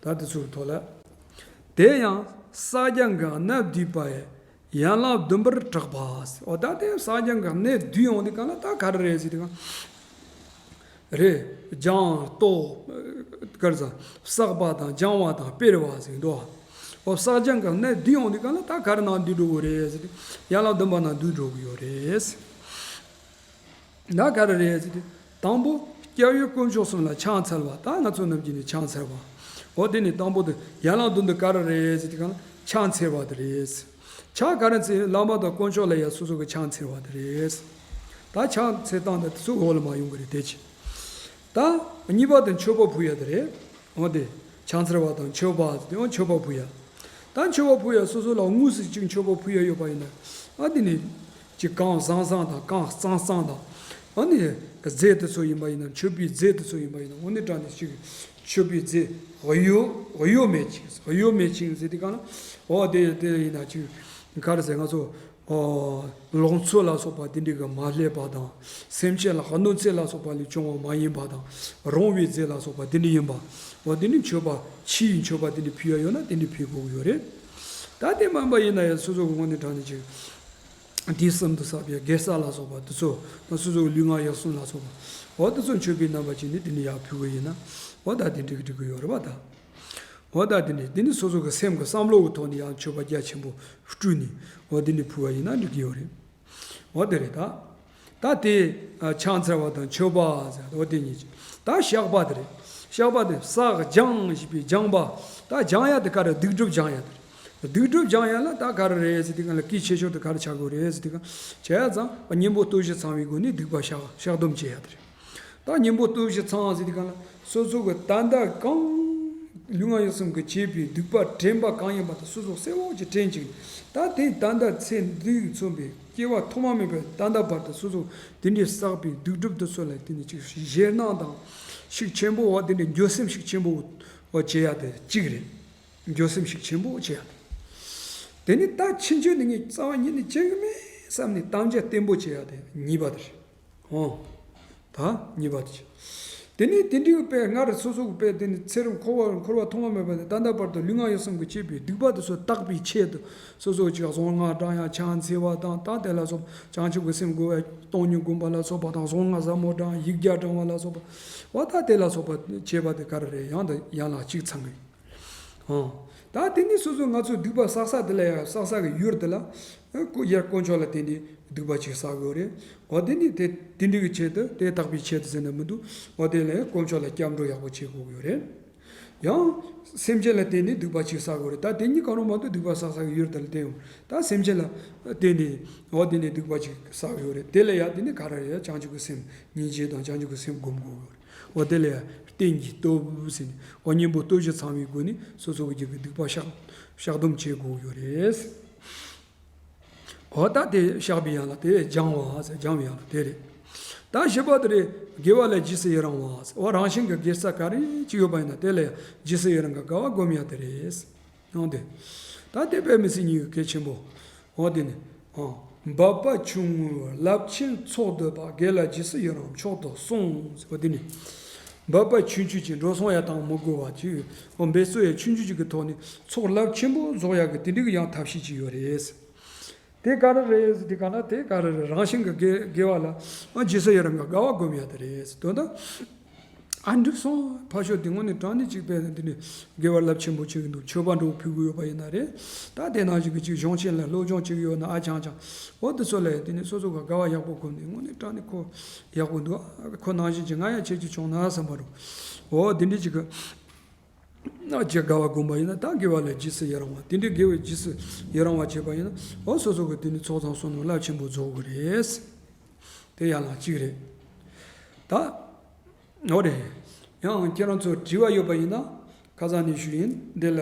ད་དེ་ཚོའི་ཐོག་ལ། དེ་ཡང་ས་སྐྱ་འགག་གནས་བསྡུས་པ་ཡི་ཡན་ལག་བདུན་པར་གྲགས་པ། འོ་ད་དེ་ས་སྐྱ་འགག་གནས་བསྡུས་ཡོང་དུས་སྒང་ལ་ད་ག་རེ་རེད་ཟེར་དུས་སྒང་། རེད། སྦྱང་ལྟོ། ག་རེ་ཟ། བསགས་པ་དང་སྦྱང་བ་དང་སྤེལ་བ་ཟེར་འདུག་འོ་ས་སྐྱ་འགག་གནས་བསྡུས་ཡོང་དུས་སྒང་ལ་ད་ག་རེ་ནང་བསྡུས་འགྲོ་གི་རེད་ཟེར་དུས་ཡན་ལག་བདུན་པ་ནང་བསྡུས་འགྲོ་གི་ཡོད་རེད། ད་ག་རེ་རེད་ཟེར་དུས། དང་པོ། སྐྱབས་ཡུལ་དཀོན་མཆོག་གསུམ་ལ་ཕྱག་འཚལ་བ། ད་ང་ཚོ་རྣམས་ཀྱིས་ནི་ཕྱག་འཚལ་བ། འོ་དེ་ནི་དང་པོ་དེ་ཡན་ལག་བདུན་དེ་ག་རེ་རེད་ཟེར་དུས་སྒང་ལ་ཕྱག་འཚལ་བ་དེ་རེད། ཕྱག་ག་རེ་འཚལ། བླ་མ་དང་དཀོན་མཆོག་ལ་ཡང་སོ་སོ་གི་ཕྱག་འཚལ་བ་དེ་རེད། ད་ཕྱག་འཚལ་སྟངས་དེ་ཚོ་འོག་ལ་མ་ཡོང་གི་རེད་དེ་ཅི། ད་གཉིས་པ་དེ་མཆོད་པ་ཕུལ་ཡ་དེ་རེད། འོ་དེ་ཕྱག་འཚལ་བ་དང་མཆོད་པ་དེ་འོ་མཆོད་པ་ཕུལ་ཡ། ད་མཆོད་པ་ཕུལ་ཡ་སོ་སོ་ལ་དངོས་སུ་ཅིག་མཆོད་པ་ཕུལ་ཡ་ཡོད་པ་ཡིན་ན། ཨ་དེ་ནི། ཅིག་གང་བཟང་བཟང་དང་གང་གཙང་གཙང་དང་། ཨ་ནི། རྫས་དེ་ཚོ་ཡིན་པ་ཡིན་ན་མཆོད་པའི་རྫས་དེ་ཚོ་ཡིན་པ་ཡིན་ན་འོ་ནི་དྲངས་ནས་ཅིག་མཆོད་པའི་རྫས་གཡོ་གཡོ་མེད་ཅིག་གཡོ་མེད་ཅིག་ཟེར་དུས་སྒང་ལ། འོ་དེ་དེ་ཡིན་ན་ཅིག་ག་རེ་ཟེར་ང་ཚོ། ཨོ། ལང་ཚོ་ལ་སོགས་པ་དེ་འདྲ་གི་མ་སླེབས་པ་དང་། སེམས་ཅན་ལ་གནོད་འཚེ་ལ་སོགས་པ་ལས་བྱུང་བ་མ་ཡིན་པ་དང་། རུང་བའི་རྫས་ལ་སོགས་པ་དེ་འདྲ་ཡིན་པ། འོ་དེ་འདྲ་མཆོད་པ་ཕྱིའི་མཆོད་པ་དེ་འདྲ་ཕུལ་ཡ་ཡོད་ན་དེ་འདྲ་ཕུལ་དགོས་ཀྱི་ཡོད་རེད། ད་དེ་མིན་པ་ཡིན་ན་ཡང་སོ་སོ་གི་ངོས་ནས་དྲངས་ནས་ཅིག་དུས་གསུམ་དུ་བསགས་པའི་དགེ་རྩ་ལ་སོགས་པ་དེ་ཚོ་སོ་སོའི་ལུས་ངག་ཡིད་གསུམ་ལ་སོགས་པ། འོ་དེ་ཚོ་མཆོད་པའི་རྣམ་པ་ཅན་ནི་དེ་ནི་ཡར་ཕུལ་གི་ཡིན་ན། འོ་ད་དེ་འགྲིག་འགྲིག་གི་ཡོད་རེད་པ་ད། འོ་ད་དེ་ནི་དེ་ནི་སོ་སོ་གི་སེམས་ཀྱི་བསམ་བློ་གི་ཐོག་ནས་ཡང་མཆོད་པ་རྒྱ་ཆེན་པོ་སྤྲུལ་ནས་འོ་དེ་ནི་ཕུལ་བ་ཡིན་ན་འགྲིག་གི་ཡོད་རེད། འོ་དེ་རེད་ད། ད་དེ་ཕྱག་འཚལ་བ་དང་མཆོད་པ་ཟེར་འོ་དེ་གཉིས་ཀྱི། ད་བཤགས་པ་དེ་རེད། བཤགས་པ་དེ་བསགས་སྦྱང་ཞེས་པའི་སྦྱང་བ། ད་སྦྱང་ཡ་དེ་ག་རེ་སྡིག་སྒྲིབ་སྦྱང་ཡ་དེ་རེད། སྡིག་སྒྲིབ་སྦྱང་ཡ་ལ་ད་ག་རེ་རེད་ཟེར་དུས་སྒང་ལ་གལ་ཆེ་ཤོས་དེ་ག་རེ་ཆགས་དགོས་རེད་ཟེར་དུས་སྒང་། བྱས་ཙང་གཉེན་པོ་སྟོབས་བཞི་ཚང་བའི་སྒོ་ནས་སྡིག་པ་བཤགས་བཤགས་སྡོམ་བྱེད་ཡ་དེ་རེད། ད་གཉེན་པོ་སྟོབས་བཞི་ཚང་ཟེར་དུས་སྒང་ལ་སོ་སོ་གི་ད་ལྟ་གང་ལུས་ངག་ཡིད་གསུམ་གྱིས་བྱས་པའི་སྡིག་པ་དྲན་པ་གང་ཡིན་པ་དེ་སོ་སོ་གསལ་བོ་ཅིག་དྲན་ཅིག་ད་དེ་ད་ལྟ་ཚེ་འདིས་མཚོན་པའི་སྐྱེ་བ་ཐོག་མ་མེད་པའི་ད་ལྟ་བར་དུ་སོ་སོ་དེ་འདྲའི་བསགས་པའི་སྡིག་སྒྲིབ་དེ་ཚོ་ལ་དེ་ནི་ཅིག་ཞེད་སྣང་དང་ཤུགས་ཆེན་པོ་བ་དེ་འདྲའི་འགྱོད་སེམས་ཤུགས་ཆེན་པོ་བ་བྱེད་ཡ་དེ་གཅིག་རེད། འགྱོད་སེམས་ཤུགས་ཆེན་པོ་བྱེད་ཡ་དེ། དེ་ནི་ད་ཕྱིན་ཆད་ནི་ངས་རྩ་བ་ཉིད་ནས་བྱེད་གི་མེད་བསམ་ནས་དམ་བཅའ་བརྟན་པོ་བྱེད་ཡ་དེ་གཉིས་པ་དེ་རེད། ཨོ། ད་གཉིས་པ་དེ་བྱེད། དེ་ནས་དེ་འདྲའི་དཔེ་སྔར་སོ་སོ་གི་དཔེ་དེ་ནི་ཚེ་རབས་འཁོར་བ་འཁོར་བ་ཐོག་མ་མེད་པ་ནས་ད་ལྟ་བར་དུ་ལུས་ངག་ཡིད་གསུམ་གྱིས་བྱས་པའི་སྡིག་པ་དེ་ཚོ་དག་པའི་ཆེད་དུ་སོ་སོ་ཅིག་གཟུངས་སྔགས་བགྲང་ཡ་ཕྱག་འཚལ་བ་དང་ད་དེ་ལ་སོགས་བྱང་ཆུབ་ཀྱི་སེམས་བསྒོམ་པ་སྟོང་ཉིད་བསྒོམ་པ་ལ་སོགས་པ་དང་གཟུངས་སྔགས་ཟབ་མོ་བགྲང་ཡིག་བརྒྱ་བགྲང་བ་ལ་སོགས་པ་འོ་ད་དེ་ལ་སོགས་པ་བྱས་པ་དེ་ག་རེ་རེད། ཡང་དང་ཡན་ལག་གཅིག་ཚང་གི་ཨང་། ད་དེ་ནི་སོ་སོ་ང་ཚོ་སྡིག་པ་བསགས་ས་དེ་ལ་ཡང་བསགས་ས་གི་ཡུལ་དེ་ལ་ཨ་ཀུ་ཡར་དཀོན་མཆོག་ལ་བརྟེན་ཏེ་སྡིག་པ་ཅིག་བསགས་དགོས་རེད། འོ་དེ་ནི་དེ་དེ་འདྲ་གི་ཆེད་དུ་དེ་དག་པའི་ཆེད་དུ་ཟེར་ན་མི་འདུག་འོ་དེ་ལ་ཡང་དཀོན་མཆོག་ལ་སྐྱབས་འགྲོ་ཡག་པོ་བྱེད་དགོས་ཀྱི་ཡོད་རེད། ཡང་སེམས་ཅན་ལ་བརྟེན་ནས་སྡིག་པ་ཅིག་བསགས་དགོས་རེད། ད་དེ་གཉིས་གང་རུང་མ་གཏོགས་སྡིག་པ་བསགས་ས་གི་ཡུལ་དེ་ལ་བརྟེན་ཡོང་ད་སེམས་ཅན་ལ་བརྟེན་ནས་འོ་དེ་ནི་སྡིག་པ་ཅིག་བསགས་ཡོད་རེད། དེ་ལ་ཡང་དེ་ནི་ག་རེ་རེད། བྱང་ཆུབ་ཀྱི་སེམས་སྙིང་རྗེ་དང་བྱང་ཆུབ་ཀྱི་སེམས་སྒོམ་དགོས་ཀྱི་ཡོད་རེད། འོ་དེ་ལས་རྟེན་གྱི་སྟོབས་ཟེར་ནས་འོ་གཉེན་པོ་སྟོབས་བཞི་ཚང་བའི་སྒོ་ནས་སོ་སོ་གི་རྒྱུད་ཀྱི་སྡིག་པ་བཤགས་བཤགས་སྡོམ་བྱེད་དགོས་ཡོད་རེད། འོ་ད་དེ་བཤགས་པའི་ཡན་ལག་དེ་སྦྱང་བ་ཟེར་སྦྱང་བའི་ཡན་ལག་དེ་རེད། ད་བཞི་པ་དེ་རེད། དགེ་བ་ལ་རྗེས་སུ་ཡི་རང་བ་ཟེར། འོ་རང་བཞིན་གྱི་དགེ་རྩ་ག་རེ་ཅིག་ཡོད་པ་ཡིན་ན་དེ་ལ་ཡང་རྗེས་སུ་ཡི་རང་གི་དགའ་བ་སྒོམ་ཡ་དེ་རེད། ཡང་དེ། ད་དེ་དཔེ་མི་སྲིད་སྙིང་གི་གལ་ཆེན་པོ། འོ་དེ་ནི། ཨང་། འབད་པ་ཆུང་ངུས་རླབས་ཆེན་ཚོགས་བསྡུས་པ། དགེ་ལ་རྗེས་སུ་ཡི་རང་མཆོག་ཏུ་གསུངས། འོ་དེ་ནི། འབད་པ་ཆུང་ཆུང་ཅིག་འགྲོ་སོང་ཡ་བཏང་མི་དགོས་པ་ཅིག་འོ་འབད་རྩོལ་ཡ་ཆུང་ཆུང་ཅིག་གི་ཐོག་ནས་ཚོགས་རླབས་ཆེན་པོ་རྫོགས་ཡ་གི་དེ་འདྲའི་གི་ཡང་ཐབས་ཤེས་ཅིག་ཡོད་རེད། དེ་ག་རེ་རེད་ཟེར་དུས་སྒང་ལ་དེ་ག་རེ་རེད། རང་བཞིན་གྱི་དགེ་དགེ་བ་ལ་ཨ་རྗེས་སུ་ཡི་རང་གི་དགའ་བ་སྒོམ་ཡ་དེ་རེད་དོན་དག་ཨ་འགྲིག་སོང་། ཕར་ཞོག་དེ་དངོས་གནས་དྲང་གནས་གཅིག་པས་འདི་ནི་དགེ་བ་རླབས་ཆེན་པོ་བྱེད་ཀྱི་འདུག་མཆོད་པ་འདྲ་བོ་ཕུལ་གྱི་ཡོད་པ་ཡིན་ན་རེད། ད་དེ་ནང་བཞིན་གྱི་གཅིག་གཞུང་ཆེན་ལ་སློབ་སྦྱོང་བྱེད་ཀྱི་ཡོད་ན་ཨ་ཅང་ཅང་འོ་དེ་ཚོ་ལ་དེ་ནི་སོ་སོ་ག་དགའ་བ་ཡག་པོ་སྒོམ་ནས་དངོས་གནས་དྲང་གནས་ཁོ་ཡག་པོ་འདུག་ཁོ་ནང་བཞིན་གྱི་ང་ཡང་བྱེད་རྒྱུ་བྱུང་ན་བསམ་པ་རུ་འོ་དེ་འདྲའི་གཅིག་གི་ཨ་ཅེ་དགའ་བ་སྒོམ་པ་ཡིན་ན་ད་དགེ་བ་ལ་རྗེས་སུ་ཡི་རང་བ་དེ་འདྲའི་དགེ་བའི་རྗེས་སུ་ཡི་རང་བ་བྱེད་པ་ཡིན་ན་འོ་སོ་སོ་གི་དེ་ནི་ཚོགས་དང་བསོད་ནམས་རླབས་ཆེན་པོ་རྫོགས་གི་རེད། དེ་ཡན་ལག་གཅིག་རེད། ད། འོ་རེད། ཡང་ཁྱེད་རང་ཚོ་དྲི་བ་ཡོད་པ་ཡིན་ན། ཁ་སང་ནས་ཞུས་ཡིན། འདི་ལ་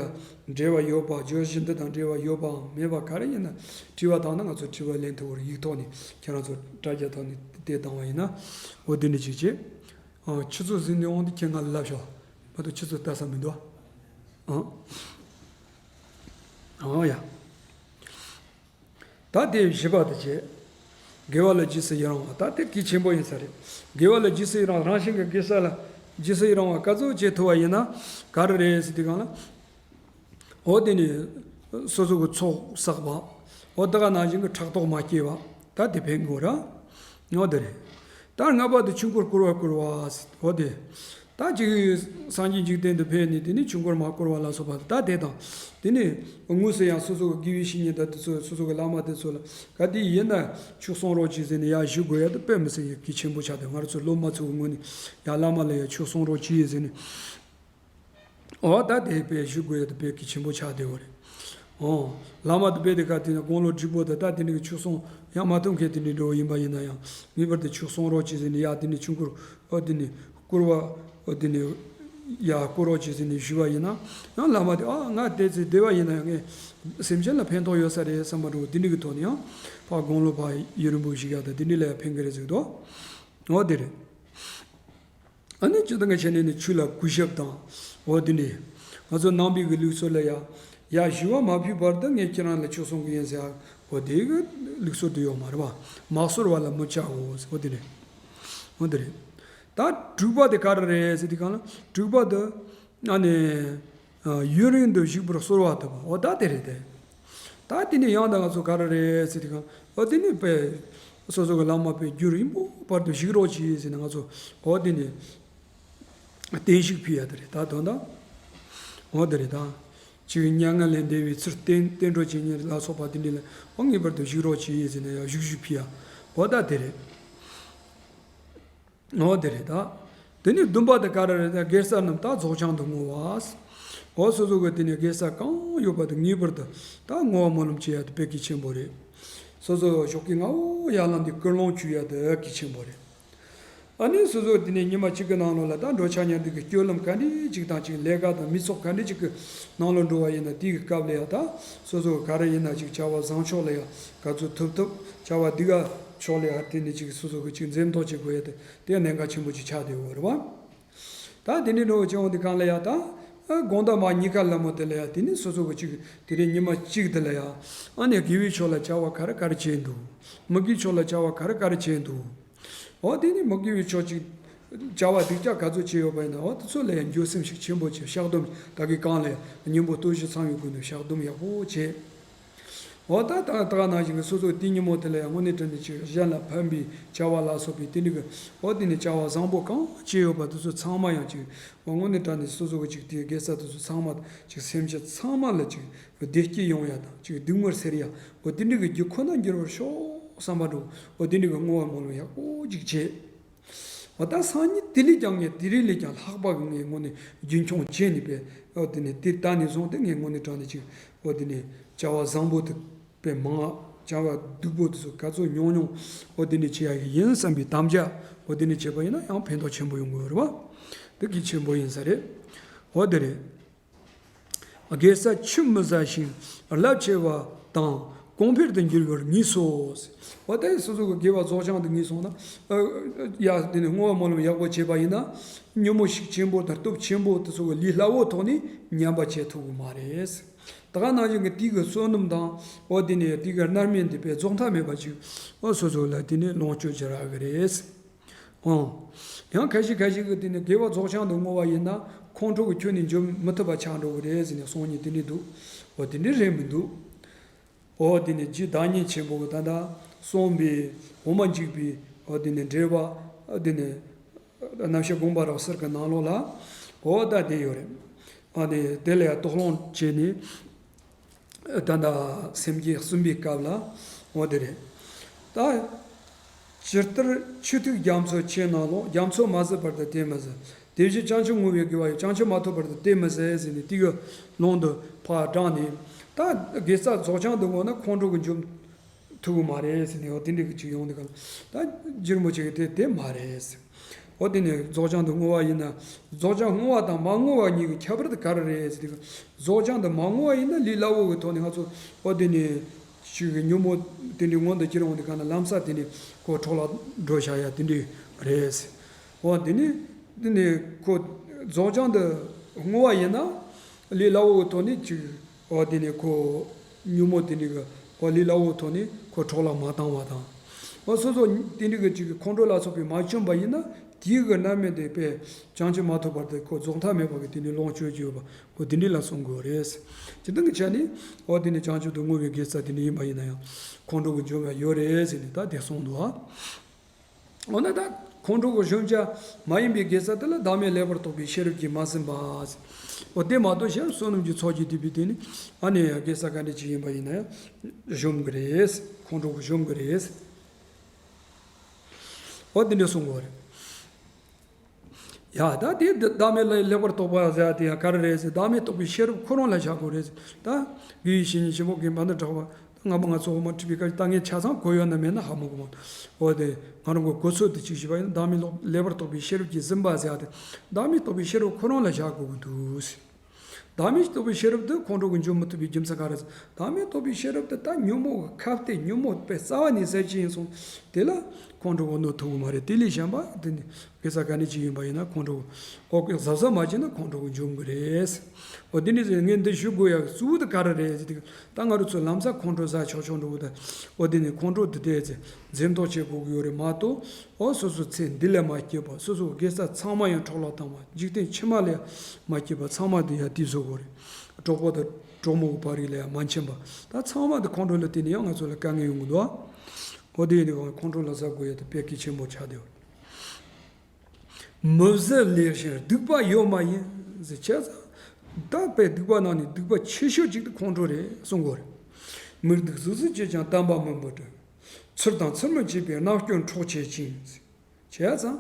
འབྲེལ་བ་ཡོད་པ། བརྗོད་གཞི་འདི་དང་འབྲེལ་བ་ཡོད་པའམ་མེད་པ་ག་རེ་ཡིན་ན། དྲི་བ་བཏང་ན་ང་ཚོ་དྲི་བ་ལན་ཐུབ་པར་ཡིག་ཐོག་ནས་ཁྱེད་རང་ཚོ་དྲ་རྒྱ་ཐོག་ནས་དེ་བཏང་བ་ཡིན་ན། འོ་འདི་ནས་ཅིག་བྱེད། ཨ། ཁྱི་ཚོ་ཟིན་ནས་འོང་དུས་ཁྱེད་ང་ལ་ལབ་ཤོག་མ་གཏོགས་ཁྱི་ཚོ་ལྟ་ས་མི་འདུག་ཨང་། ཨང་ཡ། ད་དེ་བཞི་པ་དེ་བྱས། དགེ་བ་ལ་རྗེས་སུ་ཡི་རང་བ། ད་དེ་གལ་ཆེན་པོ་ཡིན་ས་རེད། དགེ་བ་ལ་རྗེས་སུ་ཡི་རང་། རང་བཞིན་གྱི་དགེ་བ་ལ་རྗེས་སུ་ཡི་རང་བ་ག་ཚོད་བྱེད་ཐུབ་པ་ཡིན་ན་ག་རེ་རེད་ཟེར་དུས་སྒང་ལ། འོ་དེ་ནི་སོ་སོ་གི་ཚོགས་བསགས་པ། འོ་ད་ག་ནང་བཞིན་གྱི་ཕྲག་དོག་མ་སྐྱེས་པ། ད་དེ་ཕན་དགོས་ར། འོ་དེ་རེད། ད་ལྔ་པ་དེ་ཆོས་འཁོར་བསྐོར་བ་བསྐོར་བ། འོ་དེ། ད་ཅིག་སངས་རྒྱས་འཇིག་རྟེན་དུ་ཕེབས་ནས་དེ་ནས་ཆོས་འཁོར་མ་བསྐོར་བ་ལ་སོགས་པ་ད་དེ་དང་། དེ་ནས་དངོས་སུ་ཡང་སོ་སོ་གི་དགེ་བའི་བཤེས་གཉེན་དང་དེ་ཚོ་སོ་སོ་གི་བླ་མ་དེ་ཚོ་ལ་ག་དེ་ཡིན་ན་ཆོས་གསུང་རོགས་གྱིས་ཟེར་ནས་ཡར་ཞུ་དགོས་ཡ་དེ་དཔེ་མི་སྲིད་ཡ་གལ་ཆེན་པོ་ཆགས་ཏེ། ང་རང་ཚོ་སློབ་མ་ཚོ་གི་ངོས་ནས་ཡར་བླ་མ་ལ་ཡར་ཆོས་གསུང་རོགས་གྱིས་ཟེར་ནས། འོ་ད་དེ་དཔེ་ཞུ་དགོས་ཡ་དེ་དཔེ་གལ་ཆེན་པོ་ཆགས་བསྡད་ཡོད་རེད། འོ། བླ་མ་དེ་དཔེ་དེ་ག་དེ་ནས་དགུང་ལོ་བགྲེས་པོ་དེ་ད་དེ་འདྲ་གི་ཆོས་གསུང་ཡང་མ་ཐུབ་མཁན་དེ་འདྲ་འགྲོ་བ་ཡིན་པ་ཡིན་ན་ཡང་། ངེས་པར་དུ་ཆོས་གསུང་རོགས་གྱིས་ཟེར་ནས་ཡར་དེ་ནས་ཆོས་འཁོར་འོ་དེ་ནས་བསྐོར་བ། འོ་དེ་ནས་ཡར་བསྐོར་རོགས་གྱིས་ཟེར་ནས་ཞུས་པ་ཡིན་ན། ཡང་བླ་མ་དེ་ཨ་ང་དེ་ཚེ་བསྡད་པ་ཡིན་ན་ཡང་ངས་སེམས་ཅན་ལ་ཕན་ཐོགས་ཡོད་ས་རེད་བསམ་པ་འདྲ་བོ་དེ་འདྲ་གི་ཐོག་ནས་ཡང་ཕར་དགུང་ལོ་ཕར་ཡུན་རིང་པོ་བཞུགས་ཡ་དང་དེ་འདྲ་ལ་ཡང་ཕན་གི་རེད་ཟེར་གི་འདུག་འོ་དེ་རེད། ཨ་ནི་སྤྱིར་བཏང་གི་བྱས་ནས་ནི་ཆོས་ལ་གུས་ཞབས་དང་། འོ་དེ་ནས་ང་ཚོ་ནང་པའི་གི་ལུགས་སྲོལ་ལ་ཡ། ཡ་ཞུ་བ་མ་ཕུལ་བར་དུ་ངས་ཁྱེད་རང་ལ་ཆོས་གསུང་གི་ཡིན་ཟེར་ཡ། འོ་དེ་གི་ལུགས་སྲོལ་དུ་ཡོད་མ་རེད་པ། མ་གསོལ་བ་ལ་མི་བྱའོ། འོ་དེ་ནས། འོ་དེ་རེད། ད་དྲུག་པ་དེ་ག་རེ་རེད་ཟེར་དུས་སྒང་ལ་དྲུག་པ་དེ། ཨ་ནི། ཡུན་རིང་དུ་བཞུགས་པར་གསོལ་བ་བཏབ་པ། འོ་ད་དེ་རེད་དེ། ད་དེ་ནས་ཡང་ད་ང་ཚོ་ག་རེ་རེད་ཟེར་དུས་སྒང་། འོ་དེ་ནས་དཔེ། སོ་སོ་གི་བླ་མ་དཔེ་རྒྱུན་རིང་པོ་བར་དུ་བཞུགས་རོགས་གྱིས་ཟེར་ནས་ང་ཚོ། འོ་དེ་ནས། བརྟན་བཞུགས་ཕུལ་ཡ་དེ་རེད་ད་དོན་དག་འོ་དེ་རེད་ད། གཅིག་མྱ་ངན་ལས་འདས་པའི་ཚུལ་བསྟན་བསྟན་འགྲོ་བྱེད་ཉེར་ལ་སོགས་པ་དེ་འདྲ་ལ། འོ་ངེས་པར་དུ་བཞུགས་རོགས་གྱིས་ཟེར་ནས་ཡང་བཞུགས་བཞུགས་ཕུལ་ཡ། འོ་ད་དེ་རེད། འོ་དེ་རེད་ད། དེ་ནས་བདུན་པ་དེ་ག་རེ་རེད་ད། དགེ་རྩ་རྣམས་དག་རྫོགས་བྱང་དུ་བསྔོ་བ། འོ་སོ་སོ་གི་དེ་ནས་དགེ་རྩ་གང་ཡོད་པ་དེ་ངེས་པར་དུ་ད་བསྔོ་བ་སྨོན་ལམ་བྱེད་ཡ་དེ་དཔེ་གལ་ཆེན་པོ་རེད། སོ་སོ་ཞོགས་ཀའི་སྔ་བོ་ཡར་ལངས་དུས་ཀུན་སློང་བཅོས་ཡ་དེ་གལ་ཆེན་པོ་རེད། ཨ་ནི་སོ་སོ་དེ་ནས་ཉི་མ་གཅིག་གི་ནང་ལོགས་ལ་ད་འགྲོ་འཆག་ཉལ་འདུག་གི་སྤྱོད་ལམ་ག་འདྲ་ཅིག་དང་ཅིག་ལས་ཀ་དང་མི་ཚོགས་ག་འདྲ་ཅིག་གི་ནང་ལོགས་འགྲོ་བ་ཡིན་ན་དེའི་གི་སྐབས་ལ་ཡ་ད་སོ་སོ་ག་རེ་ཡིན་ན་ཅིག་བྱ་བ་བཟང་ཕྱོགས་ལ་ཡ་ག་ཚོད་ཐུབ་ཐུབ། བྱ་བ་སྡིག་པ་ཕྱོགས་ལ་ཡ་དེ་ནས་ཅིག་སོ་སོ་གི་ཅིག་འཛེམ་དོགས་བྱེད་དགོས་ཡ་དེ་དེ་གནད་འགག་ཆེན་པོ་ཅིག་ཆགས་བསྡད་ཡོད་རེད་པ། ད་དེ་ནས་འགྲོ་བྱེད་འོང་དུས་སྒང་ལ་ཡ་ད། དགོང་དག་མ་གཉིས་ཀ་ལ་མོ་དེ་ལ་ཡ་དེ་ནས་སོ་སོ་གི་ཅིག་དེ་རིང་ཉི་མ་གཅིག་དེ་ལ་ཡ། ཨ་ནི་དགེ་བའི་ཕྱོགས་ལ་བྱ་བ་ག་རེ་ག་རེ་བྱས་འདུག་མི་དགེའི་ཕྱོགས་ལ་བྱ་བ་ག་རེ་ག་རེ་བྱས་འདུག་འོ་དེ་ནི་མི་དགེ་བའི་ཕྱོགས་ཅིག་བྱ་བ་སྡིག་ཅག་ག་ཚོད་བྱས་ཡོད་པ་ཡིན་ན། འོ་དེ་ཚོ་ལ་ཡང་འགྱོད་སེམས་ཤུགས་ཆེན་པོ་བྱས། བཤགས་སྡོམ་ད་གིན་གང་ལ་ཡང་སྙིང་པོ་སྟོབས་བཞི་ཚང་བའི་སྒོ་ནས་བཤགས་སྡོམ་ཡག་པོ་བྱས། འོ་ད་ད་ད་ག་ནང་བཞིན་གྱི་སོ་སོ་དེ་ཉིན་མོ་དེ་ལ་ཡང་དངོས་གནས་དྲང་གནས་ཅིག་གཞན་ལ་ཕན་པའི་བྱ་བ་ལ་སོགས་པའི་དེ་འདྲ་གི། འོ་དེ་ནི་བྱ་བ་བཟང་པོ་གང་བྱས་ཡོད་པ་དེ་ཚོ་ཚང་མ་ཡང་ཅིག་འོ་དངོས་གནས་དྲང་གནས་སོ་སོ་གི་ཅིག་དེའི་དགེ་རྩ་དེ་ཚོ་ཚང་མ་ཅིག་སེམས་ཅན་ཚང་མ་ལ་ཅིག་བདེ་སྐྱིད་ཡོང་ཡ་དང་ཅིག་སྡུག་བསྔལ་སེལ་ཡ། འོ་དེ་འདྲ་གི་རྒྱུ་ཁོ་ན་འགྱུར་བར་ཤོག་བསམ་པ་འདྲ་བོ། འོ་དེ་འདྲ་གི་བསྔོ་བ་སྨོན་ལམ་ཡག་པོ་ཅིག་བྱས། འོ་ད་སང་ཉིན་དེ་ལས་ཀྱང་ངས་དེ་རིང་ལས་ཀྱང་ལྷག་པ་གི་ངས་དངོས་གནས་རྒྱུན་འཁྱོངས་བྱས་ནས་པས། འོ་དེ་ནས་དེ་ད་ནས་བཟུང་སྟེ་ངས་དངོས་གནས་དྲང་གནས་ཅིག་འོ་དེ་ནས་བྱ་བ་བཟང་པོ་དེ་དཔེ་མང་བ། བྱ་བ་སྡུག་པོ་དེ་ཚོ་ག་ཚོད་ཉུང་ཉུང་འོ་དེ་ནས་བྱེད་ཡ་གི་ཡིན་བསམ་པའི་དམ་བཅའ་འོ་དེ་ནས་བྱས་པ་ཡིན་ན་ཡང་ཕན་ཐོགས་ཆེན་པོ་ཡོང་གི་ཡོད་རེད་བ། དེ་གལ་ཆེན་པོ་ཡིན་ས་རེད། འོ་དེ་རེད། དགེ་རྩ་ཆུད་མི་ཟ་ཞིང་རླབས་ཆེ་བ་དང་གོང་འཕེལ་དུ་འགྱུར་བར་ངེས་སོ། འོ་དེ་སོ་སོ་གི་དགེ་བ་རྫོགས་བྱང་དུ་ངེས་སོང་ན། ཨ། ཡ་དེ་ནས་བསྔོ་བ་སྨོན་ལམ་ཡག་པོ་བྱས་པ་ཡིན་ན། ཉོན་མོངས་ཤུགས་ཆེན་པོ་དང་སྟོབས་ཆེན་པོ་དེ་ཚོ་གི་ལས་སླ་བོ་ཐོག་ནས་ཉམས་པ་བྱེད་ཐུབ་གི་མ་རེད། ད་ག་ནང་བཞིན་གྱི་དེའི་གི་བསོད་ནམས་དང་འོ་དེ་ནས་དེའི་གི་རྣམ་སྨིན་དེ་དཔེ་རྫོགས་མཐའ་མེད་པ་ཅིག་འོ་སོ་སོ་ལ་དེ་ནས་ལོངས་སྤྱོད་ཅིག་རག་གི་རེད། འོ། ཡང་ཁ་ཤས་ཁ་ཤས་ཀྱིས་དེ་ནས་དགེ་བ་རྫོགས་བྱང་དུ་བསྔོ་བ་ཡིན་ན་ཁོང་ཁྲོ་གི་ཁྱོན་ནས་འཇོམས་མི་ཐུབ་པ་ཆགས་འགྲོ་གི་རེད་ཟེར་ནས་གསུང་མཁན་དེ་འདྲས་འདུག་འོ་དེ་འདྲས་རེད་མི་འདུག་འོ་དེ་ནས་རྗེ་བདག་ཉིད་ཆེན་པོ་གིས་ད་ལྟ་གསུངས་པའི་འོ་མ་འཇིགས་པའི་འོ་དེ་ནས་འགྲེལ་པ་དེ་ནས་རྣམ་བཤད་དགོངས་པ་རབ་གསལ་གྱི་ནང་ལོགས་ལ་འོ་ད་དེ་ཡོད་རེད། ཨ་ནི་དེ་ལ་ཡང་དོགས་སློང་བྱས་ནས། ད་ལྟ་སེམས་བསྐྱེད་གསུམ་པའི་སྐབས་ལ་འོ་དེ་རེད། ད། ཇི་ལྟར་ཆུ་ཐིགས་རྒྱ་མཚོ་ཆུའི་ནང་ལོགས། རྒྱ་མཚོ་མ་ཟད་བར་དུ་དེ་མི་ཟད། དེ་བཞིན་བྱང་ཆུབ་བསྔོ་བའི་དགེ་བ་ཡང་། བྱང་ཆུབ་མ་ཐོབ་བར་དུ་དེ་མི་ཟད་ཟེར་ནས་དེ་གི་ཀློང་དུ་ཕར་དྲངས་ནས། ད་དགེ་རྩ་རྫོགས་བྱང་དུ་བསྔོ་ན་ཁོང་ཁྲོ་གིས་འཇོམས་ཐུབ་ཀྱི་མ་རེད་ཟེར་ནས་འོ་དེ་འདྲ་གི་ཅིག་ཡོང་དུས་ག་ལ། ད་རྒྱུ་རིན་པོ་ཆེ་གིས་དེ་དེ་མ་རེད་ཟེར། འོ་དེ་ནས་རྫོགས་བྱང་དུ་བསྔོ་བ་ཡིན་ན། རྫོགས་བྱང་བསྔོ་བ་དང་མ་བསྔོ་བ་གཉིས་ཀྱི་ཁྱད་པར་དེ་ག་རེ་རེད་ཟེར་དུས། རྫོགས་བྱང་དུ་མ་བསྔོ་བ་ཡིན་ན་ལས་སླ་བོ་གི་ཐོག་ནས་ང་ཚོ་འོ་དེ་ནས་ཅིག་ཉོན་མོངས་དེ་འདྲའི་མངོན་དུ་གྱུར་འོང་དུས་གང་ན་ལམ་སང་དེ་ནས་ཁོ་འཕྲོ་བརླག་འགྲོ་བྱ་ཡ་དེ་འདྲའི་རེད། འོ་དེ་ནས་དེ་ནས་ཁོ་རྫོགས་བྱང་དུ་བསྔོ་བ་ཡིན་ན་ལས་སླ་བོ་གི་ཐོག་ནས་ཅིག་འོ་དེ་ནས་ཁོ་ཉོན་མོངས་དེ་འདྲའི་གི་འོ་ལས་སླ་བོ་ཐོག་ནས་ཁོ་འཕྲོ་བརླག་མ་བཏང་བ་དང་། འོ་སོ་སོ་དེ་འདྲའི་གི་ཅིག་ཁོང་ཁྲོ་ལ་སོགས་པས་མ་བཅོམ་པ་ཡིན་ན་དེའི་གི་རྣམ་སྨིན་དེ་དཔེ་བྱང་ཆུབ་མ་ཐོབ་བར་དུ་ཁོ་རྫོགས་མཐའ་མེད་པ་གི་དེ་ནས་ལོངས་སྤྱོད་ཀྱི་ཡོད་པ་འོ་དེ་འདྲའི་ལ་གསུང་དགོས་རེད། སྤྱིར་བཏང་གི་ཆ་ནས་འོ་དེ་ནས་བྱང་ཆུབ་ཏུ་བསྔོ་བའི་དགེ་རྩ་དེ་འདྲ་ཡིན་པ་ཡིན་ན་ཡང་ཁོང་ཁྲོ་གི་འཇོམས་པ་ཡོད་རེད་ཟེར་ནས་ད་དེ་གསུངས་འདུག་ཨ། འོ་ན་ད་ཁོང་ཁྲོ་གི་གཞོམ་བྱ་མ་ཡིན་པའི་དགེ་རྩ་དེ་ལ་བདག་མེད་ལེགས་པར་རྟོགས་པའི་ཤེས་རབ་ཀྱིས་མ་ཟིན་པ། འོ་དེ་མ་གཏོགས་གཞན་བསོད་ནམས་ཀྱི་ཚོགས་ཀྱིས་བསྡུས་པའི་དེ་ནི་ཨ་ནི་དགེ་རྩ་ག་འདྲ་ཅིག་ཡིན་པ་ཡིན་ན་ཡང་གཞོམ་གི་རེད། ཁོང་ཁྲོ་གི་གཞོམ་གི་རེད། འོ་དེ་འདྲ་གསུང་གི་རེད། ཡ་ད་དེ་བདག་མེད་ལེགས་པར་རྟོགས་པ་ཟེར་དེ་ཡང་ག་རེ་རེད་ཟེར། བདག་མེད་རྟོགས་པའི་ཤེས་རབ་ཁོ་རང་ལ་བཞག་དགོས་རེད་ཟེར། ད་དགེ་བའི་བཤེས་གཉེན་ཆེན་པོ་དགེ་འཕགས་འདི་གྲགས་པ། སྔ་མ་ང་ཚོ་འོག་མ་ཁྲིད་པའི་སྐབས་ཀྱི་ལྟ་ངན་ཆ་ཚང་གོ་ཡོད་ན་མེད་ན་ཧ་མ་གོ་མ། འོ་དེ་ང་རང་གི་གོ་ཚོད་དེ་གཅིག་ཞུས་པ་ཡིན་ན། བདག་མེད་ལོག་ལེགས་པར་རྟོགས་པའི་ཤེས་རབ་ཀྱིས་ཟིན་པ་ཟེར་ཡ་དེ། བདག་མེད་རྟོགས་པའི་ཤེས་རབ་ཁོ་རང་ལ་བཞག་དགོས་ཀྱི་འདུག་ཟེར། བདག་མེད་རྟོགས་པའི་ཤེས་རབ་དེ་ཁོང་ཁྲོ་གི་འཇོམས་མི་ཐུབ་པའི་རྒྱུ་མཚན་ག་རེ་ཟེར། བདག་མེད་རྟོགས་པའི་ཤེས་རབ་དེ་ད་ཉོན་མོངས་ཀྱི་ཁ་གཏད། ཉོན་མོངས་དཔེ་རྩ་བ་ནས་ཟད་ཅིག་ཡིན་སོང་། དེ་ལ་ཁོང་ཁྲོ་གིས་གནོད་ཐུབ་ཀྱི་མ་རེད། དེ་ལས་གཞན་པ་དེ་ནི་དགེ་རྩ་ག་འདྲ་ཅིག་ཡིན་པ་ཡིན་ན་ཁོང་ཁྲོ་གིས་འོ་གཟབ་གཟབ་མ་བྱས་ན་ཁོང་ཁྲོ་གིས་འཇོམས་ཀྱི་རེད། འོ་དེ་ནི་ངས་འདི་ཞུ་དགོས་ཡག་གཙོ་བོ་དེ་ག་རེ་རེད་ཟེར་དུས། ད་ང་རང་ཚོ་ལམ་སང་ཁོང་ཁྲོ་ཟ་ཆོག་ཆོག་འགྲོ་གི་འདུག། འོ་དེ་ནི་ཁོང་ཁྲོ་དེ་དེ་ཚེ་འཛེམ་དོགས་བྱེད་དགོས་ཀྱི་ཡོད་རེད་མ་གཏོགས། འོ་སོ་སོ་ཚེ་འདི་ལས་མ་སྐྱེས་པ། སོ་སོ་དགེ་རྩ་ཚང་མ་ཡང་འཕྲོ་བརླག་བཏང་བ། འཇིག་རྟེན་ཕྱི་མ་ལས་མ་སྐྱེས་པ་ཚང་མ་དེ་ཡང་དེ་བཟོ་དགོས་རེད། གྲོགས་པོ་དང་གྲོགས་མོ་གི་བར་རིགས་ལ་ཡང་མ་འཆམ་པ། ད་ཚང་མ་དེ་ཁོང་ཁྲོ་ལ་བརྟེན་ནས་ཡང་ང་ཚོ་ལ་དཀའ་ངལ་ཡོང་གི་འདུག། འོ་དེ་ཡིན་དུས་ཁོང་ཁྲོ་ལ་གཟབ་དགོས་ཡ་དེ་དཔེ་གལ་ཆེན་པོ་ཆགས་བསྡད་ཡོད། མི་བཟད་ལས་གཞན་སྡིག་པ་ཡོད་མ་ཡིན་ཟེར། བྱས་ཙང་ད་དཔེ་སྡིག་པ་ནང་ནས་སྡིག་པ་ཆེ་ཤོས་གཅིག་དེ་ཁོང་ཁྲོ་རེད་གསུང་དགོས་རེད། མི་སྡིག་གཟུགས་སུ་བྱས་ཀྱང་དམ་པ་མིན་པར་འདྲ། ཚུལ་དང་ཚུལ་མིན་བྱེད་པའི་རྣམ་སྐྱོར་འཕྲོག་བྱེད་ཅིང་། བྱས་ཙང་།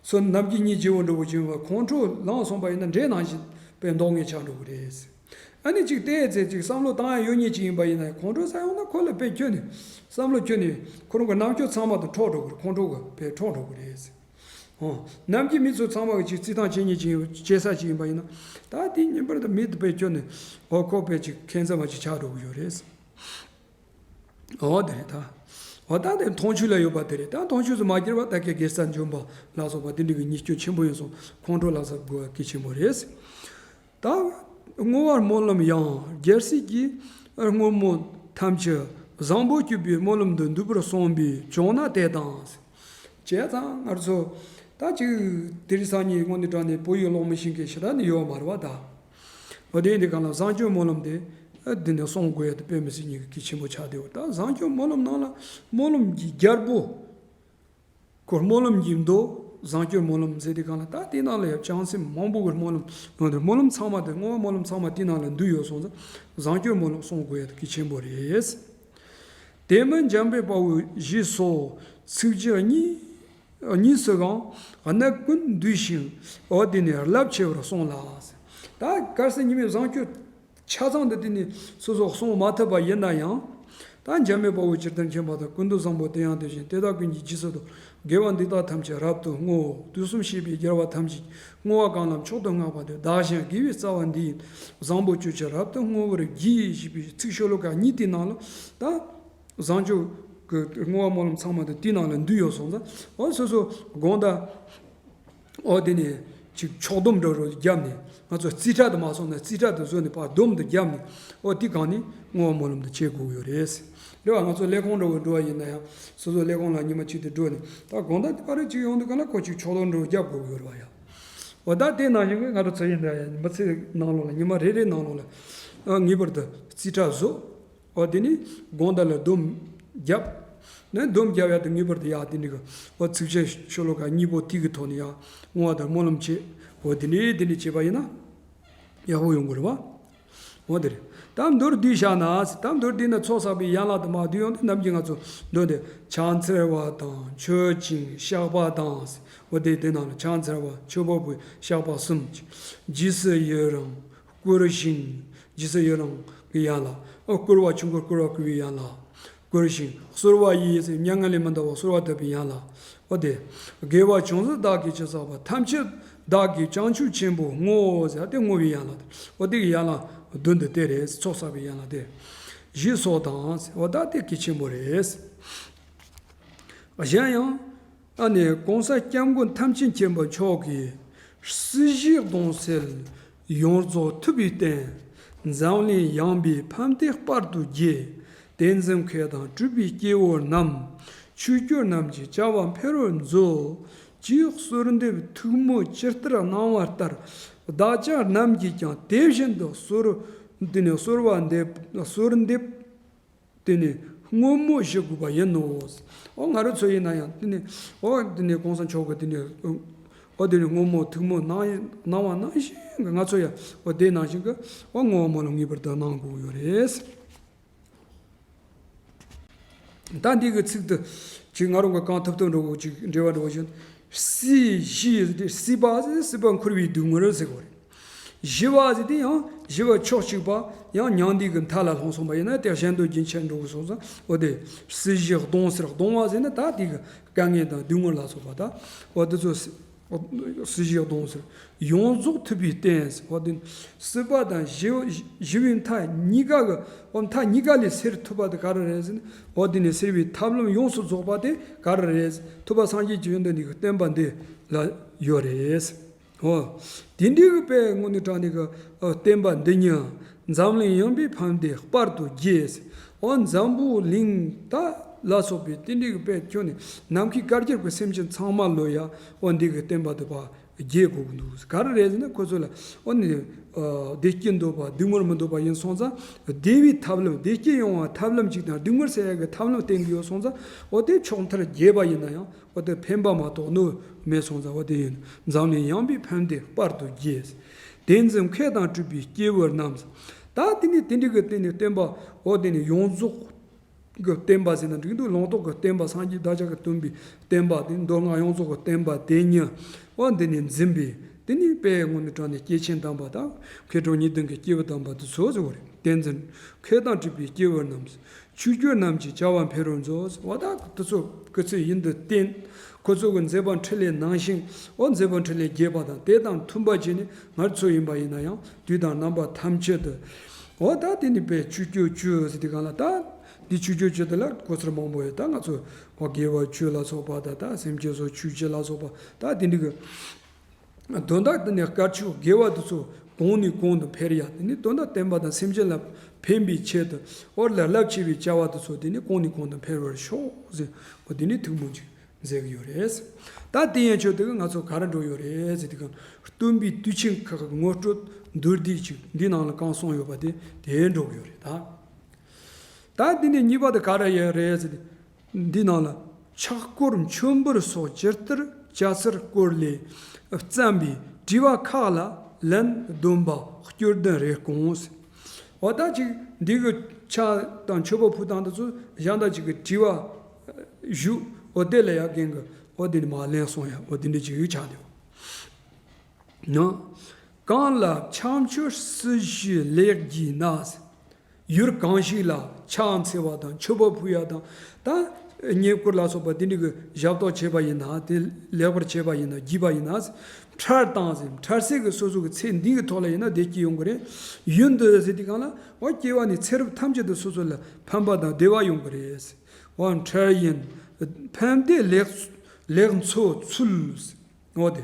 སོ་ནམ་གྱི་གཉིད་བརྗེ་བོ་འདྲ་བོ་བྱུང་བ། ཁོང་ཁྲོ་ལངས་སོང་བ་ཡིན་ན་འདྲེ་ནང་བཞིན་དཔེ་མདོག་ངན་ཆགས་འགྲོ་གི་རེད། ཨ་ནི་ཅིག་བལྟས་ཚེ་ཅིག་བསམ་བློ་བཏང་ཡ་ཡོད་ཉིད་ཅིག་ཡིན་པ་ཡིན་ན་ཁོང་ཁྲོ་ཟ་ཡོང་ན་ཁོ་ལ་དཔེ་ཁྱོན་ནས་བསམ་བློ་ཁྱོན་ནས་ཁོ་རང་གི་རྣམ་སྤྱོད་ཚང་མ་དང་འཕྲོག་འགྲོ་གི་རེད། ཁོང་ཁྲོ་གི་དཔེ་འཕྲོག་འགྲོ་གི་རེད། ཨོ། ནམ་གྱི་མི་ཚོ་ཚང་མ་གི་ཅིག་རྩིས་ཐང་བྱེད་ཉིད་ཅིག་ཡིན། བྱེད་ས་ཅིག་ཡིན་པ་ཡིན་ན། ད་དེ་ཉིན་པར་དུ་མི་དེ་དཔེ་ཁྱོན་ནས་ཨོ་ཁོ་དཔེ་ཅིག་ཁེ་མཚར་བ་ཅིག་ཆགས་འགྲོ་གི་ཡོད་རེད། འོ་དེ་རེད་ད། འོ་ད་དེ་མཐོང་ཆོས་ལ་ཡོད་པ་དེ་རེད། ད་མཐོང་ཆོས་སུ་མ་གྱུར་པ་ད་གའི་དགེ་རྩ་འཇོམས་པ་ལ་སོགས་པ་དེ་འདྲ་གི་ཉེས་སྐྱོན་ཆེན་པོ་ཡིན་སོང་། ཁོང་ཁྲོ་ལ་གཟབ་དགོས་པ་གལ་ཆེན་པོ་རེད། ད་བསྔོ་བ་སྨོན་ལམ་ཡང་རྒྱལ་སྲས་ཀྱིས། བསྔོ་སྨོན་ཐམས་ཅད་བཟང་པོ་སྤྱོད་པའི་སྨོན་ལམ་འདི་འདུས་པར་གསུངས་པས་བྱུང་ན་དེ་དང་། བྱས་ཙང་ང་ཚོ་ད་ཅིག་དེ་རིང་སང་ཉིན་དངོས་གནས་དྲང་གནས་བོད་ཡིག་ཀློག་མི་ཤེས་མཁན་ཞེ་དྲག་ནི་ཡོད་མ་རེད་བ་ད། འོ་དེ་ཡིན་དུས་གང་ལ་བཟང་སྤྱོད་སྨོན་ལམ་དེ་འདི་ནས་གསུང་དགོས་ཡ་དེ་དཔེ་མི་སྲིད་ཉིད་ཀྱི་གལ་ཆེན་པོ་ཆགས་བསྡད་ཡོད། ད་བཟང་སྤྱོད་སྨོན་ལམ་ནང་ལ་སྨོན་ལམ་གྱི་རྒྱལ་པོ། ཁོ་སྨོན་ལམ་གྱི་མདོ། བཟང་སྤྱོད་སྨོན་ལམ་ཟེར་དུས་གང་ལ་ད་དེ་ནང་ལ་ཡང་བྱང་སེམས་མང་པོ་གི་སྨོན་ལམ་ཡོང་དུས། སྨོན་ལམ་ཚང་མ་དེ་བསྔོ་བ་སྨོན་ལམ་ཚང་མ་དེ་ནང་ལ་འདུས་ཡོད་སོང་ཙང་། བཟང་སྤྱོད་སྨོན་ལམ་གསུང་དགོས་ཡ་དེ་གལ་ཆེན་པོ་རེད། དེ་མིན་འཇམ་དཔལ་དཔའ་བོས་ཞེས་སོགས་ཚིགས་བཅད་གཉིས། གཉིས་སུའང་གནད་ཀུན་འདུས་ཤིང་། འོ་དེ་ནི་རླབས་ཆེ་བར་གསུངས་ལ། ད་གལ་སྲིད་ཉི་མའི་བཟང་སྤྱོད་ཆ་ཚང་དུ་དེ་ནི་སོ་སོ་གསུང་མ་ཐུབ་པ་ཡིན་ན་ཡང་། ད་འཇམ་དཔལ་དཔའ་བོས་སྤྱིར་བཏང་མཁྱེན་པ་དང་། ཀུན་ཏུ་བཟང་པོ་དེ་ཡང་དེ་བཞིན། དེ་དག་ཀུན་གྱི་རྗེས་སུ་བདག་དགེ་བ་འདི་དག་ཐམས་ཅད་རབ་ཏུ་བསྔོ། དུས་གསུམ་གཤེགས་པའི་རྒྱལ་བ་ཐམས་ཅད་ཀྱིས། བསྔོ་བ་གང་ལ་མཆོག་ཏུ་བསྔགས་པ་དེ། བདག་གཞན་དགེ་བའི་རྩ་བ་འདི་ཡིན། བཟང་པོ་སྤྱོད་ཕྱིར་རབ་ཏུ་བསྔོ་བར་བགྱི། ཞེས་པའི་ཚིག་ཤོ་ལོ་ཀ་གཉིས་དེའི་ནང་ལ་ད། བཟང་སྤྱོད་ཀྱི་བསྔོ་བ་སྨོན་ལམ་ཚང་མ་དེ་དེའི་ནང་ལ་འདུས་ཡོད་སོང་ཙང་། འོ་སོ་སོ་དགོང་དག་འོ་དེ་ནས་ཅིག་ཕྱོགས་བསྡོམས་འདྲ་བོ་བརྒྱབ་ནས། ང་ཚོ་རྩིས་ཁྲ་དུ་མ་སོང་ན་རྩིས་ཁྲ་དུ་བཟོས་ནས་ཕར་བསྡོམས་དུ་བརྒྱབ་ནས། འོ་དེ་གང་ནས་བསྔོ་བ་སྨོན་ལམ་དུ་བྱེད་དགོས་ཡོད་རེད། རེད་བ། ང་ཚོ་ལས་ཁུངས་འདྲ་བོ་འགྲོ་བ་ཡིན་ན་ཡང་། སོ་སོ་ལས་ཁུངས་ལ་ཉི་མ་གཅིག་ཏུ་འགྲོ་ནས། ད་དགོང་དག་དེ་པར་རེ་ཅིག་ཡོང་དུས་གང་ལ་ཁོ་ཅིག་ཕྱོགས་བསྡོམས་འདྲ་བོ་བརྒྱབ་དགོས་ཡོད་རེད་བ་ཡ། འོ་ད་དེ་ནང་བཞིན་གྱི་ང་ཚོ་ཚེ་ཡིན་ད་ཡ། མི་ཚེ་ནང་ལོགས་ལ་ཉི་མ་རེ་རེ་ནང་ལོགས་ལ་ངེས་པར་དུ་རྩིས་ཁྲ་བཟོ། འོ་དེ་ནས་དགོང་དག་ལ་སྡོམ་རྒྱབ། ནས་སྡོམ་རྒྱབ་ཡ་དེ་ངེས་པར་དུ་ཡག་དེ་འདྲ་གི། འོ་ཚིགས་བཅད་ཤོ་ལོ་ཀ་གཉིས་པོ་དེ་གི་ཐོག་ནས་ཡང་བསྔོ་བ་དང་སྨོན་ལམ་བྱེད། འོ་དེ་འདྲ་དེ་འདྲ་བྱས་པ་ཡིན་ན་ཡག་པོ་ཡོང་གི་རེད་བ། འོ་དེ་རེད། ད་མདོར་བསྡུས་བཞག་ན། ད་མདོར་བསྡུས་ན་ཚོགས་བསགས་པའི་ཡན་ལག་དུ་མ་བསྡུས་ཡོང་དུས། ནམ་རྒྱུན་ང་ཚོ་འདོན་དེ་ཕྱག་འཚལ་བ་དང་མཆོད་ཅིང་བཤགས་པ་དང་། འོ་དེ་དེ་ནང་ལ་ཕྱག་འཚལ་བ། མཆོད་པ་ཕུལ། བཤགས་པ་གསུམ། རྗེས་སུ་ཡི་རང་། བསྐུལ་ཞིང་། རྗེས་སུ་ཡི་རང་གི་ཡན་ལག། ཨོ་བསྐུལ་བ་ཆུང་ཀུ་བསྐུལ་བ་བསྐུལ་བའི་ཡན་ལག། བསྐུལ་ཞིང་། གསོལ་བ་ཡི་ཟེར་མྱ་ངན་ལས་མི་འདའ་བར་གསོལ་བ་བཏབ་པའི་ཡན་ལག། འོ་དེ། དགེ་བ་ཅུང་ཟད་བདག་གིས་ཅི་བསགས་པ། ཐམས་ཅད་བདག་གིས་བྱང་ཆུབ་ཆེན་པོར་བསྔོ་ཟེར་ཏེ་བསྔོ་བའི་ཡན་ལག་དེ། འོ་དེ་གི་ཡན་ལག་བདུན་དེ་དེ་རེད། ཚོགས་བསགས་པའི་ཡན་ལག་དེ། ཞེས་སོགས་དང་། འོ་ད་དེ་གལ་ཆེན་པོ་རེད། གཞན་ཡང་། ཨ་ནི་གོང་ས་སྐྱབས་མགོན་ཐམས་ཅད་མཁྱེན་པ་མཆོག་གིས་སྲིད་ཞིའི་གདུང་སེལ་ཡོངས་རྫོགས་ཐུབ་པའི་རྟེན། འཛམ་གླིང་ཡངས་པའི་ཕན་བདེ་དཔལ་དུ་རྒྱས། དེ་འཛིན་མཁས་དང་གྲུབ་པའི་སྐྱེ་བོ་རྣམས། ཆོས་གོས་རྣམས་ཀྱི་བྱ་བ་འཕེལ་བར་མཛོད། ཅེས་གསོལ་འདེབས་ཐུགས་མོས་ཇི་ལྟར་གནང་བ་ལྟར། བདག་ཅག་རྣམས་ཀྱིས་ཀྱང་དེ་བཞིན་དུ་གསོལ། དེ་ནས་གསོལ་བ་འདེབས། གསོལ་འདེབས། དེ་ནས་བསྔོ་སྨོན་ཞུ་དགོས་པ་ཡིན་ནོ། འོ་ང་རང་ཚོ་ཡིན་ན་ཡང་དེ་ནས་འོ་དེ་ནས་གོང་ས་མཆོག་གིས་དེ་ནས་འོ་དེ་ནས་བསྔོ་སྨོན་ཐུགས་སྨོན་གནང་གནང་བ་ནང་བཞིན་གྱི་ང་ཚོ་ཡང་འོ་དེ་ནང་བཞིན་གྱི་འོ་བསྔོ་བ་སྨོན་ལམ་ངེས་པར་དུ་གནང་དགོས་ཡོད་རེད། ད་འདི་གི་ཚིག་དེ་ཅིག་ང་རང་གི་གང་ཐུབ་ཐུབ་འགྲོ་གི་ཅིག་འགྲེལ་བ་འགྲོ་བཞིན། སྲིད་ཞི་ཟེར་དུས་སྲིད་པ་ཟེར་སྲིད་པ་འཁོར་བའི་སྡུག་བསྔལ་ཟེར་གོ་རེད། ཞི་བ་ཟེར་དུས་ཡང་ཞི་བ་ཕྱོགས་གཅིག་པ་ཡང་མྱང་འདས་ཀྱི་མཐའ་ལ་ལྷུང་སོང་བ་ཡིན་ན་དེ་གཞན་དོན་རྒྱུན་ཆད་འགྲོ་གི་སོང་ཙང་འོ་དེ་སྲིད་ཞིའི་གདུང་སེལ། གདུང་བ་ཟེར་ན་ད་དེ་གི་དཀའ་ངལ་དང་སྡུག་བསྔལ་ལ་སོགས་པ་ད་འོ་དེ་ཚོ་སྲིད་ཞིའི་གདུང་སེལ་ཡོངས་རྫོགས་ཐུབ་པའི་རྟེན་ཟེར། འོ་དེ་སྲིད་པ་དང་ཞི་ཞི་བའི་མཐའ་གཉིས་ཀ་གི་འོ་མཐའ་གཉིས་ཀ་ལས་སེལ་ཐུབ་པ་དེ་ག་རེ་རེད་ཟེར་ན། འོ་དེ་ནས་སེལ་བའི་ཐབས་ལམ་ཡོངས་སུ་རྫོགས་པ་དེ་ག་རེ་རེད་ཟེར། ཐུབ་པ་སངས་རྒྱས་ཀྱི་ཡོན་ཏན་འདི་གི་བསྟན་པ་འདི་ལ་ཡོད་རེད། འོ། དེ་འདྲའི་གི་དཔེ་དངོས་གནས་དྲང་གནས་གི་བསྟན་པ་འདི་ཉིད་འཛམ་གླིང་ཡངས་པའི་ཕན་བདེ་དཔལ་དུ་རྒྱས། འོ་འཛམ་བུ་གླིང་ད་ལ་སོགས་པའི་དེ་འདྲའི་གི་དཔེ་ཁྱོན་ནས་ནམ་མཁའི་བཀའ་རྒྱ་གི་སེམས་ཅན་ཚང་མ་ལོ་ཡ་འོ་འདི་གི་བསྟན་པ་དེ་བ་རྒྱས་དགོས་ཀྱི་འདུག་ག་རེ་རེད་ཟེར་ན་ཁོ་ཚོ་ལ་འོ་ནི་བདེ་སྐྱིད་འདོད་པ་སྡུག་བསྔལ་མི་འདོད་པ་ཡིན་སོང་ཙང་བདེ་བའི་ཐབས་ལམ་བདེ་སྐྱིད་ཡོང་བ་ཐབས་ལམ་གཅིག་དང་སྡུག་བསྔལ་སེལ་ཡ་གི་ཐབས་ལམ་བསྟན་གྱི་ཡོད་སོང་ཙང་འོ་དེ་ཕྱོགས་མཐར་རྒྱས་པ་ཡིན་ན་ཡང་འོ་དེ་ཕན་པ་མ་གཏོགས་གནོད་མེད་སོང་ཙང་འོ་དེ་ཡིན། འཛམ་གླིང་ཡངས་པའི་ཕན་བདེ་དཔལ་དུ་རྒྱས། དེ་འཛིན་མཁས་དང་གྲུབ་པའི་སྐྱེས་བུ་རྣམས། ད་དེ་ནི་དེ་འདྲ་གི་དེ་ནི་བསྟན་པ་འོ་དེ་ནི་ཡོངས་རྫོགས་ཀྱི་བསྟན་པ་ཟེར་ན་འགྲིག་འདུག་ལུང་རྟོགས་ཀྱི་བསྟན་པ་སངས་རྒྱས་བདག་ཅག་གིས་སྟོན་པའི་བསྟན་པ་དེ་མདོ་སྔགས་ཡོངས་རྫོགས་ཀྱི་བསྟན་པ་དེ་ཉིད་འོ་འདི་ནི་འཛིན་པའི་དེ་ནི་དཔེ་དངོས་གནས་དྲང་གནས་སྐྱེས་ཆེན་དམ་པ་དང་མཁས་གྲུབ་གཉིས་ལྡན་གྱི་སྐྱེས་བུ་དམ་པ་དེ་ཚོ་ཟེར་བ་རེད། དེ་འཛིན་མཁས་དང་གྲུབ་པའི་སྐྱེས་བུ་རྣམས། ཆོས་གོས་རྣམས་ཀྱི་བྱ་བ་འཕེལ་བར་མཛོད། འོ་ད་དེ་ཚོ་སྐུ་ཚེ་ཡུན་དུ་བརྟན། ཁོ་ཚོ་གི་མཛད་པ་འཕྲིན་ལས་ནང་བཞིན་འོ་མཛད་པ་འཕྲིན་ལས་རྒྱས་པ་དང་དེ་དང་མཐུན་པ་བྱས་ནས་ང་ཚོ་ཡིན་པ་ཡིན་ན་ཡང་དུས་དང་རྣམ་པ་ཐམས་ཅད་དུ་འོ་ད་དེ་ནི་དཔེ་ཆོས་གོས་གྱོན་ཟེར་དུས་གང་ལ་ད་འདི་ཆོས་གོས་གྱོན་དེ་ལ་གོ་སར་མང་པོ་ཡོད། ད་ང་ཚོ་འོ་དགེ་བ་བཅུ་ལ་སོགས་པ་ད་ད་སེམས་ཅན་སོགས་ཆོས་བྱེད་ལ་སོགས་པ་ད་དེ་འདྲ་གི་དོན་དག་དེ་ནི་དཀར་ཕྱོགས་དགེ་བ་དེ་ཚོ་གོང་ནས་གོང་དུ་འཕེལ་ཡ། དེ་ནི་དོན་དག་བསྟན་པ་དང་སེམས་ཅན་ལ་ཕན་པའི་ཆེད་དུ་འོ་ལ་རླབས་ཆེ་བའི་བྱ་བ་དེ་ཚོ་དེ་ནི་གོང་ནས་གོང་དུ་འཕེལ་བར་ཤོག་ཟེར་འོ་དེ་ནི་ཐུགས་སྨོན་ཅིག་མཛད་ཀྱི་ཡོད་རེད། ད་དེ་ཡན་ཆོད་དེ་གི་ང་ཚོ་ག་རེ་འགྲོ་ཡོད་རེད་ཟེར་དུས་གང་སྟོན་པའི་དུས་ཆེན་ཁག་གི་ངོ་སྤྲོད་མདོར་བསྡུས་ཅིག་འདི་ནང་ལ་གང་གསུངས་ཡོད་པ་དེ་དེ་འགྲོ་གི་ཡོད་རེད་ད། ད་འདི་ནས་གཉིས་པ་དེ་ག་རེ་ཡོད་རེད་ཟེར་ཏེ། འདི་ནང་ལ་ཕྱག་སྐོར་མཆོད་འབུལ་སོགས་ཇི་ལྟར་བྱ་ཚུལ་སྐོར་ལས་བརྩམས་པའི་དྲི་བ་ཁག་ལ་ལན་འདོན་པ་སྐྱོར་ལྡན་རེ་སྐོང་ཟེར། འོ་ད་ཅིག་འདི་གི་ཕྱག་དང་མཆོད་པ་ཕུལ་སྟངས་དེ་ཚོ་གཞན་དག་ཅིག་གི་དྲི་བ་ཞུ། འོ་དེ་ལ་ཡ་རྒན་གི་འོ་དེ་ནི་མ་ལན་གསུང་ཡ་འོ་དེ་འདྲ་ཅིག་ཡོད་ཆགས་འདུག་ན། གང་ལ་ཕྱག་མཆོད་སྲིད་ཞིའི་ལེགས་བགྱིས་ན། ཡུལ་གང་ཞིག་ལ་ཕྱག་འཚལ་བ་དང་མཆོད་པ་ཕུལ་ཡ་དང་ད་བསྙེན་བཀུར་ལ་སོགས་པ་དེ་འདྲ་གི་ཞབས་ཏོག་བྱས་པ་ཡིན་ན་དེ་ལེགས་པར་བྱས་པ་ཡིན་ན་བགྱིས་པ་ཡིན་ན། འཕྲལ་དང་ཟེར་འཕྲལ་སེལ་གྱི་སོ་སོ་གི་ཚེ་འདི་གི་ཐོག་ལ་ཡིན་ན་བདེ་སྐྱིད་ཡོང་གི་རེད། ཡུན་དུ་ཟེར་དུས་གང་ལ་འོ་སྐྱེ་བ་ནས་ཚེ་རབས་ཐམས་ཅད་དུ་སོ་སོ་ལ་ཕན་པ་དང་བདེ་བ་ཡོང་གི་རེད། འོ་འཕྲལ་ཡིན་ཕན་བདེ་ལེགས་ལེགས་འཚོ་ཚུལ། འོ་དེ།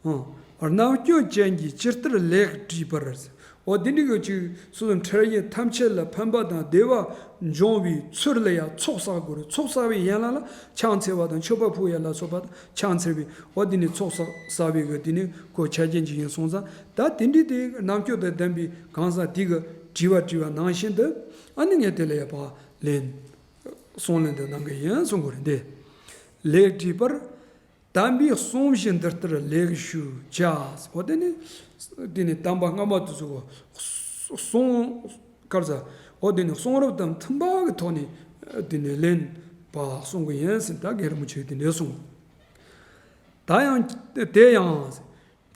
ཨང་། རྣམ་སྐྱོན་ཅན་གྱིས་ཇི་ལྟར་ལེགས་བྲིས་པར། འོ་དེ་འདྲ་གི་ཅིག་སོ་སོ་འཕྲལ་ཡུན་ཐམས་ཅད་ལ་ཕན་པ་དང་བདེ་བ་འབྱུང་བའི་ཚུལ་ལ་ཡང་ཚོགས་བསགས་དགོས་རེད། ཚོགས་བསགས་པའི་ཡན་ལག་ལ་ཕྱག་འཚལ་བ་དང་མཆོད་པ་ཕུལ་ཡ་ལ་སོགས་པ་དང་ཕྱག་འཚལ་བའི་འོ་དེ་ནི་ཚོགས་བསགས་བསགས་པའི་གི་དེ་ནི་ཁོ་ཆ་རྐྱེན་ཅིག་ཡིན་སོང་ཙང་ད་དེ་འདྲའི་དེ་རྣམ་དཔྱོད་དང་ལྡན་པའི་གང་ཟག་དེ་གི་དྲི་བ་དྲི་བ་ནང་བཞིན་དུ་ཨ་ནི་ངས་དེ་ལ་ཡ་ཕར་ལན་གསུང་ལན་དུ་གནང་གི་ཡིན་གསུང་དགོས་རེད་འདི། ལེགས་བྲིས་པར། དམ་པའི་གསུང་བཞིན་འདི་ལྟར་ལེགས་ཞུ་བྱ། འོ་དེ་ནི། དེ་ནི་དམ་པ་སྔ་མ་དེ་ཚོ་གསུང་། ག་རེ་ཟེར། འོ་དེ་ནི་གསུང་རབ་དང་མཐུན་པ་གི་ཐོག་ནས་དེ་ནི་ལན་པ་གསུང་གི་ཡིན་ཟེར་ད་རྒན་རིན་པོ་ཆེས་དེ་འདྲ་གསུངས། ད་ཡང་དེ་ཡང་།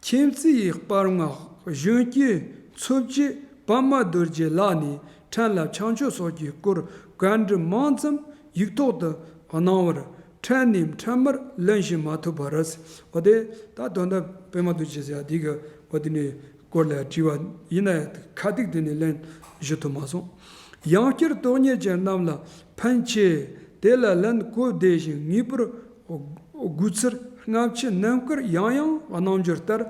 མཁྱེན་བརྩེ་ཡི་དཔལ་མངའ་གཞོན་སྐྱེས་འཚོ་བྱེད་པདྨ་རྡོ་རྗེ་ལགས་ནས་ཕྲན་ལ་ཕྱག་མཆོད་སོགས་ཀྱི་སྐོར་བཀའ་འདྲི་མང་ཙམ་ཡིག་ཐོག་ཏུ་གནང་བར་ ཕྲན་ནས་ཕྲན་མར་ལེན་ཞིག་མ་ཐུབ་པར། འོ་དེ་ད་དོན་དག་པད་མ་རྡོ་རྗེ་ཟེར་ཡ་དེ་གི་འོ་དེ་ནས་སྐོར་ལ་དྲིས་པ་ཡིན་ན་ཡང་ཁ་ཐུག་དེ་ནས་ལན་ཞུ་ཐུབ་མ་སོང་། ཡང་བསྐྱར་དོགས་གཉེར་ཅན་རྣམས་ལ་ཕན་ཆེ། དེ་ལ་ལན་གོ་བདེ་ཞིང་ངེས་པར་དགོས་ཚུལ་སྔ་ཕྱི་རྣམ་དཀར་ཡང་ཡང་གནང་རྒྱུ་ལྟར།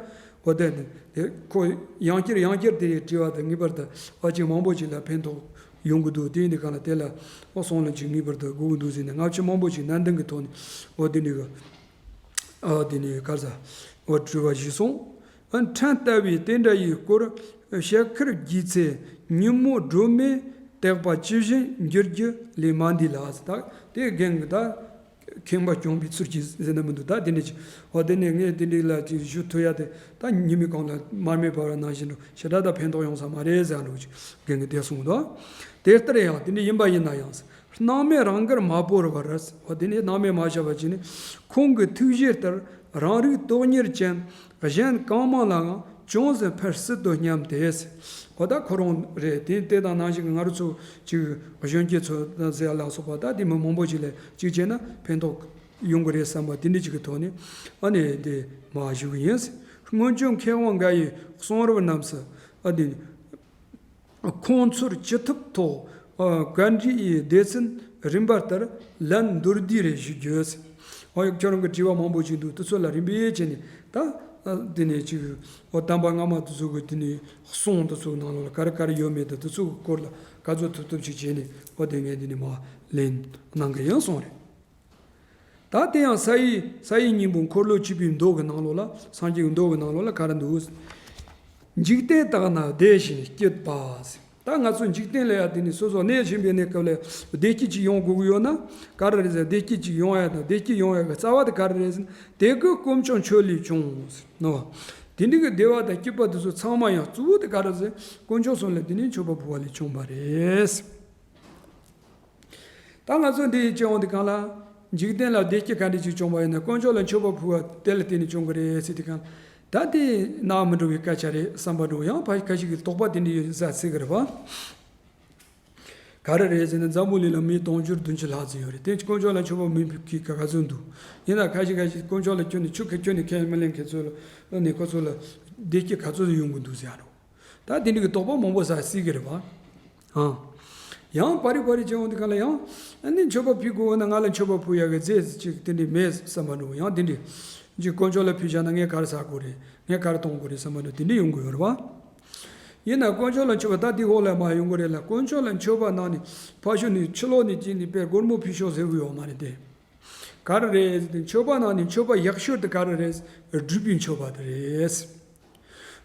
འོ་དེ་ནི་དེ་ཁོ་ཡང་བསྐྱར་ཡང་བསྐྱར་དེ་དྲི་བ་དང་ངེས་པར་དུ་ཨ་ཅིག་མང་པོ་ཅིག་ལ་ཕན་ཐོགས་ཡོང་གི་འདུག་དེ་ཡིན་དུས་གང་ལ་དེ་ལ་ཨོ་སོང་ལ་ཅིག་ངེས་པར་དུ་དགོས་ཀྱི་འདུག་ཟེར་ནས་སྔ་ཕྱི་མང་པོ་ཅིག་ནན་ཏན་གྱི་ཐོག་ནས་འོ་དེ་ནི་གི་ཨ་དེ་ནི་ག་རེ་ཟ་འོ་དྲི་བ་ཞིག་སོང་། ཨ་ཕྲན་ལྟ་བུའི་དེ་འདྲ་ཡི་སྐོར་ཞལ་ཁར་བགྱིས་ཚེ་ཉིན་མོ་སྒྲོལ་མས་བཏེགས་པ་ཇི་བཞིན་འགྱུར་རྒྱུ་ལས་མ་འདས་ལ་ཟེར། ད་དེ་རྒན་གྱི་ད་ཁེངས་པ་སྐྱོང་བའི་ཚུལ་གྱིས་ཟེར་ན་མི་འདུག་ད་དེ་འདྲ་ཅིག་འོ་དེ་ནས་ངས་དེ་འདྲ་ལ་ཅིག་ཞུ་ཐུབ་ཡ་དེ་ད་ཉི་མའི་གུང་ལ་མར་མེ་འབར་བ་ནང་བཞིན་དུ་ཞེ་དྲག་ད་ཕན་ཐོགས་ཡོང་ས་མ་རེད་ཟེར་འདུག་ཅིག་རྒན་གྱིས་དེ་གསུངས་འདུག་དེ་ལྟར་ཡང་དེ་འདྲ་ཡིན་པ་ཡིན་ན་ཡང་སྣང་མེད་རང་དགར་མ་བོར་བར། འོ་དེ་ནས་སྣང་མེད་མ་བྱས་པ་ཅིག་ནི་ཁོང་གི་ཐུགས་བཞེད་ལྟར་རང་རིག་དོགས་གཉེར་ཅན་གཞན་གང་མང་ལའང་ཅུང་ཟད་ཕན་སྲིད་དོ་སྙམ་སྟེ། འོ་ད་ཁོ་རང་རེད་དེ་དེ་དང་ནང་བཞིན་གྱི་ང་རང་ཚོ་ཅིག་གཞོན་སྐྱེས་ཚོ་ཟེར་ལ་སོགས་པ་ད་དེ་མི་མང་པོ་ཅིག་ལ་ཅིག་བྱས་ན་ཕན་ཐོགས་ཡོང་གི་རེད་བསམ་པ་དེ་འདྲ་ཅིག་གི་ཐོག་ནས་ཨ་ནི་དེ་མ་ཞུ་གི་ཡིན། སྔོན་བྱོན་མཁས་དབང་འགའ་ཡི་གསུང་རབ་རྣམས་སུ་ཨ་ནི། ཁོང་ཚོར་ཅི་ཐུབ་ཐོག་བཀའ་འདྲིའི་སྡེ་ཚན་རིམ་པ་ལྟར་ལན་མདོར་བསྡུས་རེ་ཞུ་རྒྱུ། འོ་ཡ་ཁྱོད་རང་གི་དྲི་བ་མང་པོ་ཞིག་འདུག་དེ་ཚོ་ལ་རིམ་པས་བྱས་ནས་ད་དེ་ནས་ཅིག་འོ་དམ་པ་སྔ་མ་དེ་ཚོ་གི་དེ་ནས་གསུང་དེ་ཚོ་ནང་ལོགས་ལ་ག་རེ་ག་རེ་ཡོད་མེད་དང་དེ་ཚོ་གི་སྐོར་ལ་ག་ཚོད་ཐུབ་ཐུབ་ཅིག་བྱས་ནས་འོ་དེ་ངས་དེ་ནས་མར་ལན་གནང་གི་ཡིན་གསུངས་རེད། ད་དེ་ཡང་ས་ཡི་ས་ཡི་སྙིང་པོ་འཁོར་ལོ་བཅུ་པའི་མདོ་གི་ནང་ལོགས་ལ་སངས་རྒྱས་ཀྱི་མདོ་གི་ནང་ལོགས་ལ་ག་རེ་འདུག་འཇིག་རྟེན་དག་ན་བདེ་ཞིང་སྐྱིད་པ། ད་ང་ཚོ་འཇིག་རྟེན་ལ་ཡ་དེ་ནི་སོ་སོ་གནས་ཆེན་པོའི་གནས་སྐབས་ལ་བདེ་སྐྱིད་ཅིག་ཡོང་དགོས་ཀྱི་ཡོད་ན་ག་རེ་རེད་ཟེར། བདེ་སྐྱིད་ཅིག་ཡོང་ཡ་དང་བདེ་སྐྱིད་ཡོང་ཡ་གི་རྩ་བ་དེ་ག་རེ་རེད་ཟེར་ན་དེ་གི་དཀོན་མཆོག་མཆོད་ལས་བྱུང་ཟེར་ནོ། དེ་འདྲ་གི་བདེ་བ་དང་སྐྱིད་པ་དེ་ཚོ་ཚང་མ་ཡང་གཙོ་བོ་དེ་ག་རེ་ཟེར། དཀོན་མཆོག་གསུམ་ལ་དེ་ནི་མཆོད་པ་ཕུལ་བ་ལས་བྱུང་བ་རེད། ད་ང་ཚོ་འདི་ཡི་སྤྱི་ཡོངས་འདི་གང་ལ། འཇིག་རྟེན་ལ་བདེ་སྐྱིད་ག་འདྲ་ཅིག་བྱུང་བ་ཡིན་ན་དཀོན་མཆོག་ལ་མཆོད་པ་ཕུལ་བ་དེ་ལ་བརྟེན་ནས་བྱུང་གི་རེད་ཟེར་དུས་གང་། ད་དེ་ནང་མི་འགྲོ་བའི་སྐད་ཆ་རེད་བསམ་པ་འགྲོ་ཡང་ཕ་ཁ་ཞིག་གི་དོགས་པ་དེ་འདྲ་ཡོད་ས་སྲིད་གི་རེད་བ། ག་རེ་རེད་ཟེར་ན་འཛམ་བུ་གླིང་ལ་མི་དུང་ཕྱུར་བདུན་ཅུ་ལྷག་ཙམ་ཡོད་རེད། དེ་དཀོན་མཆོག་ལ་མཆོད་པ་མི་ཕུལ་མཁན་ག་ག་ཚོད་འདུག་ཡིན་ན་ཁ་ཞིག་ཁ་ཞིག་དཀོན་མཆོག་ལ་ཁྱོད་ནི་ཆུ་ཁ་ཁྱོད་ནི་ཁས་མི་ལེན་མཁན་ཚོ་ལ་ནི་ཁོ་ཚོ་ལ་བདེ་སྐྱིད་ག་ཚོད་ཡོང་གི་འདུག་ཟེར་རོ། ད་དེ་འདྲ་གི་དོགས་པ་མང་པོ་ཟ་སྲིད་ཀྱི་རེད་བ། ཨང་། ཡང་པ་རི་པ་རི་བྱེད་འོང་དུས་གང་ལ་ཡང་། ཨ་ནི་མཆོད་པ་ཕུལ་དགོས་འོང་ན་ང་ལ་མཆོད་པ་ཕུལ་ཡག་གི་རྫས་ཅིག་དེ་འདྲ་མེད་བསམ་པ་འགྲོ་ཡང་དེ་འདྲ། ཅིག་དཀོན་མཆོག་ལ་ཕུལ་བཞག་ན་ངས་ག་རེ་ཟ་དགོས་རེད། ངས་ག་རེ་གཏོང་དགོས་རེད་བསམ་པ་འགྲོ་དེ་འདྲ་ཡོང་གི་ཡོད་རེད་བ། ཡིན་ན་དཀོན་མཆོག་ལ་མཆོད་པ་ད་དེ་འོག་ལ་མ་ཡོང་གི་རེད་ལ་དཀོན་མཆོག་ལ་མཆོད་པ་གནང་ནས་ཕ་ཤོ་ནས་ཕྱི་ལོགས་ནས་ཅིག་ནས་དཔེ་སྒོར་མོ་ཕུལ་ཤོག་ཟེར་གི་ཡོད་མ་རེད་དེ། ག་རེ་རེད་ཟེར་ཏེ་མཆོད་པ་གནང་ནས་མཆོད་པ་ཡག་ཤོས་དེ་ག་རེ་རེད། སྒྲུབ་པའི་མཆོད་པ་དེ་རེད།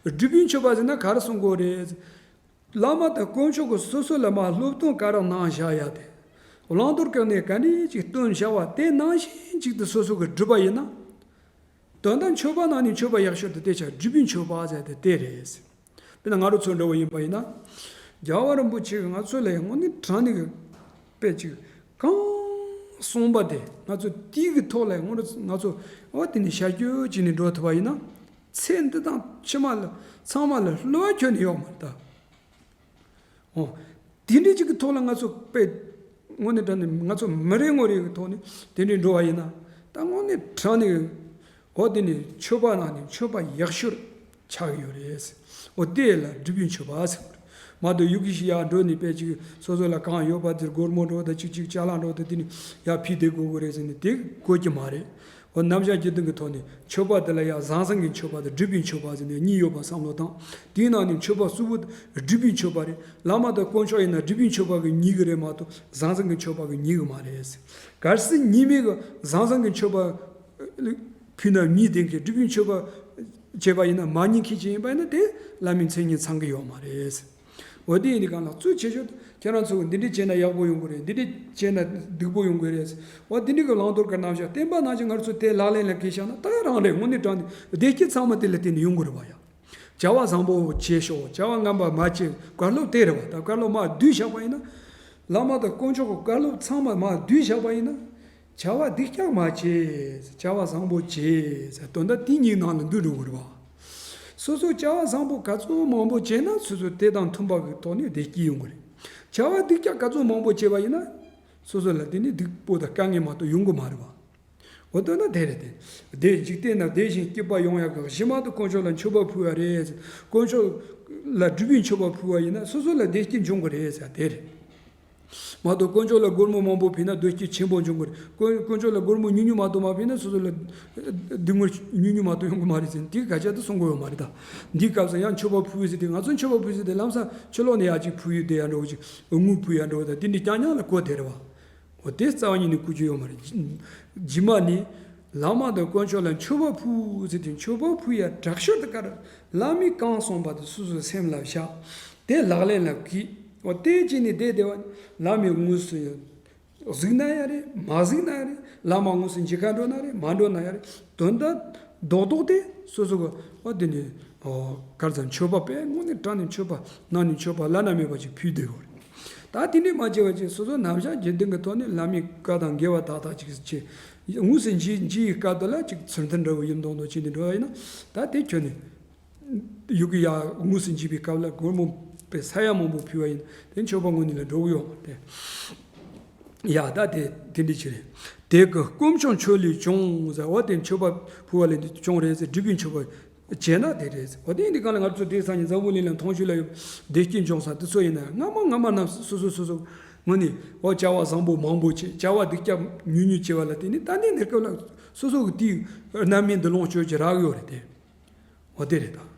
སྒྲུབ་པའི་མཆོད་པ་ཟེར་ན་ག་རེ་གསུང་དགོས་རེད། བླ་མ་དང་དཀོན་མཆོག་གིས་སོ་སོ་ལ་མར་སློབ་སྟོན་ག་རེ་གནང་བཞག་ཡ་དེ། བླང་དོར་གང་ནས་ག་འདྲ་ཅིག་སྟོན་བཞག་པ་དེ་ནང་བཞིན་ཅིག་ཏུ་སོ་སོ་གིས་བསྒྲུབས་པ་ཡིན་ན། དོན་དག་མཆོད་པ་གནང་ནས་མཆོད་པ་ཡག་ཤོས་དེ་དེ་ཆ་སྒྲུབ་པའི་མཆོད་པ་ཟེར་དེ་དེ་རེད། དཔེར་ན་ང་རང་ཚོ་འདྲ་བོ་ཡིན་པ་ཡིན་ན། རྒྱལ་བ་རིན་པོ་ཆེ་གིས་ང་ཚོ་ལ་ཡང་དངོས་གནས་དྲང་གནས་ཀྱི་དཔེ་ཅིག་གང་གསུངས་པ་དེ་ང་ཚོ་དེའི་གི་ཐོག་ལ་ཡང་དངོས་གནས་ང་ཚོ་འོ་དེ་ནས་བྱ་རྒྱུ་བྱས་ནས་འགྲོ་ཐུབ་པ་ཡིན་ན། ཚེ་འདི་དང་ཕྱི་མ་ལ་ཚང་མ་ལ་བསླུ་བ་ཁྱོན་ནས་ཡོད་མ་རེད་ད། འོ། དེ་འདྲའི་ཅིག་གི་ཐོག་ལ་ང་ཚོ་དཔེ། དངོས་གནས་དྲང་གནས་ང་ཚོ་མི་རེ་ངོ་རེ་གི་ཐོག་ནས་དེ་འདྲའི་འགྲོ་བ་ཡིན་ན། ད་དངོས་གནས་དྲང་གནས། འོ་དེ་ནས་མཆོད་པ་གནང་ནས་མཆོད་པ་ཡག་ཤོས་ཆགས་ཡོད་རེད། འོ་དེ་ལ་སྒྲུབ་པའི་མཆོད་པ་ཟེར་བ་རེད། མ་གཏོགས་ཡུལ་གྱི་ཞིག་ཡར་འགྲོ་ནས་དཔེ་ཅིག་སོ་སོ་ལ་གང་ཡོད་པ་དེར་སྒོར་མོ་འགྲོ་དང་ཅིག་ཅིག་ཅ་ལག་འགྲོ་དང་དེ་ནས་ཡར་ཕུལ་བསྡད་དགོས་ཀྱི་རེད་ཟེར་ནས་དེ་དགོས་ཀྱི་མ་རེད། འོ་རྣམ་གཞག་བརྒྱད་སྟོང་གི་ཐོག་ནས་མཆོད་པ་དེ་ལ་ཡང་བཟང་བཟང་གི་མཆོད་པ་དང་སྒྲུབ་པའི་མཆོད་པ་ཟེར་ནས་གཉིས་ཡོད་པ་བསམ་བློ་བཏང་། དེའི་ནང་ནས་མཆོད་པ་གཙོ་བོ་སྒྲུབ་པའི་མཆོད་པ་རེད། བླ་མ་དང་དཀོན་མཆོག་ཡིན་ན་སྒྲུབ་པའི་མཆོད་པ་གི་ཉིད་ཀྱི་རེད་མ་གཏོགས་བཟང་བཟང་གི་མཆོད་པ་གི་ཉིད་ཀྱི་མ་རེད། གལ་སྲིད་ཉིད་མེད་ཀྱི་བཟང་བཟང་གི་མཆོད་པ་ཕུལ་ན་ཉིད་ལྡན་གྱི་སྒྲུབ་པའི་མཆོད་པ་བྱས་པ་ཡིན་ན་མ་ཉིད་མཁན་ཅིག་ཡིན་པ་ཡིན་ན་དེ་བླ་མའི་མཚན་ཉིད་ཚང་གི་ཡོད་མ་རེད། འོ་དེ་ཡིན་དུས་གང་ལ་གཙོ་ཆེ་ཤོས་ཁྱེད་རང་ཚོ་འདི་འདྲས་བྱས་ན་ཡག་པོ་ཡོང་གི་རེད། འདི་འདྲས་བྱས་ན་སྡུག་པོ་ཡོང་གི་རེད། འོ་དེ་འདྲས་ཀྱི་བླང་དོར་གྱི་རྣམ་གཞག་བསྟན་པ་ནང་བཞིན་ང་ཚོ་དེ་ལག་ལེན་ལ་འཁེལ་བཞག་ན་ད་རང་རེད། དངོས་གནས་དྲང་གནས་བདེ་སྐྱིད་ཚང་མ་དེ་ལ་བརྟེན་ནས་ཡོང་གི་རེད་བ་ཡ། བྱ་བ་བཟང་པོ་བྱེད་ཤོག་བྱ་བ་ངན་པ་མ་བྱེད་བཀའ་སློབ་དེ་རེད་བ། ད་བཀའ་སློབ་མར་བསྡུས་བཞག་པ་ཡིན་ན། བླ་མ་དང་དཀོན་མཆོག་གི་བཀའ་སློབ་ཚང་མ་མར་བསྡུས་བཞག་པ་ཡིན་ན། བྱ་བ་སྡུག་ཅག་མ་བྱེད། བྱ་བ་བཟང་པོ་བྱེད་ཟེར་དོན་དག་དེ་གཉིས་ནང་ལ་འདུས་འགྲོ་གི་རེད་བ། སོ་སོ་བྱ་བ་བཟང་པོ་ག་ཚོད་མང་པོ་བྱས་ན་སོ་སོ་དེ་དང་མཐུན་པ་གི་ཐོག་ནས་བདེ་སྐྱིད་ཡོང་གི་རེད། བྱ་བ་སྡུག་ཅག་ག་ཚོད་མང་པོ་བྱས་པ་ཡིན་ན། སོ་སོ་ལ་དེ་ནི་སྡུག་པོ་དང་དཀའ་ངལ་མ་གཏོགས་ཡོང་གི་མ་རེད་བ། འོ་དོན་ན་དེ་རེད་དེ། དེ་འཇིག་རྟེན་ན་བདེ་ཞིང་སྐྱིད་པ་ཡོང་ཡག་གི་གཞི་མ་དུ་དཀོན་མཆོག་ལ་མཆོད་པ་ཕུལ་བ་རེད། དཀོན་མཆོག་ལ་སྒྲུབ་པའི་མཆོད་པ་ཕུལ་བ་ཡིན་ན་སོ་སོ་ལ་བདེ་སྐྱིད་འབྱུང་གི་རེད་ཟེར་དེ་རེད། མ་གཏོགས་དཀོན་མཆོག་ལ་སྒོར་མོ་མང་པོ་ཕུལ་ན་བདེ་སྐྱིད་ཆེན་པོ་འབྱུང་གི་རེད། དཀོན་དཀོན་མཆོག་ལ་སྒོར་མོ་ཉུང་ཉུང་མ་གཏོགས་མ་ཕུལ་ན་སོ་སོ་ལ་སྡུག་བསྔལ་ཉུང་ཉུང་མ་གཏོགས་ཡོང་གི་མ་རེད་ཟེར་ན་དེའི་སྐད་ཆ་དེ་གསུང་གི་ཡོད་མ་རེད་ད། འདིའི་སྐབས་སུ་ཡང་མཆོད་པ་ཕུལ་ཟེར་དེ་ང་ཚོ་མཆོད་པ་ཕུལ་ཟེར་དེ་ལམ་སང་ཕྱི་ལོགས་ནས་ཡར་ཅིག་ཕུལ་ཡོད་དེ་ཡར་འགྲོ་ཅིག་དངུལ་ཕུལ་ཡར་འགྲོ་ད་དེ་འདྲའི་རྐྱང་རྐྱང་ལ་གོ་དེ་རེད་བ། འོ་དེ་རྩ་བ་ཉིད་ནས་བཀོལ་རྒྱུ་ཡོད་མ་རེད། རྗེས་མ་ནི། བླ་མ་དང་དཀོན་མཆོག་ལ་མཆོད་པ་ཕུལ་ཟེར་དུས་མཆོད་པ་ཕུལ་ཡ་དྲག་ཤོས་དེ་ག་རེ། བླ་མས་གང་གསུངས་པ་དེ་སོ་སོའི་སེམས་ལ་བཞག་དེ་ལག་ལེན་ལ་གིས། འོ་དེ་ཅི་ནས་བསྡད་བསྡད་པ་ནི་བླ་མས་དངོས་སུ་གཟིགས་ན་ཡ་རེད་མ་གཟིགས་ན་ཡ་རེད། བླ་མ་དངོས་སུ་མཇལ་ཁ་འགྲོ་ན་རེད་མ་འགྲོ་ན་ཡ་རེད། དོན་དག་རྡོག་རྡོག་དེ་སོ་སོ་གི་འོ་དེ་ནས་གར་ཙམ་མཆོད་པ་དཔེ་དངོས་གནས་དྲང་ནས་མཆོད་པ་གནང་ནས་མཆོད་པ་བླ་ན་མེད་པ་ཅིག་ཕུལ་བསྡད་དགོས་རེད། ད་དེ་འདྲས་མ་བྱས་པ་ཅིག་སོ་སོ་ནམ་ཞག་རྒྱུན་ལྡན་གྱི་ཐོག་ནས་བླ་མའི་བཀའ་དང་འགལ་བ་ཏག་ཏག་ཅིག་བྱེད། དངོས་སུ་མཇལ་མཇལ་ཡི་སྐབས་དེ་ལ་ཅིག་ཚུལ་མཐུན་འདྲ་བོ་ཡིན་མདོག་མདོག་བྱས་ནས་འགྲོ་བ་ཡིན་ན་ད་དེ་ཁྱོན་ནས་ཡོད་གི་ཡ། དངོས་སུ་མཇལ་བའི་སྐབས་ལ་སྒོར་མོ་དཔེ་ས་ཡ་མང་པོ་ཕུལ་བ་ཡིན་དེ་མཆོད་པ་དངོས་གནས་ལ་འགྲོ་གི་ཡོད་མ་རེད། ཡ་ད་དེ་དེ་འདྲས་ཅིག་རེད། དེ་གི་དཀོན་མཆོག་མཆོད་ལས་བྱུང་ཟེར་བ་དེ་མཆོད་པ་ཕུལ་བ་ལས་འདི་བྱུང་རེད་ཟེར་སྒྲུབ་པའི་མཆོད་པ། བྱས་ན་དེ་རེད། འོ་དེ་ཡིན་དུས་གང་ལ་ང་ཚོ་དེའི་སང་ཉིན་འཛམ་བུ་གླིང་ལ་མཐོང་ཆོས་ལ་ཡོད་བདེ་སྐྱིད་འབྱུང་ས་དེ་ཚོ་ཡིན་ན་སྔ་མ་སྔ་མ་རྣམས་སོ་སོ་སོ་སོ་ངོ་ནས་འོ་བྱ་བ་བཟང་པོ་མང་པོ་བྱེད་བྱ་བ་སྡུག་ཅག་ཉུང་ཉུང་བྱེད་པ་ལ་བརྟེན་ནས་ད་ནི་འདིར་སྐབས་ལ་སོ་སོ་གི་དེའི་རྣམ་སྨིན་འདི་ལོངས་སྤྱོད་ཀྱི་རག་ཡོད་རེད་དེ། འོ་དེ་རེད་ད།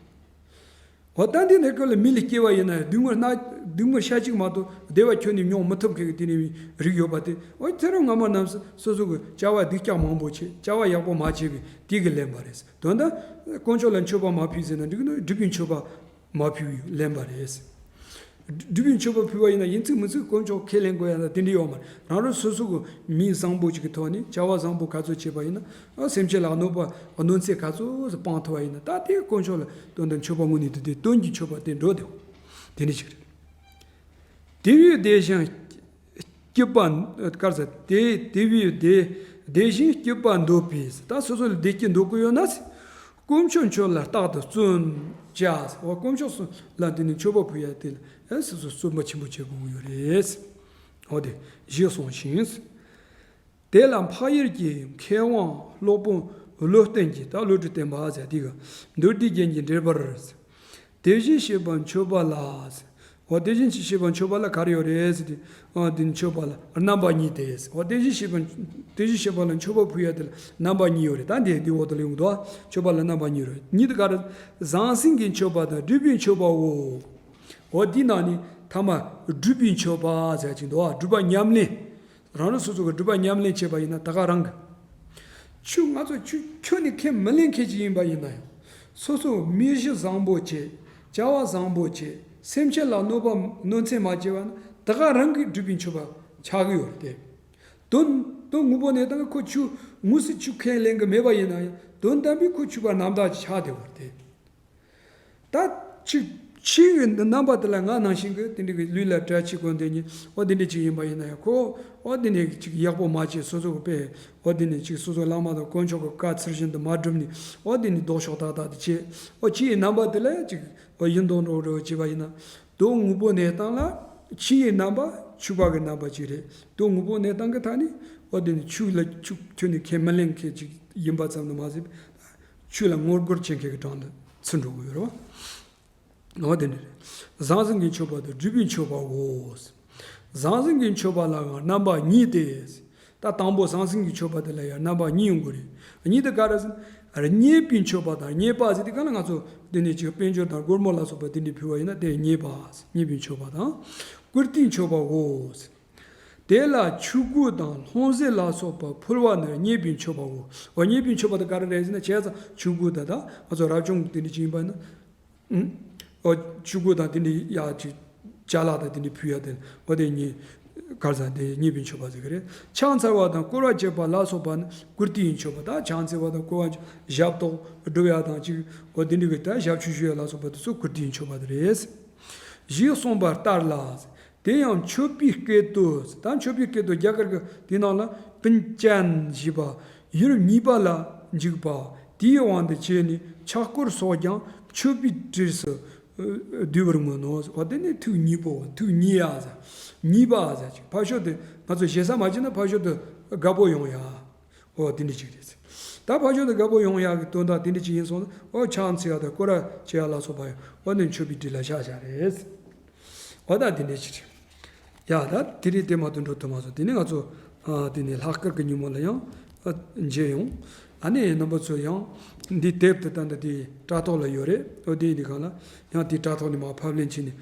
འོ་ད་འདི་འདིར་སྐབས་ལ་མི་ལ་སྐྱེ་བ་ཡིན་ན་སྡུག་བསྔལ་སྣ་སྡུག་བསྔལ་ཤ་གཅིག་མ་གཏོགས་བདེ་བ་ཁྱོན་ནས་མྱོང་མི་ཐུབ་མཁན་གྱི་དེ་ནས་རིགས་ཡོད་པ་དེ་འོ་ཚེ་རབས་སྔ་མ་རྣམས་སུ་སོ་སོ་གི་བྱ་བ་སྡུག་ཅག་མང་པོ་བྱེད་བྱ་བ་ཡག་པོ་མ་བྱས་པའི་དེ་གི་ལན་པ་རེད། དོན་དག་དཀོན་མཆོག་ལ་མཆོད་པ་མ་ཕུལ་ཟེར་ན་འགྲིག་གི་འདུག་སྒྲུབ་པའི་མཆོད་པ་མ་ཕུལ་བའི་ལན་པ་རེད། སྒྲུབ་པའི་མཆོད་པ་ཕུལ་བ་ཡིན་ན་ཡིན་ཚིག་མིན་ཚིག་དཀོན་མཆོག་ཁས་ལེན་དགོས་ཡ་ན་དེ་འདྲ་ཡོད་མ་རེད། རང་རང་སོ་སོ་གི་མིང་བཟང་པོ་ཅིག་གི་ཐོག་ནས་བྱ་བ་བཟང་པོ་ག་ཚོད་བྱས་པ་ཡིན་ན་ཨ་སེམས་ཅན་ལ་གནོད་པ་གནོད་འཚེ་ག་ཚོད་སྤང་ཐུབ་པ་ཡིན་ན་ད་དེ་དཀོན་མཆོག་ལ་དོན་དུ་མཆོད་པ་དངོས་གནས་དེ་དེ་དོན་གྱི་མཆོད་པ་དེ་འགྲོ་དེ་དེ་འདྲ་ཅིག་རེད། དེ་བས་བདེ་ཞིང་སྐྱིད་པ་གར་ཟེར་དེ་དེ་བས་བདེ་བདེ་ཞིང་སྐྱིད་པ་འདོད་པས་ད་སོ་སོ་ལ་བདེ་སྐྱིད་འདོད་ཀྱི་ཡོད་ན་དཀོན་མཆོག་མཆོད་ལ་རྟག་ཏུ་བརྩོན་བྱ། འོ་དཀོན་མཆོག་གསུམ་ལ་དེ་ནི་མཆོད་པ་ཕུལ་ཡ་དེ་ལ་ཨེ་སོ་སོ་བརྩོན་པ་ཆེན་པོ་བྱེད་དགོས་ཀྱི་ཡོད་རེད། འོ་དེ་ཞེས་གསུངས་ཤིང་། དེ་ལ་འཕགས་ཡུལ་གྱི་མཁས་དབང་སློབ་དཔོན་བློ་བརྟན་གྱིས་ད་བློ་གྲོས་བརྟན་པ་ཟེར་དེ་ག་མདོ་སྡེ་རྒྱན་གྱི་འགྲེལ་པར། དེ་བཞིན་གཤེགས་པ་མཆོད་པ་ལ། འོ་དེ་བཞིན་གཤེགས་པ་མཆོད་པ་ལ་ག་རེ་ཡོད་རེད་ཟེར་དུས། འོ་དེ་ནི་མཆོད་པ་ལ་རྣམ་པ་གཉིས་ཏེ། འོ་དེ་བཞིན་གཤེགས་པ་དེ་བཞིན་གཤེགས་པ་ལ་མཆོད་པ་ཕུལ་ཡ་དེ་ལ་རྣམ་པ་གཉིས་ཡོད་རེད། ད་འདི་འདི་འོག་ཏུ་ལ་ཡོང་འདུག་མཆོད་པ་ལ་རྣམ་པ་གཉིས་ཡོད་རེད། གཉིས་དེ་ག་རེ། ཟང་ཟིང་གི་མཆོད་པ་དང་སྒྲུབ་པའི་མཆོད་པའོ། འོ་འདི་ནང་ནི་ཐ་མ་སྒྲུབ་པའི་མཆོད་པ་ཟེར་གྱི་འདུག་སྒྲུབ་པ་ཉམས་ལེན། རང་རང་སོ་སོ་གི་སྒྲུབ་པ་ཉམས་ལེན་བྱེད་པ་ཡིན་ན་ད་ག་རང་གི་ཆོས་ང་ཚོ་ཆོས་ཁྱོན་ནས་ཁས་མི་ལེན་མཁན་ཅིག་ཡིན་པ་ཡིན་ན་ཡང་། སོ་སོ་མི་གཞི་བཟང་པོ་བྱེད། བྱ་བ་བཟང་པོ་བྱེད། སེམས་ཅན་ལ་གནོད་པ་གནོད་འཚེ་མ་བྱས་པ་ན་ད་ག་རང་གི་སྒྲུབ་པའི་མཆོད་པ་ཆགས་ཀྱི་ཡོད་རེད་དེ། དོན་དོན་དངོས་པོ་གནས་སྟངས་ཁོ་ཆོས་དངོས་སུ་ཆོས་ཁས་ལེན་གི་མེད་པ་ཡིན་ན་ཡང་དོན་དམ་པའི་ཁོ་ཆོས་པ་རྣམ་དག་ཅིག་ཆགས་བསྡད་ཡོད་རེད་དེ། ད་ཅིག་ཕྱིའི་རྣམ་པ་དེ་ལ་ང་ནང་བཞིན་གྱི་དེ་འདྲ་གི་ལུས་ལ་གྲྭ་ཆས་གོན་དེ་ཉིད་འོ་དེ་འདྲ་ཅིག་ཡིན་པ་ཡིན་ན་ཡང་ཁོ་འོ་དེ་འདྲ་ཅིག་ཡག་པོ་མ་བྱས་སོ་སོ་གི་དཔེ་འོ་དེ་འདྲ་ཅིག་སོ་སོ་བླ་མ་དང་དཀོན་མཆོག་གི་བཀའ་ཚུལ་བཞིན་དུ་མ་བསྒྲུབས་ནས་འོ་དེ་ནས་ལྡོག་ཕྱོགས་ཏག་ཏག་དེ་བྱས་འོ་ཕྱིའི་རྣམ་པ་དེ་ལ་ཅིག་འོ་ཡིན་མདོག་འདྲ་བོ་བྱས་པ་ཡིན་ན་དོན་དངོས་པོ་གནས་སྟངས་ལ་ཕྱིའི་རྣམ་པ་ཕྱུག་པ་གི་རྣམ་པ་ཅིག་རེད། དོན་དངོས་པོ་གནས་སྟངས་ཀྱི་ཐད་ནས་འོ་དེ་ནས་ཕྱུག་ལ་ཕྱུག་ཁྱོན་ནས་ཁས་མི་ལེན་མཁན་ཅིག་ཡིན་པ་ཙམ་དུ་མ་ཟད། ཆོས་ལ་ངོ་རྒོལ་བྱེད་མཁན་གྱི་གྲངས་ལ་ཚུད་འགྲོ་གི་ཡོད་རེད་བ། འོ་དེ་འདྲ་རེད། ཟང་ཟིང་གི་མཆོད་པ་དང་སྒྲུབ་པའི་མཆོད་པའོ། ཟང་ཟིང་གི་མཆོད་པ་ལའང་རྣམ་པ་གཉིས་ཏེ། ད་དང་པོ་ཟང་ཟིང་གི་མཆོད་པ་དེ་ལ་ཡང་རྣམ་པ་གཉིས་ཡོང་གི་རེད། གཉིས་དེ་ག་རེ་ཟེར་ན། རྙེད་པའི་མཆོད་པ་དང་རྙེད་པ་ཟེར་དུས་ག་ལ་ང་ཚོ་འདི་ནས་ཅིག་དཔལ་འབྱོར་དང་སྒོར་མོ་ལ་སོགས་པ་དེ་འདྲ་ཕུལ་བ་ཡིན་ན་དེ་རྙེད་པ། རྙེད་པའི་མཆོད་པ་དང་། བཀུར་སྟིའི་མཆོད་པའོ། དེ་ལ་ཆོས་གོས་དང་ལྷུང་བཟེད་ལ་སོགས་པ་ཕུལ་བ་ནི་རྙེད་པའི་མཆོད་པའོ། འོ་རྙེད་པའི་མཆོད་པ་དེ་ག་རེ་རེད་ཟེར་ན་བྱས་ཙང་ཆོས་གོས་དང་ད་ང་ཚོ་རབ་བྱུང་དེ་འདྲ་ཅིག་ཡིན་པ་ན། ཨུམ། འོ་ཆོས་གོས་དང་དེ་འདྲ་ཡ་ཅིག་ཅ་ལག་དང་དེ་འདྲ་ཕུལ་ཡ་དེ་འོ་དེ་རྙེད། ག་རེ་ཟེར་དེ་རྙེད་པའི་མཆོད་པ་ཟེར་གི་རེད། ཕྱག་འཚལ་བ་དང་བསྐོར་བ་བྱེད་པ་ལ་སོགས་པ་ནི་བཀུར་སྟིའི་མཆོད་པ་དང་ཕྱག་འཚལ་བ་དང་བསྐོར་བ་ཞབས་ཏོག་སྒྲུབ་ཡ་དང་ཅིག་འོ་དེ་འདྲ་གི་ད་ཞབས་ཕྱི་ཞུ་ཡ་ལ་སོགས་པ་དེ་ཚོ་བཀུར་སྟིའི་མཆོད་པ་དེ་རེད། ཞེས་གསུངས་པ་ལྟར་ལ། དེ་ཡང་མཆོད་པའི་སྐད་དོད། ད་མཆོད་པའི་སྐད་དོད་རྒྱ་གར་གྱི་དེ་ནང་ལ་པིན་ཅན་ཞེས་པ། ཡུལ་གཉིས་པ་ལ་འཇུག་པ། དེའི་དབང་དུ་བྱས་ནས་ཕྱག་སྐོར་སོགས་ཀྱང་མཆོད་པའི་གྲས་སུ་བསྡུ་བར་མངོན་ནོ། འོ་དེ་ནི་ཐུགས་མཉེས་པོ་ཐུགས་མཉེས་ཡ་ཟེར། མཉེས་པ་ཟེར་ཅིག་ཕར་ཕྱོགས་དེ་ང་ཚོ་ཞེ་ས་མ་བྱས་ན་ཕར་ཕྱོགས་དེ་དགའ་པོ་ཡོང་ཡ། ཨོ་དེ་འདྲ་ཅིག་རེད། ད་ཕར་ཕྱོགས་དུ་དགའ་པོ་ཡོང་ཡག་གི་དོན་དག་དེ་འདྲ་ཅིག་ཡིན་སོང་ན། ཨོ་ཕྱག་འཚལ་ཡག་དང་སྐོར་ར་བྱེད་ཡག་ལ་སོགས་པ་ཡང་ཨོ་ནི་མཆོད་པའི་སྒྲིག་ལ་བཞག་བཞག་རེད། ཨོ་ད་དེ་འདྲ་ཅིག་རེད། ཡ་ད་དེ་རིང་དེ་མ་གཏོགས་འགྲོ་ཐུབ་མ་སོང་། དེ་ནས་ང་ཚོ་ཨ་དེ་ནས་ལྷག་དཀར་གྱི་ཉིན་མོ་ལ་ཡང་ཨ་མཇལ་ཡོང་། ཨ་ནི་རྣམ་པ་ཚོ་ཡང་འདི་དེབ་དེ་ད་འདི་དེ་དྲ་ཐོག་ལ་ཡོད་རེད། ཨོ་དེ་ཡིན་དུས་གང་ལ་ཡང་དེ་དྲ་ཐོག་ནས་མར་ཕབ་ལེན་བྱས་ནས་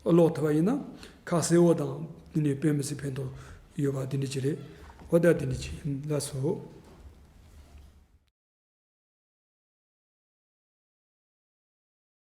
ཀློག་ཐུབ་པ་ཡིན་ན་ཁ་གསལ་བོ་དང་དེ་ནས་དཔེ་མི་སྲིད་ཕན་ཐོགས་ཡོད་པ་དེ་འདྲ་ཅིག་རེད། ཨོ་ད་དེ་འདྲ་ཅིག་ཡིན། ལགས་སོ།